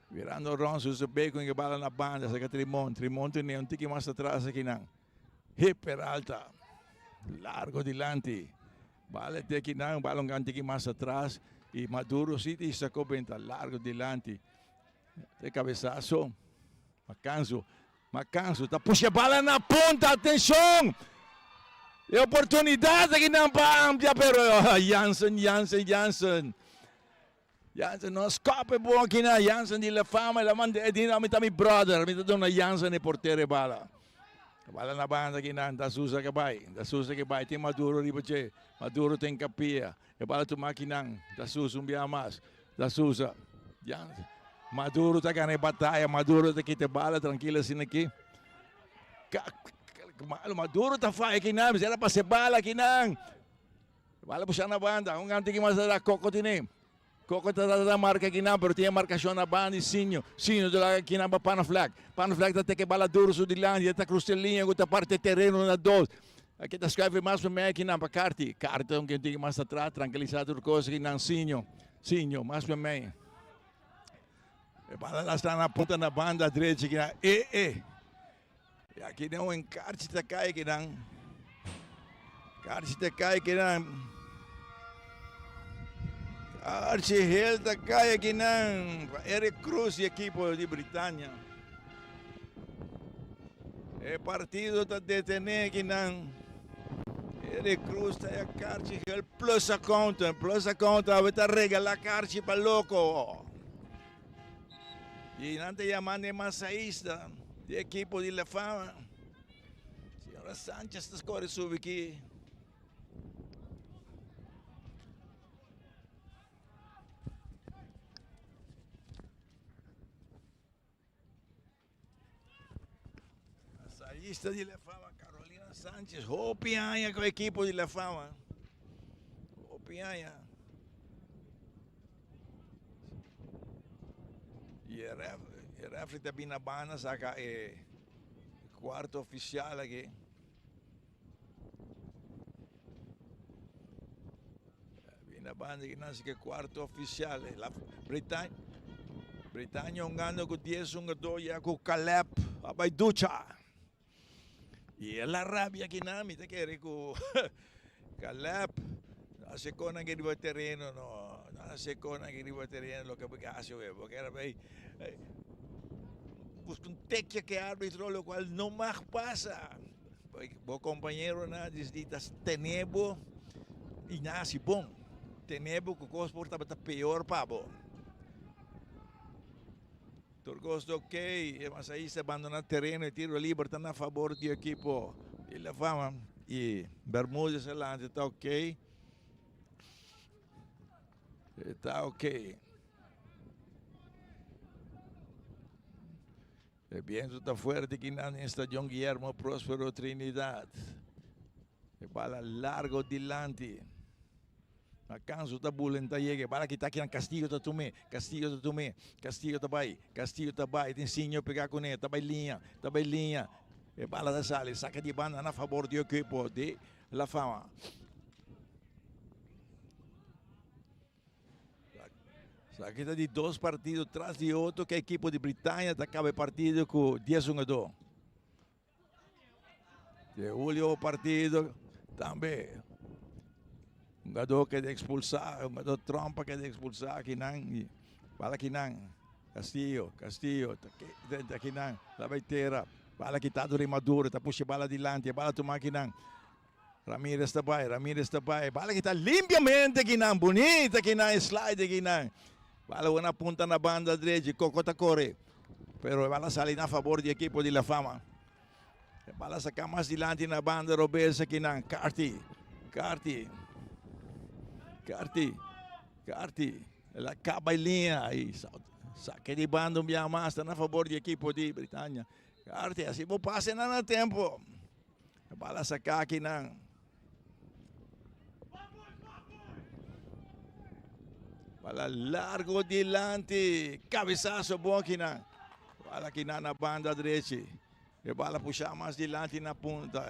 Mirando rond su su bacon e bala na banda saka Trimon. Trimon tene un tiki mas atras akinan. Hip Peralta. Largo dilanti. Bala te kinan bala un ga un tiki mas atras. Y Maduro si ta sako benta largo dilanti. Te cabezazo. Macanzo. Macanzo ta pusha bala na punta. Atencion! E oportunidad aki nan pa amplia, pero Jansen, Jansen, Jansen. Jansen no scope bon aki na Jansen di La Fama. La manda e mi ta mi brother. Mi ta duna Jansen e portero e bala. Bala na banda aki nan. Da Souza ke bai. Da Souza ke bai. Tin Maduro riba dje. Maduro ten capia. E bala tuma aki nan. Da Souza un bia mas. Da Souza. Jansen. Maduro ta gana e bataya. Maduro ta kita e bala trankil asina aki. Maduro ta faya aki nan. Mester a pasa e bala aki nan. Bala busha na banda. Un gante ki mas atrás. Coco tine. Coco ta trata ta marca aki nan, pero tin e marcacion na banda y Sinio. Sinio ta laga aki nan pa Panaflak. Panaflak ta teke bala duro su dilanti. E ta crusa e liña cu ta parti e tereno na dos. Aki ta schuif mas pa mei aki nan pa Carty. Carty ta un kentiki mas atras, trankilisa tur cos aki nan. Sinio. Sinio, mas pa mei. E bala la sta na punta na banda drechi aki nan. E, e. E aki den un karchi ta kai aki nan. Karchi ta kai aki nan. Karchi hel ta kai aki nan. Pa Eric Cruz y ekipo di Britannia. E partido ta detene aki nan. Eric Cruz ta ya karchi hel plus accountant. Plus accountant awe ta regala karchi pa loko. Y nan ta yama e masaista di ekipo di La Fama. Señora Sanchez ta score subi aki. Masaista di La Fama, Carolina Sanchez. Hopi aña cu ekipo di La Fama. Hopi aña. Y e ref, e refri ta bin na banda saca e cuarto oficial aki. Bin na banda aki nan saca e cuarto oficial. La Britannia, Britannia hungando cu 10 hungador ya cu Caleb a bay ducha. Y e la rabia aki nan mi ta kere cu Caleb no hace con aki riba tereno no, no hace con aki riba tereno loke bo ke haci awe, bo kere bay busca un tekia ke arbitro lo cual no mag pasa, bo compañeronan disdi ta tene bo y nan haci bon, tene bo cu cos por tabata peor pa bo. Tur cos ta ok, e masahista bandona tereno y tiro liber ta na fabor di ekipo di La Fama y Bermudez adelante ta ok. Ta ok. E biento ta fuerte aki nan den Stadion Guillermo Prospero Trinidad. E bala largo dilanti. Alcanzo ta bulen ta yega. E bala kita aki nan Castillo ta tum'é. Castillo ta tum'é. Castillo ta bai. Castillo ta bai. Tin Sinjo pegá kuné. Ta bai liña. Ta bai liña. E bala ta sali. Saka di banda na fabor di ekipo di La Fama. Esaki ta di dos partido tras di otro ku ekipo di Britannia ta kaba e partido ku dies hungadó. E ultimo partido tambe. Hungadó keda ekspulsá, hungadó Tromp a keda ekspulsá akinan i bala akinan. Castillo, Castillo ta drenta akinan, ta bai tera, bala kita dor di Maduro, ta pusha e bala dilanti, e bala tuma akinan. Ramirez ta bai, Ramirez ta bai, bala kita limpiamente akinan, bunita akinan e slide akinan. Bala wou na punta na banda drechi, Coco ta kore, pero e bala sali na fabor di ekipo di La Fama. E bala saca mas dilanti na banda robes akinan. Carty, Carty, Carty, Carty. El a caba e linea y saque di banda un biaha mas ta na favor di equipo di Britannia. Carty, así bo pase nan na tempo. E bala saca akinan. Bala largo dilanti. Cabezazo bon akinan. Bala akinan na banda drechi. E bala pusha mas dilanti na punta.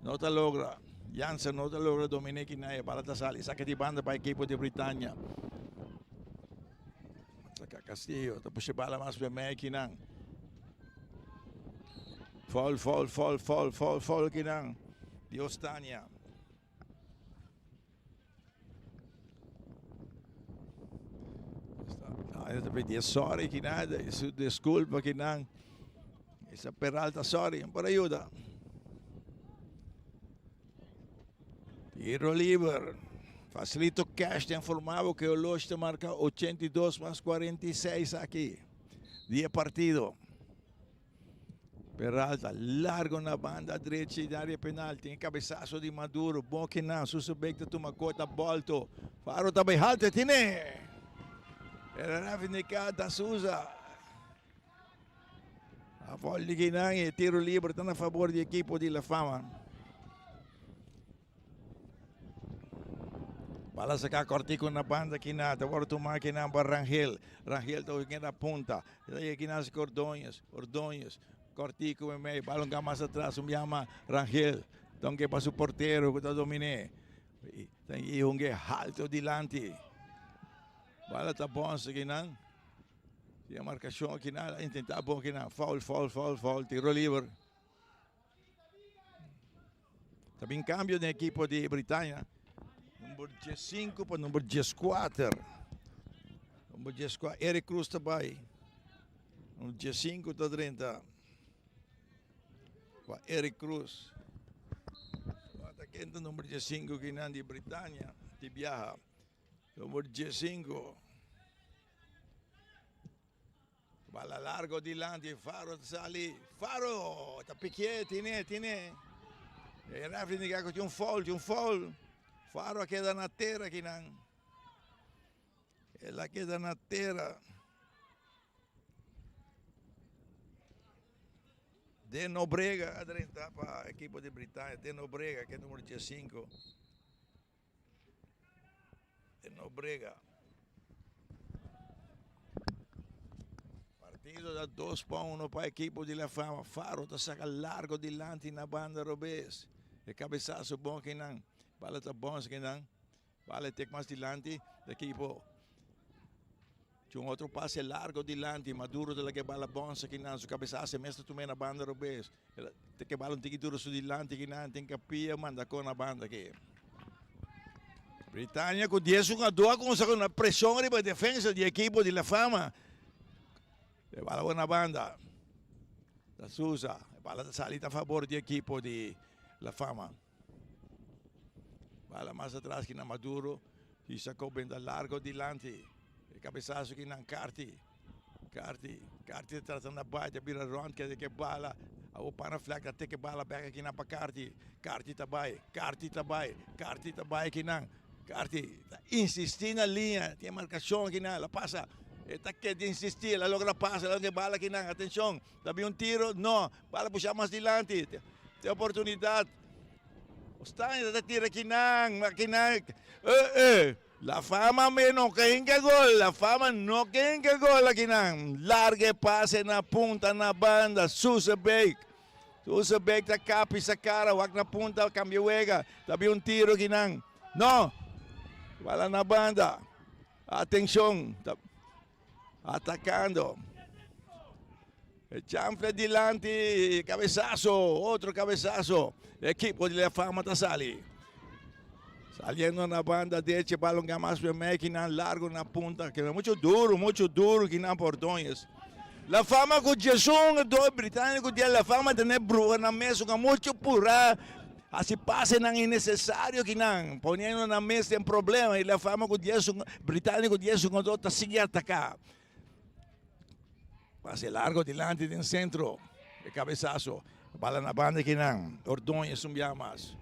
No ta logra. Jansen no ta logra domine kinan. E bala ta sali. Saka di banda pa ekipo di Britannia. Saka Castillo. Ta pusha bala mas pa mei kinan. Foul, foul, foul, foul, foul, foul kinan. Di Ostania. Ta pidi sorry kinan, su disculpa kinan. Esa Peralta sorry, por ayuda. Tiro liber. Facilito Cash te informaba que Olosh te marca 82 más 46 aquí. Die partido. Peralta largo na banda drechi di área penal. Tin e kabesaso di Maduro. Bon kinan. Suso Beek ta tuma kota bolto. Faro ta bai halte. Tine! Era ref indiká Da Souza. A foul di kinan i e tiro liber ta na fabor di ekipo di La Fama. Bala saca cortico na banda kina, ta worde tuma kina pa Rangel. Rangel ta worde na punta. Ta yega kina haci Ordóñez, Ordóñez, cortico meimei, bala un mas atras, un biaha Rangel. Tonke pa su portero cu ta domine. Ta hunge halto dilanti. Bala ta bonse kinan. Tin e marcacion kina, intenta bon kina. Foul, foul, foul, foul, tiro liber. Ta bin cambio den equipo di Britannia. Number 15 pa number 14. Number 14, Eric Cruz ta bay. Number 15 ta drenta. Pa Eric Cruz. Wata kenta number 15 kinan di Britannia. Di biaha. Number 15. Bala largo dilanti, Faro ta sali, Faro ta pikié, tine, tine. E referee indica cu tin un foul, tin un foul. Faro a keda na tera kinan. El a keda na tera. De Nobrega a drenta pa equipo di Britannia. De Nobrega, que numero 15. De Nobrega. Partido da 2 pa 1 pa equipo di La Fama. Faro ta saca largo dilanti na banda robes. E cabezazo bon kinan. Bala ta bons kinan. Bala tek mas dilanti. Equipo Tin un otro pase largo dilanti, Maduro ta laga e bala bonsa kinan, su cabesazo e mes ta tum'é na banda robes. El a teke bala un tiki duro su dilanti kinan, tin Capilla manda con na banda aki. Britannia cu dies hungador a cuminsa cu una presion riba e defensa di ekipo di La Fama. E bala bo na banda. Da Souza, e bala ta sali ta fabor di ekipo di La Fama. Bala mas atras ki na Maduro. Y sacó benta largo dilanti. E cabezazo ki nan Carty. Carty. Carty ta trata na bai, ta bira rond, kede ke bala. Awo pana flag ta teke bala bek aki nan pa Carty. Carty ta bai, Carty ta bai, Carty ta bai aki nan. Carty ta insisti na liña, tin e marcacion aki nan, el a pasa. E ta kede insisti, el a logra pasa, el a logra e bala aki nan. Atencion, ta bin un tiro, no, bala pusha mas dilanti. Tin oportunidad. Ostaña ta tira kinan, kinan. Eh, eh. La Fama me no ke hinka gol, La Fama no ke hinka gol akinan. Larga e pase na punta na banda, Susebeek. Susebeek ta kapi sa kara, wak na punta, kambia wega. Ta bin un tiro kinan. No! Bala na banda. Atenshon, ta atakando. Chanfle dilanti, cabezazo, otro cabezazo. Equipo di La Fama ta sali. Saliendo na banda derecha, balon mas máquina largo na punta, que mucho duro, mucho duro que na por Ordóñez. La Fama ku Jason, do britâniko di La Fama tene bruha na mesa ku mucho pura. Así pase nan innecesario que nan, poniendo na mesa en problema y La Fama ku Jason, britâniko Jason do ta sigue atacar. Pase largo dilanti den centro. E cabezazo. Bala na banda aki nan. Ordóñez un bia mas.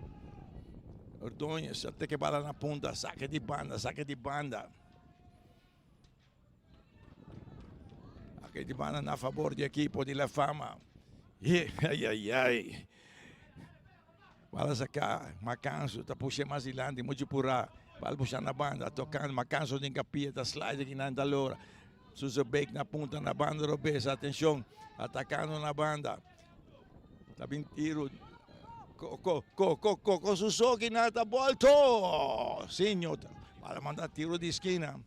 Ordóñez a teke bala na punta. Saque di banda, saque di banda. Saque di banda na favor di equipo di La Fama. Ai, ai, ai. Bala saca, Macanso ta pusha mas dilanti, mucho pura. Bala pusha na banda, tocando, Macanso den capilla, ta slide aki nan ta lora. Suso Beek na punta na banda robes, atencion, atacando na banda. Ta bin tiro. Ko, ko, ko, ko, ko, ko Suso aki nan ta bolto. Siño, bala manda tiro di esquina.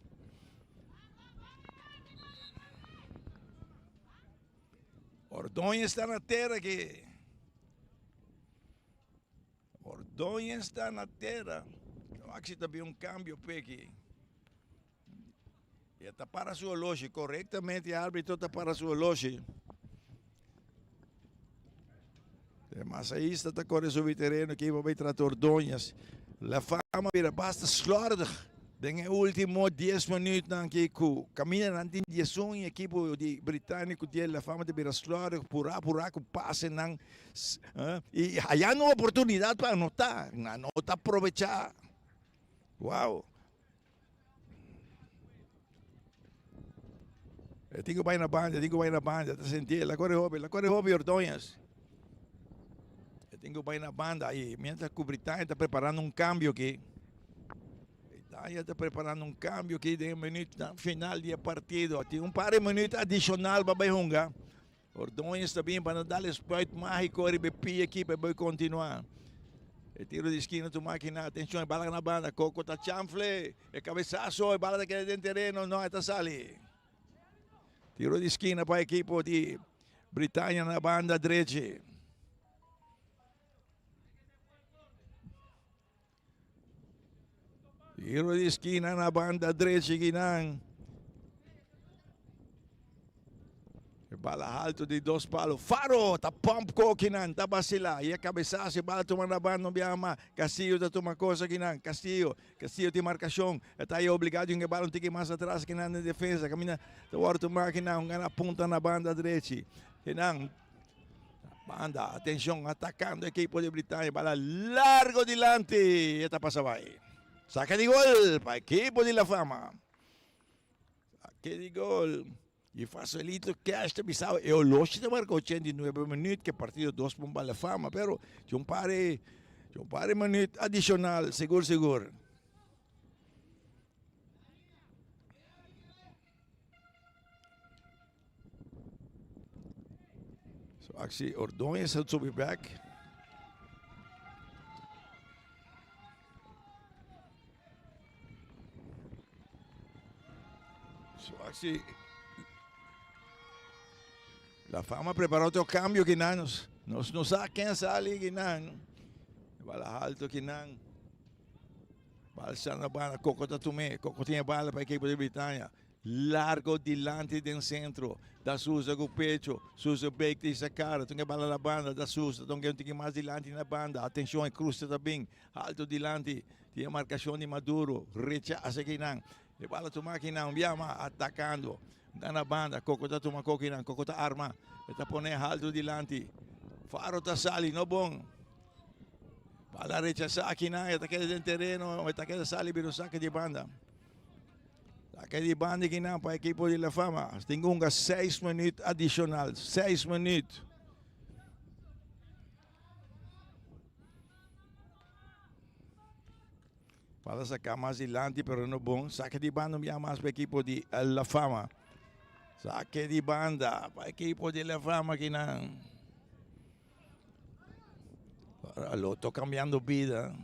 Ordóñez ta na tera aki. Ordóñez ta na tera. Wak si ta bin un cambio p'e aki. E ta para su oloshi correctamente. E arbitro ta para su oloshi. E masahista ta corre subi tereno aki pa bay trata Ordóñez. La Fama bira basta slordig den e ultimo 10 minuutnan aki ku kaminda nan tin 11 e ekipo di Britannico di La Fama ta bira slordig pura pura ku pasenan y haya un oportunidad pa anota nan no ta aprovecha. Wow. E tin ku bai na banda, e tin ku bai na banda, ta sinti, el a kore hopi, el a kore hopi Ordóñez. E tin ku bai na banda i mientras ku Britania ta preparando un kambio aki. Britania ta preparando un kambio aki den e minuutnan final di e partido. Tin un par di minuut adishonal pa bai hunga. Ordóñez ta bin pa no dal e spuit mágiko riba e pia aki pa e bai kontinuá. E tiro di skina tuma akina, atenshon e bala na banda, Coco ta chanfle, e kabesaso, e bala ta keda den tereno, no e ta sali. Tiro di skina pa ekipo di Britania na banda drechi. Tiro di skina na banda drechi kinan. E bala alto di dos palo. Faro ta pump ko kinan, ta basila. E cabezazo, e bala tuma na banda, no biaha mas. Castillo ta tuma cosa kinan. Castillo, Castillo tin marcacion. E ta ahí obligado yung e bala un tiki mas atras kinan den defensa. Camina ta worde tuma kinan, un gana punta na banda drechi. Kinan. Banda, atencion, atacando equipo di Britania, bala largo dilanti, e ta pasa bai. Saca di gol pa equipo di La Fama. Saque di gol. Y facilito cash ta bisao, e oloshi ta marca 89 minuut, que partido 2 pa La Fama, pero tin un par di, tin un par di minuut adicional, sigur sigur. So actie Ordóñez a subi back. So actie La Fama prepara otro cambio kinan. Nos, nos no sa ken sali kinan. Bala alto kinan. Bala na bala, Coco ta tume. Coco tiene bala pa equipo de Britania. Largo dilanti den centro. Da Souza cu pecho. Souza Beek ta isa cara. Tun ke bala na banda. Da Souza. Tun ke un tiki mas dilanti na banda. Atencion e cruce ta bin. Alto dilanti. Tin e marcacion di Maduro. Rechaza kinan. E bala tuma kinan. Un bia mas atacando. Da na banda. Coco ta tuma ko kinan. Coco ta arma. E ta pone alto dilanti. Faro ta sali. No bon. Bala rechaza kinan. E ta keda den tereno. E ta keda sali bira un saque di banda. Saque di banda kinan pa equipo di La Fama. Tin hunga 6 minuut adicional. 6 minuut. Bala saca mas dilanti pero no bon. Saque di banda un bia mas pa equipo di La Fama. Saque di banda pa equipo di La Fama kinan. Loto cambiando bida.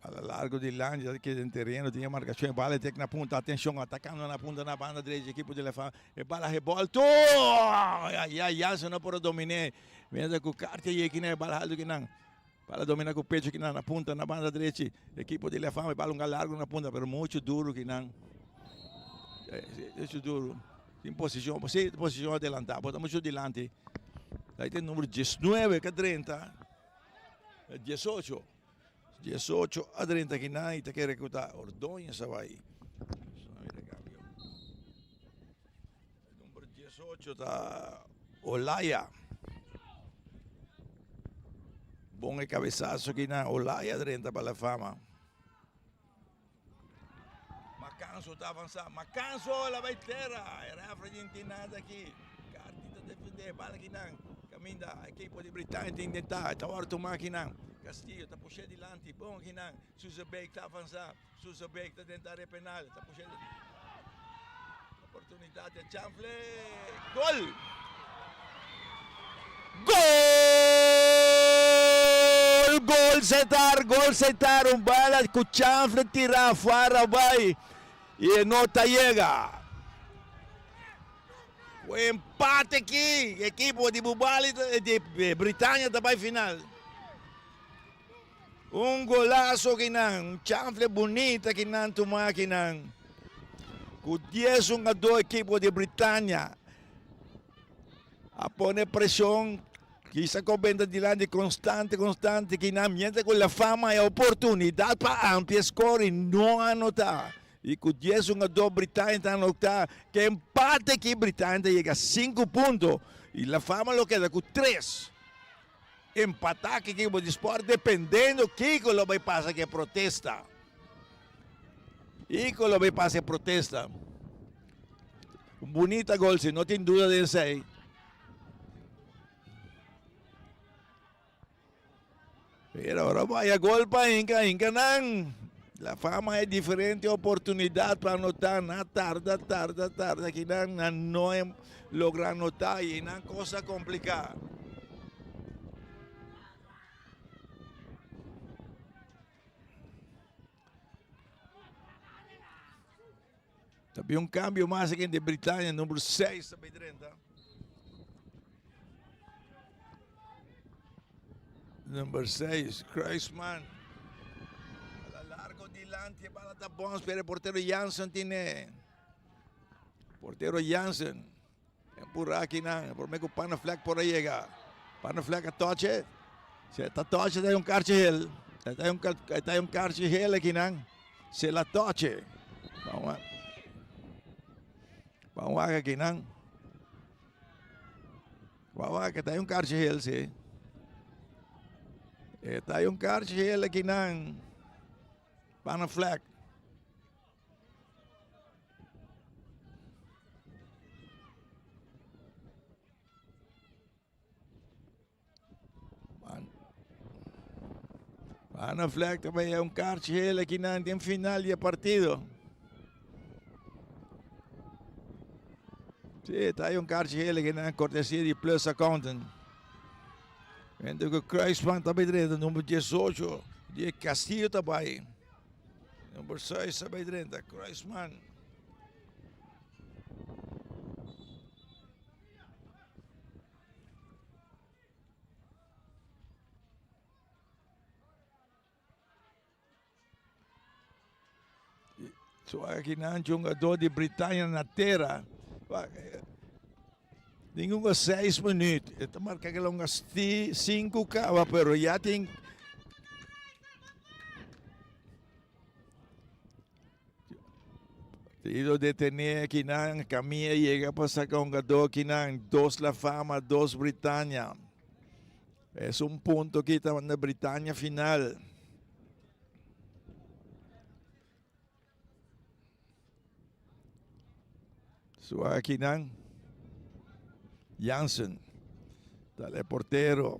Bala largo dilanti ta keda den tereno tin e marcacion e bala tek na punta atencion atacando na punta na banda drechi ekipo di La Fama e bala rebolto ay ay Jansen no por a domine mientras cu Cartier yeki na e bala halto kinan bala domina cu pecho kinan na punta na banda drechi ekipo di La Fama e bala hunga largo na punta pero mucho duro kinan mucho duro tin posicion si posicion adelanta bo ta mucho dilanti ahí tin numero diesnuebe ka drenta diesocho. 18 a drenta akinan y ta kere cu ta Ordóñez a bay. Number 18 ta Olaya. Bon e cabezazo akinan Olaya drenta pa La Fama. Macanso ta avansa. Macanso la bay tera. E referee no tin nada aki. Carti ta defende. Bala akinan. Caminda ekipo di Britania ta intenta. Ta worde tuma akinan. Castillo ta pushe dilanti. Bon akinan. Suzebeek ta avansa. Suzebeek ta den area penal. Ta pushe Oportunidad de Chanfle. Gol! Gol! Gol Setar, gol Setar, un bala cu Chanfle tira afuera bay y e no ta yega. Cu empate aki, ekipo di Bubali di Britania ta bay final. Un golazo kinan, un chanfle bunita kinan tuma kinan. Cu dies hungador ekipo di Britania a pone presion, kisa cu benta dilanti constante, constante kinan, mientras cu La Fama e oportunidad pa amplia score y no anota. Y cu dies hungador Britania ta anota, cu empate aki Britania ta yega cinco punto y La Fama lo keda cu tres. Empatá ku ekipo di sport dependendo kiko lo bai pasa ku e protesta. Kiko lo bai pasa e protesta. Un bunita gol si, no tin duda den esei. Pero ora bai a gol pa hinka, hinka nan. La Fama e diferente oportunidad pa anota, na tarda, tarda, tarda kinan nan no logra anota y nan cosa complica. Tabi un cambio mas aki di Britania, numero 6 ta bay drenta. Number 6, Kruisman. Bala largo dilanti, bala ta bon, pero portero Jansen tiene. Portero Jansen. Empurra aki nan, por me ku Panaflek por a yega. Panaflek a toche. Se ta toche, ta un karchi hel. Ta un, ta un karchi hel aki nan. Se la toche. Vamos a, vamos a aki nan. Wawa que ta un karchi hel si. E ta un karchi hel aki nan. Pana flag. Pana flag tambe un karchi hel aki nan den final di e partido. Sí, ta un kaartje geel aki nan cortesia di Plus Accountant. Mientras ku Kruisman ta bay drenta number 18 di Castillo ta bay. Number 6 ta bay drenta Kruisman. So aki nan jungador di Britania na tera. Tin un seis minuut. E ta marca que longa cinco caba, pero ya tin Tiro detene aki nan Camilla yega pa saca hungador aki nan dos La Fama, dos Britania. Es un punto ki ta manda Britania final. So aki nan Jansen ta e portero.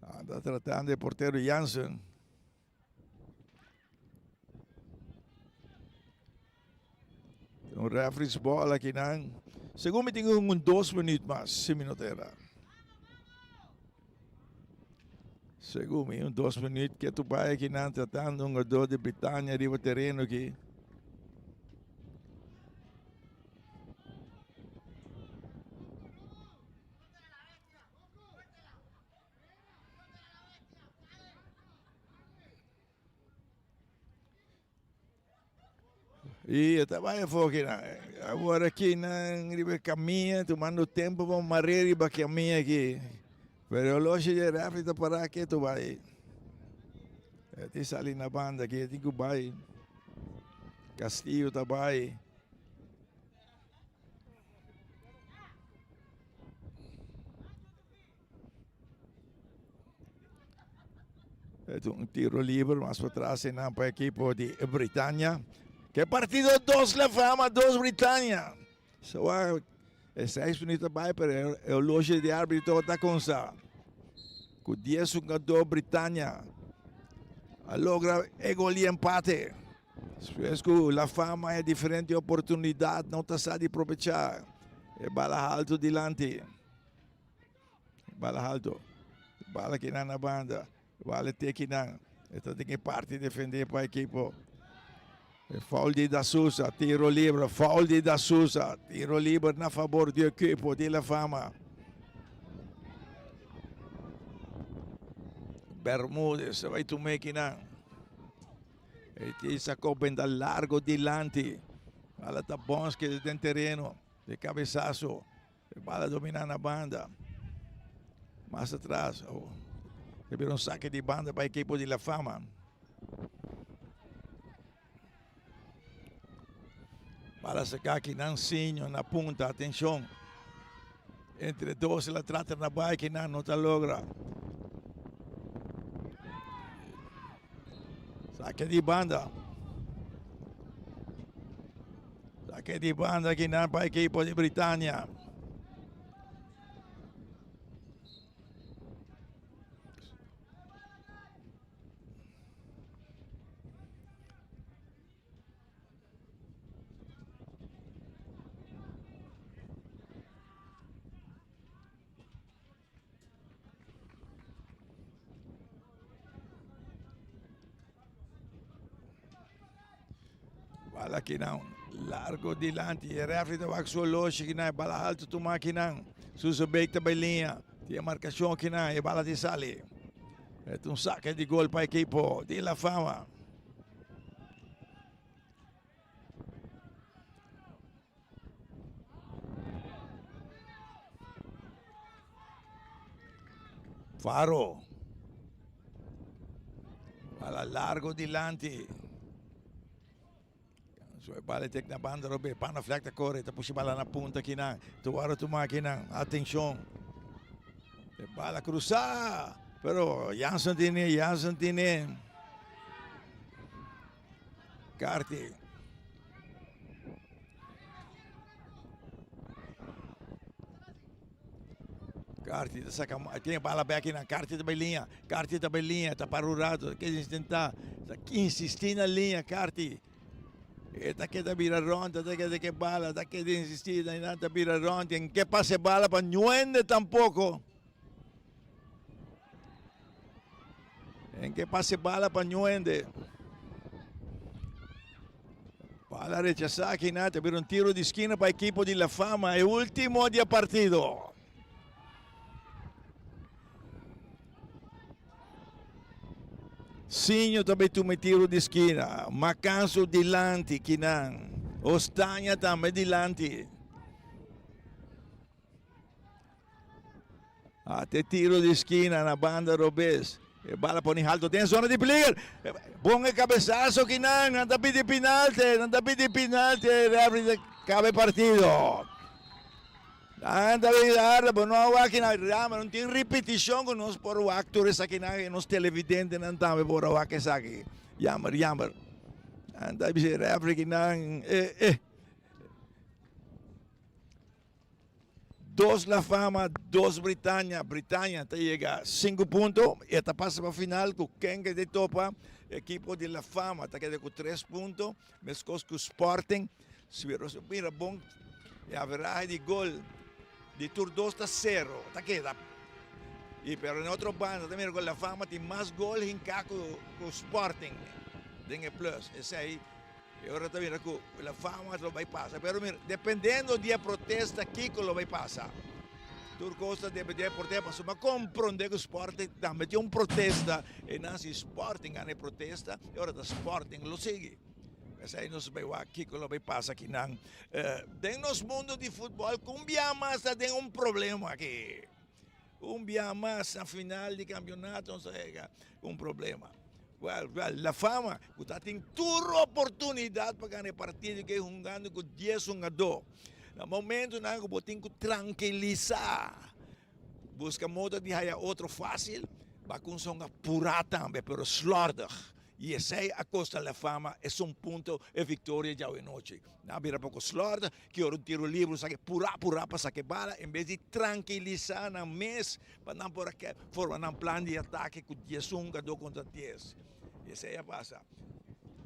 Anda tratando e portero Jansen. Un referee's ball aki nan. Segun mi tin un dos minuut mas, si mi no ta erra. Segun mi un dos minuut ketu bai aki nan tratando un hungador di Britania riba tereno aki. I e ta bai afó kinan. Awor akinan riba e kamia, tumando tempu pa mar'é riba kamia aki. Pero e oloshi di e rèfri ta pará ketu bai. E tin sali na banda aki, e tin ku bai. Castillo ta bai. Es un tiro libre mas para atrás en pa equipo de Britania. Que partido dos La Fama, dos Britania. So, ah, e seis minutos bai, pero e horloge de árbitro ta consa. Ku 10 jugador Britania a logra e gol y empate. Despues ku La Fama e diferente oportunidad no ta sa di probecha. E bala alto dilanti. Bala alto. Bala kinan na banda. Bala te kinan. E ta den e parti defende pa ekipo. E foul di Da Souza. Tiro libre. Foul di Da Souza. Tiro libre na favor di ekipo di La Fama. Bermudez ta bai tuma kinan. E ti sacó benda largo dilanti. Bala ta bonske den tereno. De cabezazo. E bala dominá na banda. Mas atras. Oh. E bira un saque di banda pa ekipo di La Fama. Bala saca aki Nancinho na punta. Atencion. Entre dos la trata na bai ki nan no ta logra. Saque di banda. Saque di banda aki nan pa ekipo di Britania. Bala kinan largo dilanti. E referee ta wak su horloge kinan. E bala alto tuma kinan. Suso Beek ta bay liña. Tin e marcacion kinan. E bala tin sali. E ta un saque di gol pa ekipo di La Fama. Faro. Bala largo dilanti. So e bala tek na banda robe. Pana flek ta kore. Ta pushi bala na punta kinan. Tuwaro tuma kinan. Atenshon. E bala krusa. Pero Jansen tine, Jansen tine. Carti. Carti ta saca, tiene bala bek na Carti ta bay linha, Carti ta bay linha, ta para un rato, ke intenta, ta insisti na linha Carti. E ta keda bira rond, ta keda ke bala, ta keda insisti, ta bira rond, en ke pase bala pa nuende tampoco. En ke pase bala pa Ñuende. Bala rechasá aki na ta bira un tiro di skina pa ekipo di La Fama, e último di e partido. Sinho ta bai tuma e tiro di skina. Macanso dilanti kinan. Ostaña tambe dilanti. Ate tiro di skina na banda robes. E bala poni halto den zona di peliger. Bon e cabezazo kinan. Nan ta pidi penalti. Nan ta pidi penalti. Referee ta caba e partido. Nan ta pidi arda. Bo no a wak kinan. Rama no tin repeticion cu nos por wak tur esakinan. E nos televidentenan tambe por a wak esaki. Jammer, jammer. Nan ta bisa referee kinan. Eh, eh. Dos La Fama, dos Britania. Britania ta yega sinku punto i e ta pasa pa final ku ken ke ta topa. Ekipo di La Fama ta keda ku tres punto, meskos ku Sporting. Si mira bon e averahe di gol di tur dos ta sero, ta keda. Y pero na otro banda ta mira cu La Fama tin mas gol hinca cu cu Sporting den e plus. Esey e ora ta mira cu La Fama lo bay pasa. Pero mira, dependiendo di e protesta kico lo bay pasa. Tur cos ta depende di e protesta pasobra mi a comprende cu Sporting tambe tin un protesta y nan si Sporting gana e protesta e ora ta Sporting lo sigui. Esey nos bay wak kico lo bay pasa akinan. Den nos mundo di futbol cu un bia mas ta den un problema aki. Un bia mas na final di campeonato nos a yega cu un problema. Wel, wel, La Fama cu ta tin tur oportunidad pa gana e partido ke hungando cu dies hungador. Na momentonan cu bo tin cu trankilisa, busca modo di haya otro facil, ba cuminsa hunga pura tambe, pero slordig. Y esey a costa La Fama esun punto e victoria djawe nochi. Nan a bira poco slordig, ki ora un tiro libre saki pura pura pa saki bala en bes di trankilisa nan mes pa nan por a forma nan plan di atake cu 11 hungador contra 10. Y esey a pasa.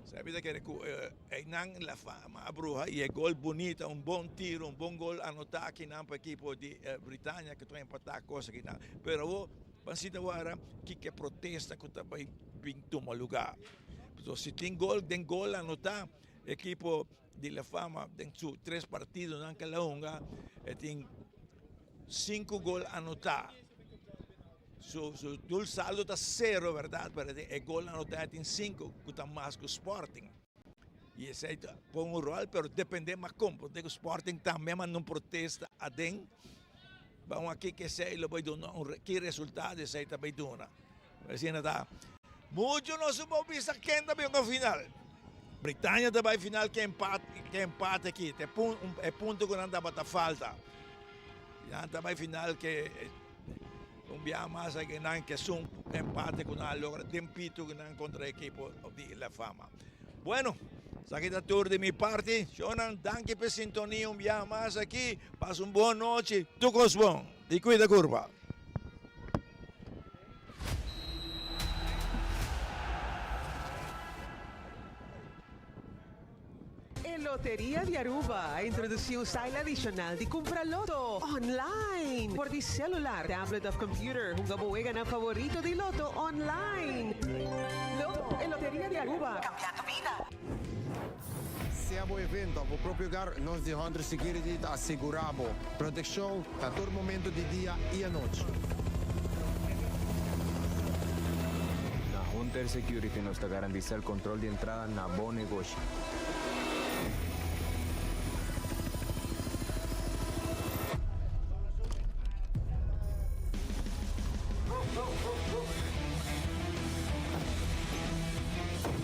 Esey ta kere cu eynan La Fama a bruha y e gol bunita, un bon tiro, un bon gol anota akinan pa ekipo di Britania cu ta empata cos akinan. Pero awor ban sinta wara kiko e protesta cu ta bay bin tuma lugar. Pasobra si tin gol den gol anota ekipo di La Fama den su tres partidonan ke la hunga e tin sinku gol anotá. Su su doel saldo ta sero bèrdat pero e gol anotá e tin sinku ku ta mas ku Sporting. I esei ta pon un ròl pero dependé mas kon pasobra ku Sporting tambe a manda un protesta aden ban wak kiko esei lo bai duna un ki resultado esei ta bai duna. Asina ta. Mucho nos por bisa ken ta bin final. Britania ta bai final ke empate, ke empate aki. Te pun, e punto ku nan tabata falta. Nan ta bai final ke un bia mas aki nan ke sun empate ku nan a logra den pito ku nan kontra ekipo di La Fama. Bueno, esaki ta tur di mi parti. Shownan, danki pa e sintonia un bia mas aki. Pasa un bon nochi. Tur kos bon. I kuida kurpa. E Loteria di Aruba a introduci un style adicional di cumpra loto online por di celular, tablet of computer. Hunga bo weganan favorito di loto online. Loto, e Loteria di Aruba, cambiando bida. Sea bo evento of bo propio hogar, nos di Hunter Security ta asegura bo proteccion na tur momento di dia y anochi. Na Hunter Security nos ta garantisa el control di entrada na bo negoshi.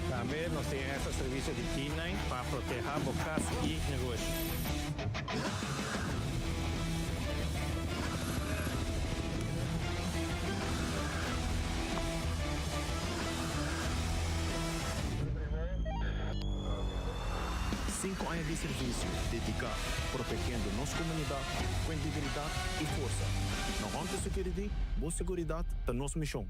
Tambe nos tin extra servicio di K-nine pa proteha bo cas y negoshi. Cinco aña di servicio dedica protegiendo nos comunidad cu integridad y forsa. Na Hunter Security, bo seguridad ta nos mision.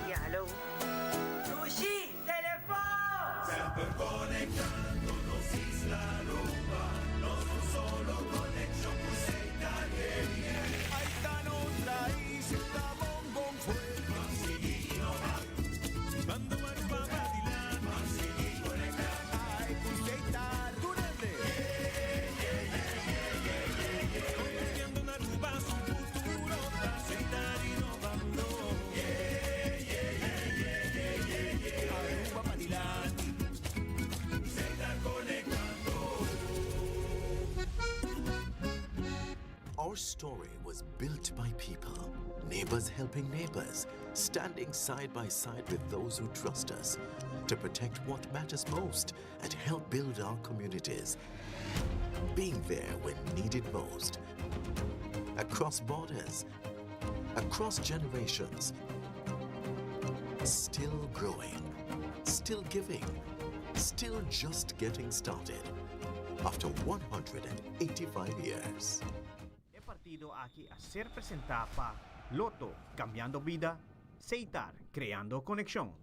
Ya, hallo. Dushi, telefon! Semper conectando nos isla Aruba, nos un solo conexion cu ZTN. Ahí ta nos raiz, ta bon bon fuerte. Ban sigui innova. Bando Aruba pa dilanti. Ban sigui conecta. Ay cu Setar tur hende. Conectando na Aruba su futuro ta Setar innovando. Aruba pa dilanti. Setar conectando. Our story was built by people, neighbors helping neighbors, standing side by side with those who trust us to protect what matters most and help build our communities. Being there when needed most. Across borders, across generations, still growing, still giving, still just getting started after 185 years. E partido aki a ser presenta pa Lotto, cambiando bida. Seitar, creando conexion.